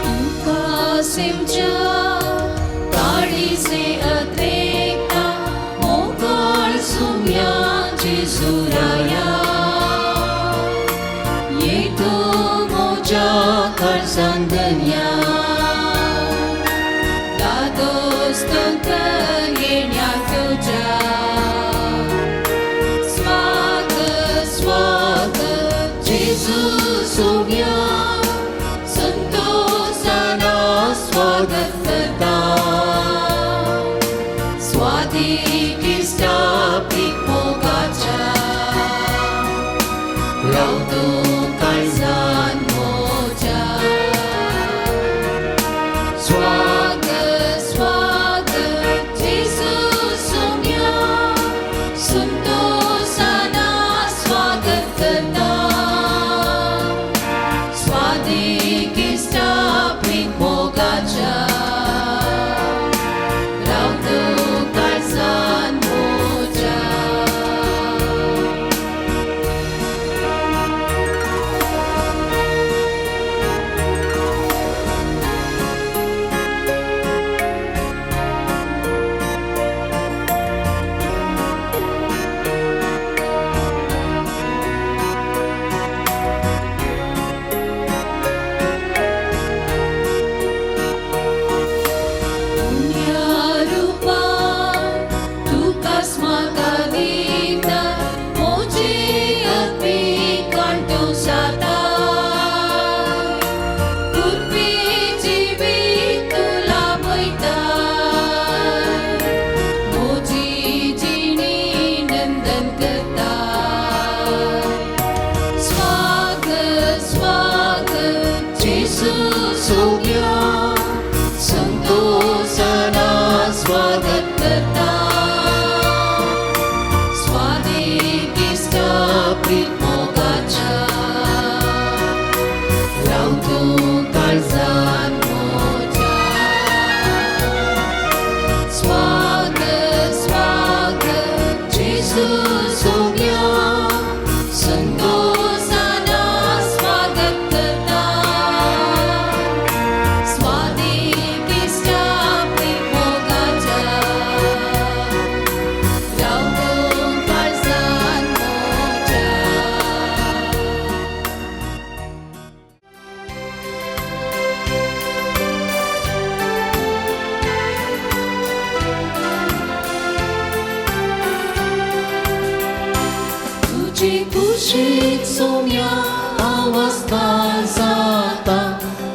तुका सिमच्या काळी. काळजान धन्या दादोस तुमकां येण्या तुज्या स्वागत स्वागत जेजू सोम्या संतोषान स्वागत करता स्वादीक इश्टापीक मोगाच्या राव तूं काळजान मोज्या स्वागत स्वागत जेजू सोम्या संतोषान स्वागत करता स्वादीक इश्टापीक मोगाच्या राव तूं काळजान मोज्या. पुण्यरूपा तुकाच म्हाका दिता म्हजी आत्मीक कांटो जाता कुरपी जिवीत तुला पळयता म्हजी जिणी नंदन करता स्वागत स्वागत जेजू सोम्या संतोषान स्वागत करता स्वादीक इश्टापीक मोगाच्या राव तूं काळजान मोज्या स्वागत स्वागत जेजू सोम्या संतोषान स्वागत करता स्वादीक इश्टापीक मोगाच्या राव तूं काळजान मोज्या. तुझे कुशीक सोम्या अवस्था जाता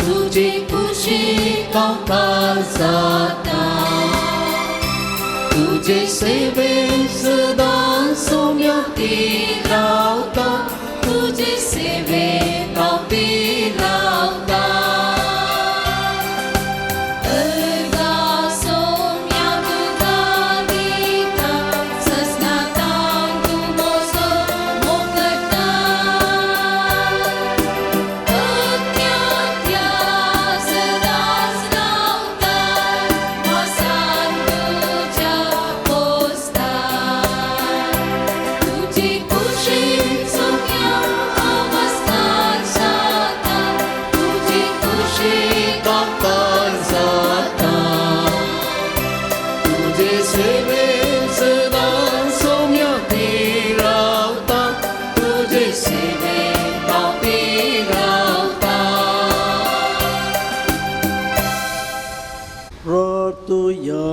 तुझे कुशीक अवतार जाता तुझे सेवेन सदां सोम्या ती रावता तुझे सेवेन हांव ती रावता अर्गा सोम्या तुका दिता सस्नातां तूं म्हजो मोग करता अज्ञात्या सदांच रावता मोसान तुज्या पोसता तुजी कुशीन सोम्या अवस्था जाता तुजी कुशीक अवतार जाता तुजे सेवेन सदां सोम्या ती रावता तुजे सेवेन हांव ती रावता. प्रार्थुया.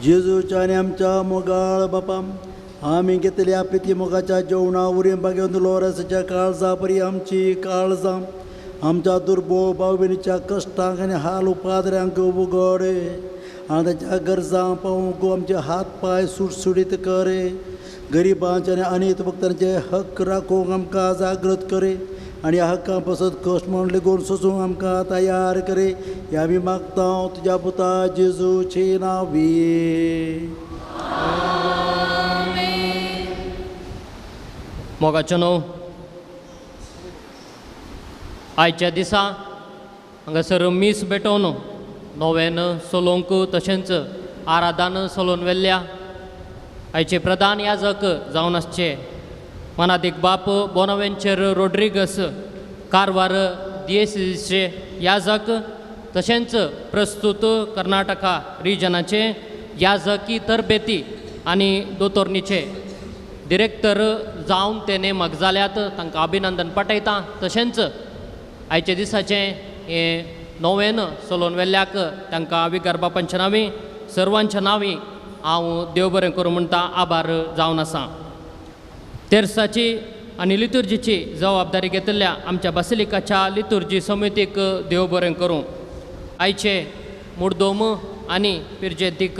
जेजूच्या आनी आमच्या मोगाळ बापा आमी घेतल्या प्रिती मोगाच्या जेवणा वरवीं भागेवन लोरसाच्या काळजा परी आमची काळजां आमच्या दुर्बळ भाव भयणीच्या कश्टांक आनी हाल उपाद्र्यांक उगड आनी ताच्या गरजां पावूंक आमचे हात पांय सुटसुटीत करे गरिबांचे आनी अनेक भक्तांचे हक्क राखूंक आमकां जागृत करे आनी ह्या हक्कां पासत कश्ट म्हणून लेगून सोसूंक आमकां तयार करे हे आमी मागता तुज्या पुता जेजूचे नांवी. मोगाचो न्हू आयच्या दिसा हांगासर मीस भेटोवन नोवेन सोलोंक तशेंच आराधान सोलोवन व्हेल्ल्या आयचे प्रधान याजक जावन आसचे मनादीक बाप बोनावेंचर रोड्रिगस कारवार दियेसीचे याजक तशेंच प्रस्तूत कर्नाटका रिजनाचे याजकी तरबेती आनी दोतोर्नीचे डिरेक्टर जावन ते नेमक जाल्यात, तांकां अभिनंदन पाठयता. तशेंच आयच्या दिसाचें हें नोवेन चलोवन वेल्ल्याक तांकां विगार बापांच्या नांवी सर्वांच्या नांवी हांव देव बरें करूं म्हणटा, आभार जावन आसा. तेर्साची आनी लितुर्जीची जबाबदारी घेतिल्ल्या आमच्या बासिलिकाच्या लितुर्जी समितीक देव बरें करूं. आयचे मुर्दोम आनी पिरजेतीक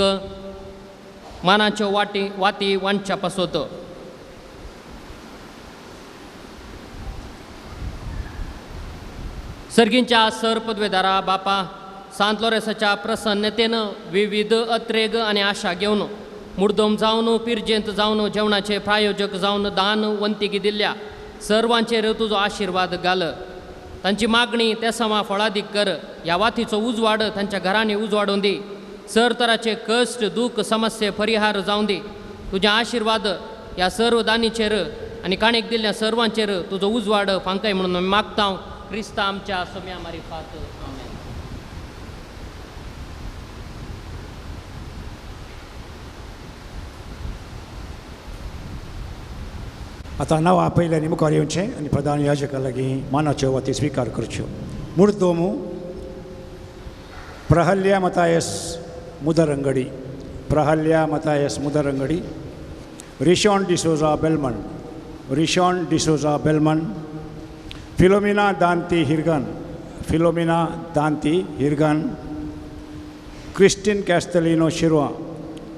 मानाच्यो वाटी वाती वांटच्या पासत सर्गींच्या सर पदवेदारा बापा सांत लोरेसाच्या प्रसन्नतेन विविध अत्रेग आनी आशा घेवन मुर्दोम जावन पिरजेंत जावन जेवणाचे प्रायोजक जावन दान वंतीकी दिल्ल्या सर्वांचेर तुजो आशिर्वाद घाल. तांची मागणी ते समा फळादीक कर. ह्या वातीचो उजवाड तांच्या घरांनी उजवाडून दी. सर तराचे कश्ट दूख समस्ये परिहार जावन दी. तुजे आशिर्वाद ह्या सर्व दानीचेर आनी काणीक दिल्ल्या सर्वांचेर तुजो उजवाड फांकाय म्हणून आमी मागता. क्रिस्ता आमच्या सोम्या मारिफात. आमेन. आतां नांवां आपयलें आनी मुखार येवचें आनी प्रधान याजका लागीं मानाच्यो वाती स्विकार करच्यो. मुर्दोमू Prahalya Mathias Mudarangadi, Prahalya Mathias Mudarangadi, Rishon D'Souza Belman, Rishon D'Souza Belman, Philomena Danti Hirgan, Philomena Danti Hirgan, Christine Castelino Shirva,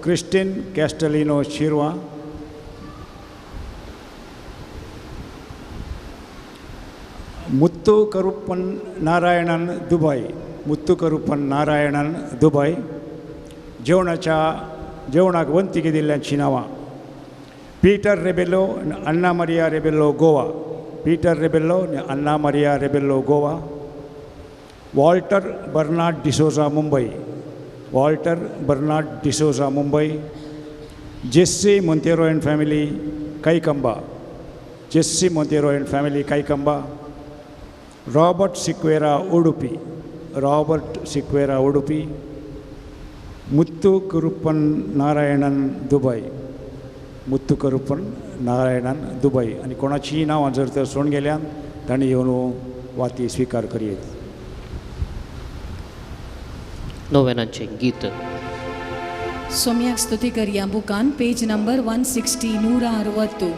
Christine Castelino Shirva, Muthu Karuppan Narayanan Dubai, Muthu Karuppan Narayanan Dubai. जेवणाच्या जेवणाक वंतीक दिल्ल्यांची नांवां Peter Rebello आनी Anna Maria Rebello Goa, Peter Rebello आनी Anna Maria Rebello Goa, Walter Bernard D'Souza Mumbai, Walter Bernard D'Souza Mumbai, Jessy Monteiro and family Kaikamba, Jessy Monteiro and family Kaikamba, Robert Sequeira Udupi, Robert Sequeira Udupi, Muthu Karuppan Narayanan Dubai, Muthu Karuppan Narayanan Dubai. आनी कोणाचीय नांवां जर तर सोडून गेल्यान तांणी येवन वाती स्विकार करयेत. नोवेनाचें गीत. सोम्याक स्तुती करया बुकान पेज नंबर 160 160.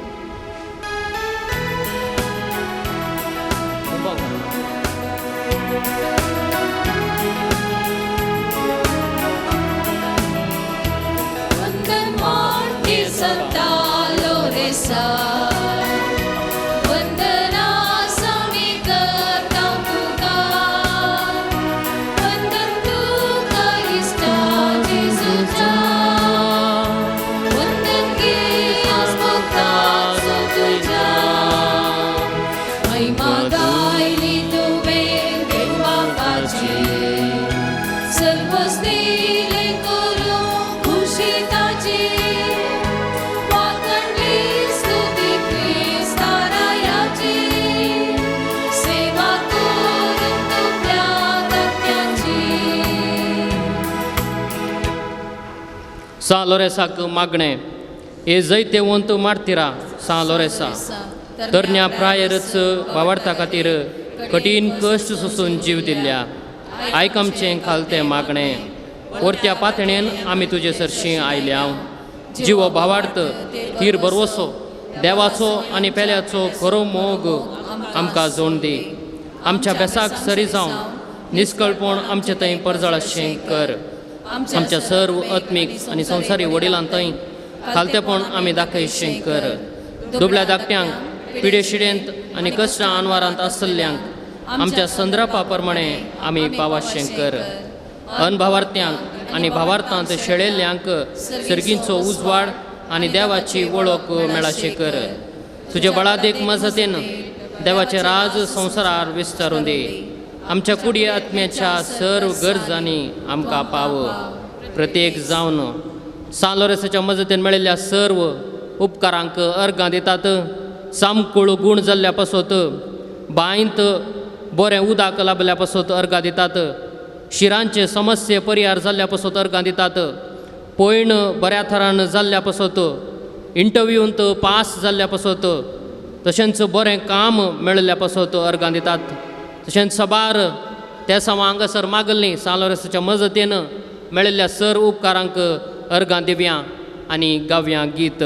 सां लोरेसाक मागणें हे जैतेवंत मार्तिरा सां लोरेसा तरण्या प्रायरच बावार्था खातीर कठीण कश्ट सोसून जीव दिल्ल्या आयक आमचें खालतें मागणें. वरत्या पातणेन आमी तुजे सरशीं आयल्या. जिवो भावार्थ थीर भरवसो देवाचो आनी पेल्याचो खरो मोग आमकां जोड दी. आमच्या बेसाक सरी जावन निस्कळपण आमचे थंय परजळाशें कर. आमच्या सर्व आत्मीक आनी संवसारी वडिलां थंय खालतेपण आमी दाखयशें कर. दुबल्या धाकट्यांक पिडेशिडेंत आनी कश्टां अनवारांत आसल्ल्यांक आमच्या संद्रपा प्रमाणे आमी पावाशें कर. अनभावार्थ्यांक आनी भावार्थांत शेळेल्ल्यांक सर्गींचो उजवाड आनी देवाची वळख मेळाशें कर. तुजे बळादेक मजतीन देवाचें राज संवसारार विस्तारून दी. आमच्या कुडी आत्म्याच्या सर्व गरजांनी आमकां पाव. प्रत्येक जावन सां लोरेसाच्या मजतीन मेळिल्ल्या सर्व उपकारांक अर्गां दितात. सामकूळ गूण जाल्ल्या पासत बांयत बरें उदक लाबल्या पासत अर्गां दितात. शिरांचे समस्ये परिहार जाल्ल्या पासत अर्गां दितात. पयण बऱ्या थरान जाल्ल्या पासत इंटरव्यूंत पास जाल्ल्या पासत तशेंच बरें काम मेळिल्ल्या पासत अर्गां दितात. तशेंच सबार तेसांवां हांगासर मागल्लीं सान लोरेंसाच्या मजतीन मेळिल्ल्या सर उपकारांक अर्गां दिवया आनी गावया गीत.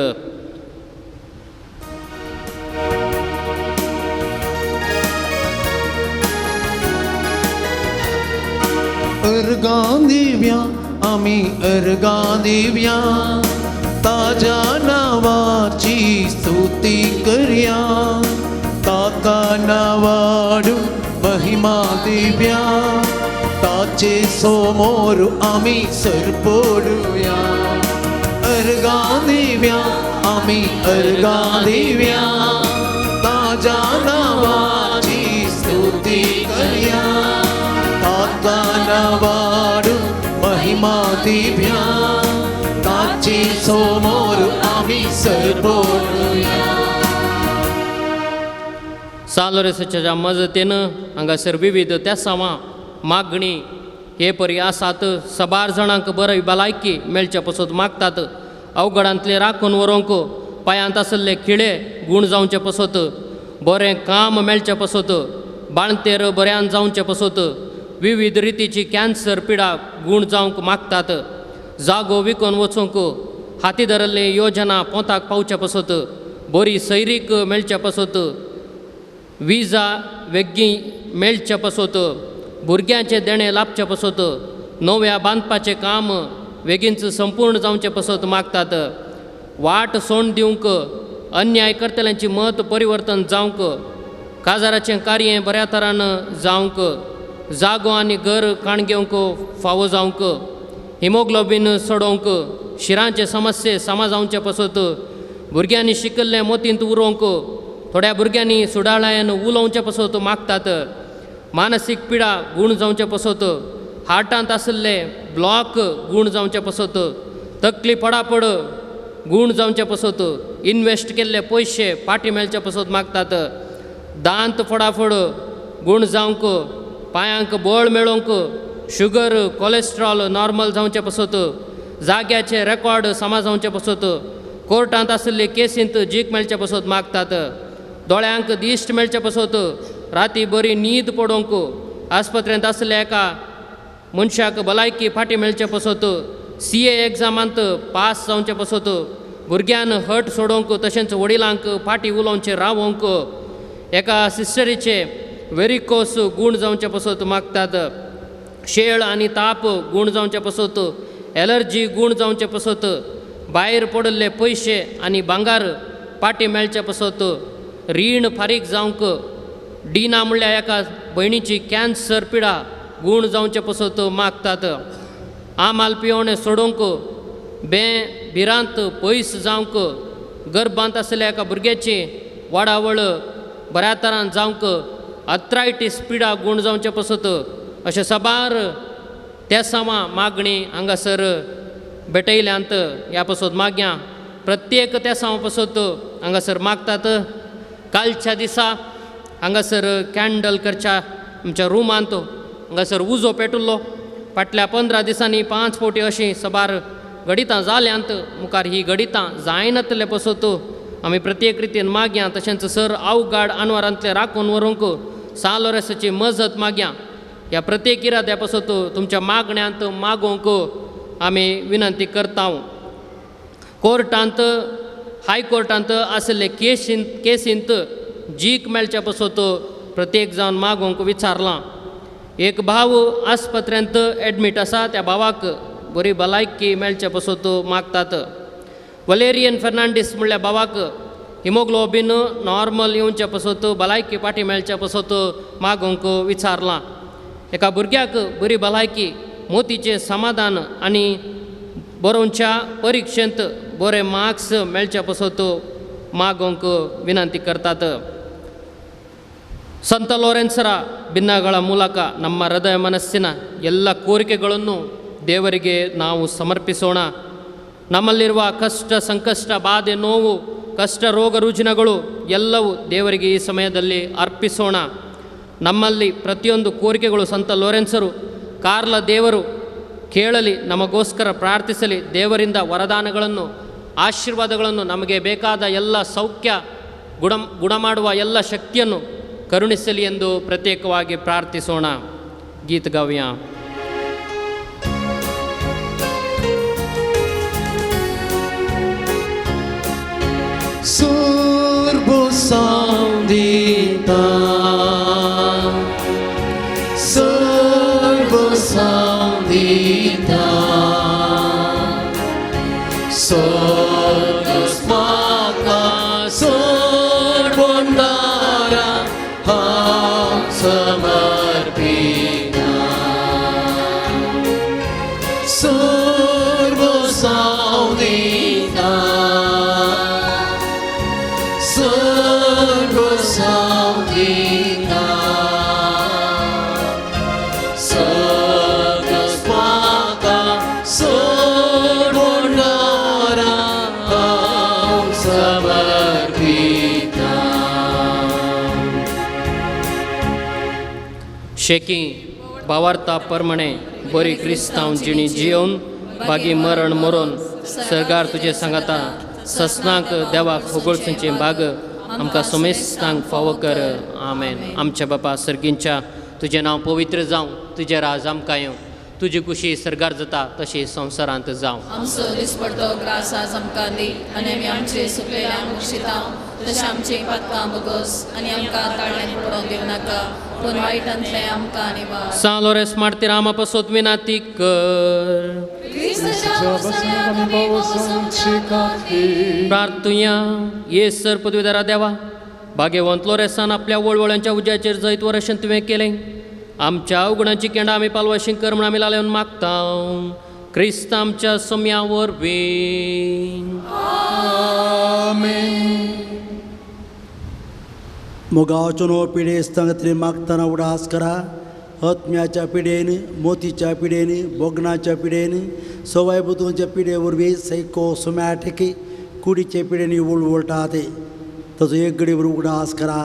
अर्गां दिव्या आमी अर्गां दिव्या ताज्या नांवाची स्तुती करया ताका नावाडू महिमा दिव्या ताचे समोर आमी सरपडुया. अर्गां दिव्या आमी अर्गां दिव्या ताज्या नांवाची स्तुती करया ताका नावाडू महिमा दिव्या ताचे समोर आमी सरपडुया. सान लोरेंसाच्या मजतीन हांगासर विविध तेसांवां मागणी हे परी आसात. सबार जाणांक बरी भलायकी मेळचे पासत मागतात. अवघडांतले राखून व्हरूंक, पांयांत आशिल्ले खिळे गूण जावचे पासत, बरें काम मेळचे पासत, बाळंतेर बऱ्यान जावचे पासत, विविध रितीची कॅन्सर पिडा गूण जावंक मागतात. जागो विकून वचूंक, हाती धरिल्ली योजना पोंताक पावचे पासत, बरी सैरीक मेळचे पासत, विजा वेगीं मेळचे पासत, भुरग्यांचें देणें लाबचें पासत, नव्या बांदपाचें काम वेगींच संपूर्ण जावचें पासत मागतात. वाट सोंड दिवंक, अन्याय करतल्यांची मत परिवर्तन जावंक, काजाराचें कार्य बऱ्या तरान जावंक, जागो आनी घर काण घेवंक फावो जावंक, हिमोग्लोबीन सोडोवंक, शिरांचे समस्ये सामा जावचे पासत, भुरग्यांनी शिकिल्लें मोतींत उरोवंक, थोड्या भुरग्यांनी सुडाळायन उलोवचे पासत मागतात. मानसीक पिडा गूण जावचे पासत, हार्टांत आशिल्ले ब्लॉक गूण जावचे पासत, तकली पडापड गूण जावचे पासत, इन्वेस्ट केल्ले पयशे फाटीं मेळचे पासत मागतात. दांत फडाफड गूण जावंक, पांयांक बळ मेळोवंक, शुगर कोलेस्ट्रॉल नॉर्मल जावचे पासत, जाग्याचे रेकॉर्ड समा जावचे पासत, कोर्टांत आशिल्ले केसींत जीक मेळचे पासत मागतात. दोळ्यांक दिश्ट मेळचे पासत, राती बरी न्हीद पडोवंक, आस्पत्रेंत आशिल्ल्या एका मनशाक भलायकी फाटीं मेळचे पासत, सी ए एग्जामांत पास जावचे पासत, भुरग्यान हट सोडोवंक तशेंच वडिलांक फाटीं उलोवचें रावोवंक, एका सिस्टरीचे वेरिकोस गूण जावचे पासत मागतात. शेळ आनी ताप गूण जावचे पासत, एलर्जी गूण जावचे पासत, भायर पडिल्ले पयशे आनी भांगार फाटीं मेळचे पासत, रीण फारीक जावंक, डिना म्हणल्यार एका भयणीची कॅन्सर पिडा गूण जावचे पासत मागतात. आमाल पियोणें सोडोवंक, बें भिरांत पयस जावंक, गर्भांत आशिल्ल्या एका भुरग्याची वाडावळ बऱ्या तरान जावंक, अर्थरायटीस पिडा गूण जावचे पासत, अशें साबार तेसांवां मागणी हांगासर भेटयल्यांत. ह्या पासत मागया प्रत्येक तेसांवा पासत हांगासर मागतात. कालच्या दिसा हांगासर कॅन्डल करच्या आमच्या रुमांत हांगासर उजो पेटुल्लो. फाटल्या 15 दिसांनी 5 फावटी अशीं साबार घडितां जाल्यांत. मुखार ही घडितां जायनातले पासत आमी प्रत्येक रितीन मागया. तशेंच सर अवघाड आनवारांतले राखून व्हरूंक सान लोरेंसाची मजत मागया. ह्या प्रत्येक इराद्या पासत तुमच्या मागण्यांत मागोवंक आमी विनंती करता. कोर्टांत हायकोर्टांत आशिल्ले केसींत जीक मेळचे पासत प्रत्येक जावन मागोवंक विचारलां. एक भाव आस्पत्रेंत एडमीट आसा, त्या भावाक बरी भलायकी मेळचे पासत मागतात. वलेरियन फेर्नांडीस म्हणल्या भावाक हिमोग्लोबीन नॉर्मल येवचे पासत भलायकी फाटीं मेळचे पासत मागोवंक विचारलां. एका भुरग्याक बरी भलायकी, मोतीचें समाधान आनी बरोवच्या परिक्षेंत बरे मार्क्स मेळचे पासत मागोवंक ವಿನಂತಿ करतात. ಸಂತ ಲೋರೆನ್ಸರ ಭಿನ್ನಗಳ ಮೂಲಕ ನಮ್ಮ ಹೃದಯ ಮನಸ್ಸಿನ ಎಲ್ಲ ಕೋರಿಕೆಗಳನ್ನು ದೇವರಿಗೆ ನಾವು ಸಮರ್ಪಿಸೋಣ. ನಮ್ಮಲ್ಲಿರುವ ಕಷ್ಟ ಸಂಕಷ್ಟ ಬಾಧೆ ನೋವು ಕಷ್ಟ ರೋಗ ರುಜಿನಗಳು ಎಲ್ಲವೂ ದೇವರಿಗೆ ಈ ಸಮಯದಲ್ಲಿ ಅರ್ಪಿಸೋಣ. ನಮ್ಮಲ್ಲಿ ಪ್ರತಿಯೊಂದು ಕೋರಿಕೆಗಳು ಸಂತ ಲೋರೆನ್ಸರು ಕಾರ್ಲ ದೇವರು ಕೇಳಲಿ, ನಮಗೋಸ್ಕರ ಪ್ರಾರ್ಥಿಸಲಿ, ದೇವರಿಂದ ವರದಾನಗಳನ್ನು ಆಶೀರ್ವಾದಗಳನ್ನು, ನಮಗೆ ಬೇಕಾದ ಎಲ್ಲ ಸೌಖ್ಯ ಗುಣ ಮಾಡುವ ಎಲ್ಲ ಶಕ್ತಿಯನ್ನು ಕರುಣಿಸಲಿ ಎಂದು ಪ್ರತ್ಯೇಕವಾಗಿ ಪ್ರಾರ್ಥಿಸೋಣ. ಗೀತಗವ್ಯ. Sandita, Servo Sandita, Sordos Maka, Sorbondara, Ham Samarpita, Servo Sandita, Servo Sandita, Sordos Maka, Sorbondara, Ham Samarpita. शेकी भावार्था परमणे बरी क्रिस्तांव जिणी जियोवन बागी मरण मरोन सरकार तुजे सांगाता ससनांक देवाक होगोळचें भाग आमकां समेस्तांक फावो कर. आमेन. आमच्या बापा सर्गींच्या, तुजें नांव पवित्र जावं, तुजें राज आमकां येवं, तुजी कुशी सर्गार जाता तशी संवसारांत जावं. आमचो दिसपडतो ग्रास आज आमकां दी आनी आमी आमचे सुकलेल्यांक बक्षिता तशें आमचें पातकां बगस आनी आमकां ताळ्यांत पडोवंक दिवं नाका, पूण वायटांतलें आमकां निवार. सां लोरेस मार्तीर आमा पसोत विनाती कर. प्रार्थुया. ये सर पदवीधरा देवा, भाग्यवंत लोरेसान आपल्या वळवळ्यांच्या उज्याचेर जैत वरशें तुवें केलें. आमच्या अवगुणांची केंडां आमी पालवाशी कर म्हूण आमी लालेवन मागता, क्रिस्त आमच्या सोम्या वरवीं. मोगाचो न्हू पिडेस्तां खातीर मागतना उडास करा. आत्म्याच्या पिडेन, मोतीच्या पिडेन, भोगणाच्या पिडेन, सवाय बुदूंच्या पिडे वरवीं सायकोसोमॅटीक कुडीचे पिडेन वळवळटा ते ताचो एक घडी उगडास करा.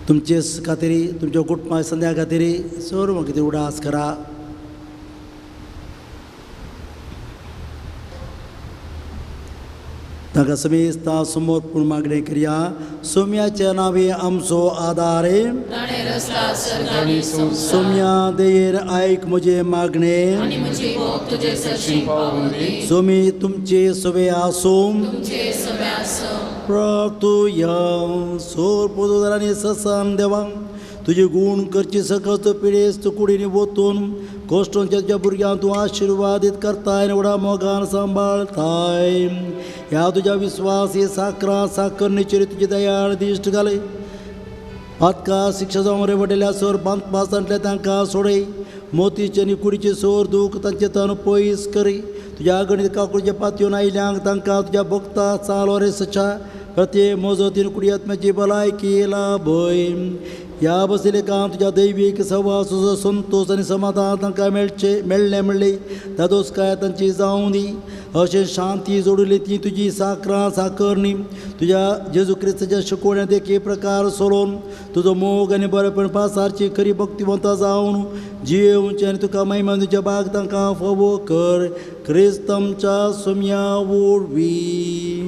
तुमचे खातीर, तुमच्या कुटुंबा संध्या खातीर, सर्व खातीर उगडास करा. ताका समेस्ता समोर पूण मागणें करया. सोम्याच्या नांवे आमचो आदार. सोम्या देर आयक म्हजें मागणें. सोमी तुमचे सवे आसूं. प्रार्थुया. सोर पोदोदारांनी ससान देवा, तुजे गूण करची सकत पिडेस्त कुडीनी वतून कश्टोंच्या तुज्या भुरग्यांक तूं आशिर्वादीत करताय आनी व्हडा मोगान सांबाळताय. ह्या तुज्या विस्वासी साकरा साकरणीचेर तुजी दयाळ दिश्ट घालय. पातका शिक्षा जावं रे वडिल्या सोर बांदपासांतले तांकां सोडय. मोतीचे आनी कुडीचे सोर दूख तांचे तन पयस करी. तुज्या गणीत काकुळचे पातयेवन आयल्यांक तांकां तुज्या भोगता चालो रे सच्या प्रत्येक मजतीन कुडी आत्म्याची भलायकी लाभय. ह्या बसलेकां तुज्या दैवीक सवासो संतोश आनी समाधान तांकां मेळचें मेळ्ळें म्हणलें दादोसकाय तांची जावं दी. अशें शांती जोडली ती तुजी साकरां साकरणी तुज्या जेजू क्रिस्ताच्या शिकोवण्या देखी प्रकार सोडून तुजो मोग आनी बरेपण पासारची खरी भक्तिवंता जावन जियेवचें आनी तुका महिमा तुज्या बाग तांकां फावो कर. क्रिस्त आमच्या सोम्या वरवीं.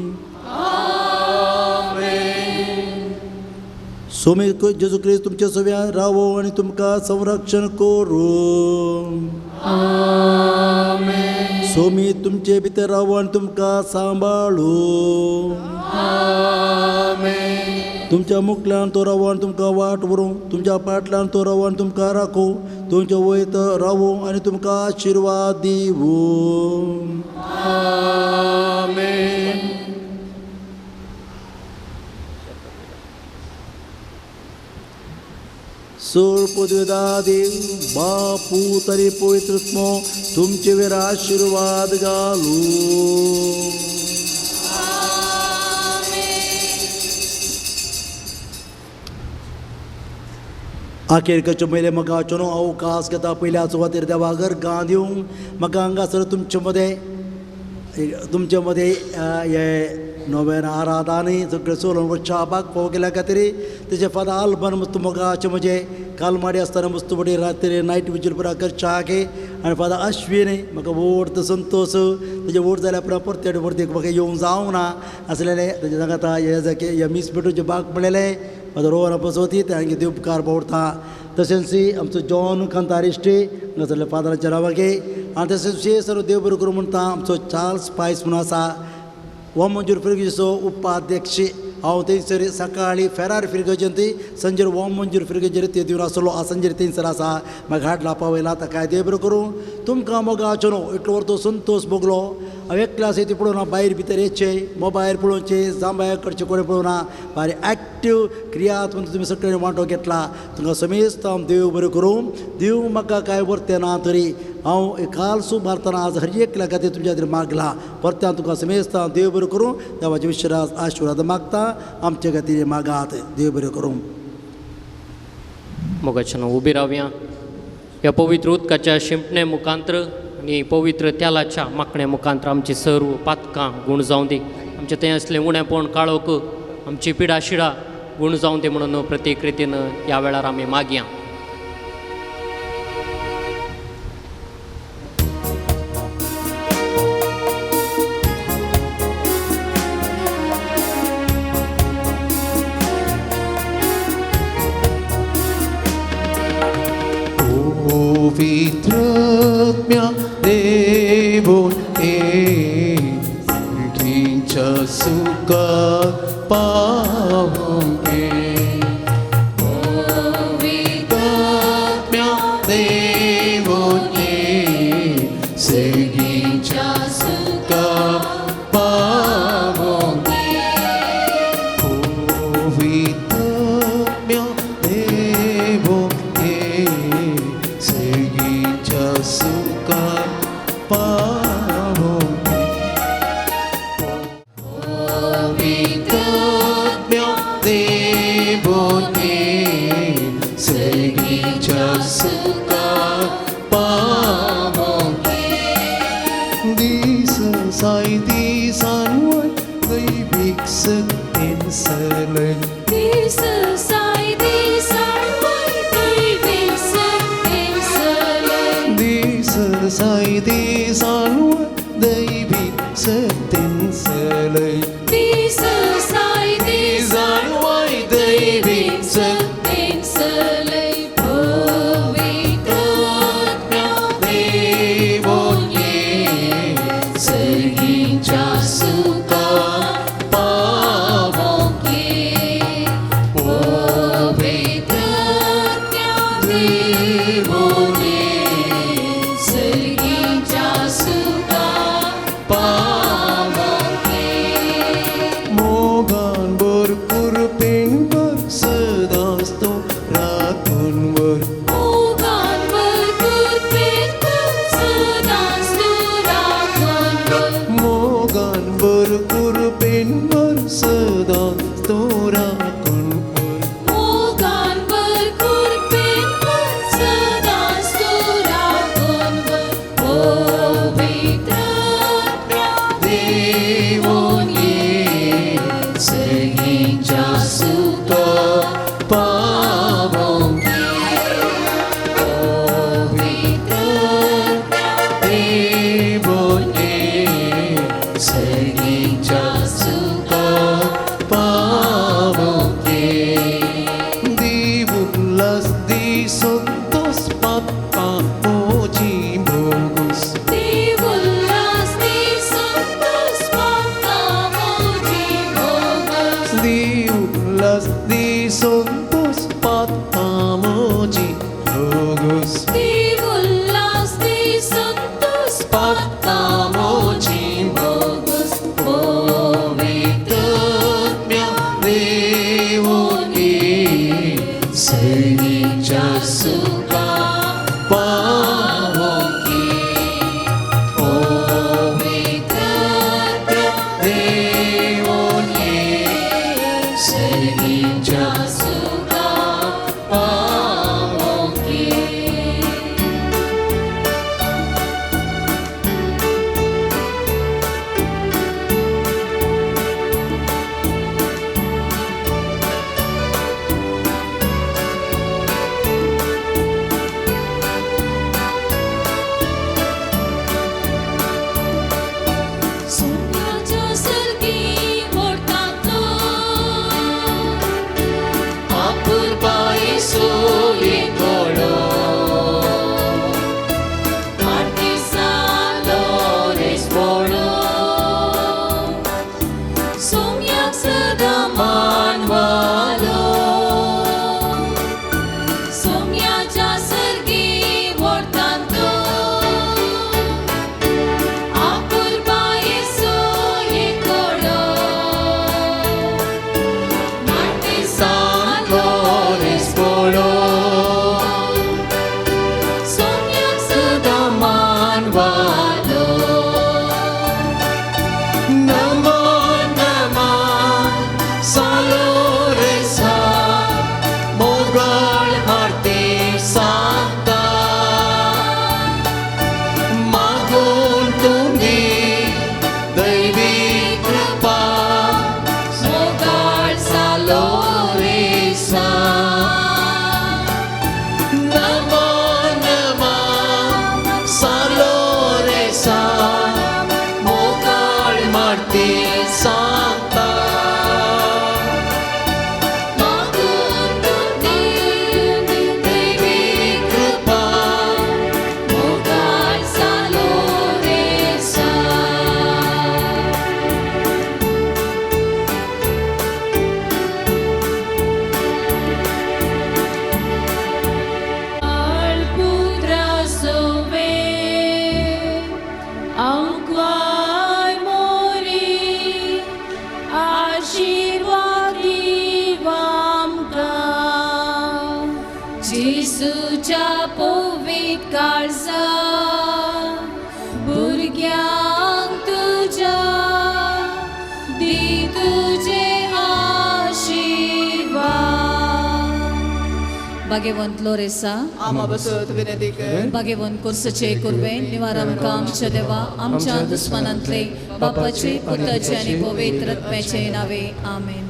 सोमी जेजू क्रिस्त तुमच्या सव्या रावो आनी तुमकां संरक्षण करूं. सोमी तुमचे भितर रावो आनी तुमकां सांबाळू. तुमच्या मुखल्यान तो रावो आनी तुमकां वाट व्हरूं. तुमच्या पाटल्यान तो रावो आनी तुमकां राखूं. तुमच्या वयत रावो आनी तुमकां आशिर्वाद दिवूं. सोर पदवेदा देव बापू तरी पवित्रत्मो तुमचे वेर आशिर्वाद घालू. आखेर करचे पयलें म्हाका न्हू अवकाश घेता पयल्या सुवातेर देवाघर गां दिवंक म्हाका हांगासर तुमचे मदें हे नोवेन आराधानी सगळें चलोवन वचच्या बाग फोव केल्या खातीर तेजे फादर आल्बन मस्त मोगाचे म्हजे कालमाडी आसतना मस्त बडी रात्री नायट विजील पुरा करच्या आगे आनी फादर अश्विन म्हाका व्हड संतोश तेजे व्हड जाल्या उपरांत परते परते म्हाका येवंक जावंक ना आसलेलें तेजे सांगाता हे मीस पेटूचे बाग म्हणलेलें फादर रोहन बसवती तांगे देव उपकार पवरता. तशेंच आमचो जॉन कांतारिश्टी हांगासरल्या फादराच्या नांवागे आनी तशेंच विशेश सर्व देव बरो करूं म्हणटा आमचो चार्ल्स पायस म्हणून आसा हो मंजूर फिरगीचो उपाध्यक्ष. हांव थंयसर सकाळीं फेरार फिरगजंती संजेर हो मंजूर फिरगजेर ते दिवन आसलो संजेर थंयसर आसा म्हाका हाडला पावयला ताका देव बरो करूं. तुमकां मोगाचो न्हू इतलो वर्तो संतोश भोगलो. हांव एक क्लास येती पळोवना भायर भितर येचें मोबायल पळोवचें जांबाय करचें कोणें पळोवना भारी एक्टीव क्रियात्मक तुमी सगळ्यांनी वांटो घेतला. तुमकां समेस्त हांव देव बरें करूं. देव म्हाका कांय व्हरतें ना तरी हांव काल भारतान आज हर एकल्या खातीर तुमच्या खातीर मागला परते हांव तुमकां समेस्त हांव देव बरें करूं. देवाचे विश्वास आशिर्वाद मागता आमचे खातीर मागात देव बरें करूं. मोगाच्यान उबी रावया ह्या पवित्र उदकाच्या शिंपणे मुखांत्र आनी पवित्र तेलाच्या माकण्या मुखांत्र आमची सर्व पातकां गूण जावं दी. आमचें थंय आसलें उणेपण काळोख आमची पिडा शिडा गूण जावं दी म्हणून प्रत्येक रितीन ह्या वेळार आमी मागया. पवित्रात्म्या देवोन ए सुखा पावोंगे. पवित्रात्म्या देवोन ए सगळींच्या सुखा पावोंगे. पवित्रात्म्या देवोन ए सगळींच्या सुखा पावोंगे. पवित्रात्म्या देवोन ए सगळींच्या सुखा पावोंगे. दीस साय दिसांवर दैवीक सक्तीन सलय. दीस साय दिसांवर दैवीक सक्तीन सलय. दीस साय दिसांवर दैवीक सक्तीन सलय. दीस साय दिसांवर दैवीक सक्तीन सलय. पवित्रात्म्या देवोन ए सगळींच्या सुखा पावोंगे. पवित्रात्म्या देवोन ए सगळींच्या सुखा पावोंगे. मोगान वर कृपेन वर सदांच तो राखून वर. मोगान वर कृपेन वर सदांच तूं राखून वर. मोगान वर कृपेन वर सदांच तो राखून वर. मोगान वर कृपेन वर सदांच तूं राखून वर. पवित्रात्म्या देवोन ए सगळींच्या सुखा पावोंगे. पवित्रात्म्या देवोन ए सगळींच्या सुखा पावोंगे. देव उल्हास दी संतोष पापा मोजी भोगूस. देव उल्हास दी संतोष पापा मोजी भोगस. देव उल्हास दी संतोष पापा मोजी भोगूस. देव उल्हास दी संतोष पापा मोजी भोगस. पवित्रात्म्या देवोन ए सगळींच्या सुखा पावोंगे. पवित्रात्म्या देवोन ए सगळींच्या सुखा पावोंगे. पालो. नमो नमः सालो रे सा मोगळ मारते सांता मागून तुमी दैवी कृपा मोगाळ सालो रे सा. नमो नमः सालो रे सा मोगाळ मारते सांता मागून तुमी दैवी कृपा मोगाळ सालो रे सा. पुत्रा सोवे अंकवाय मोरी आशीर्वाद दिवामकां जेसूच्या पवित्र काळजा भुरग्यांक तुज्या दी तुजे आशीर्वाद. भाग्यवंत लोरेसा आमा बसत विनंती कर. भाग्यवंत कोर्सचे कुर्वे निवार आमकां आमच्या देवा आमच्या दुस्मानांतले बापाचे पुताचे आनी पवित्र आत्म्याचे नावे आमेन.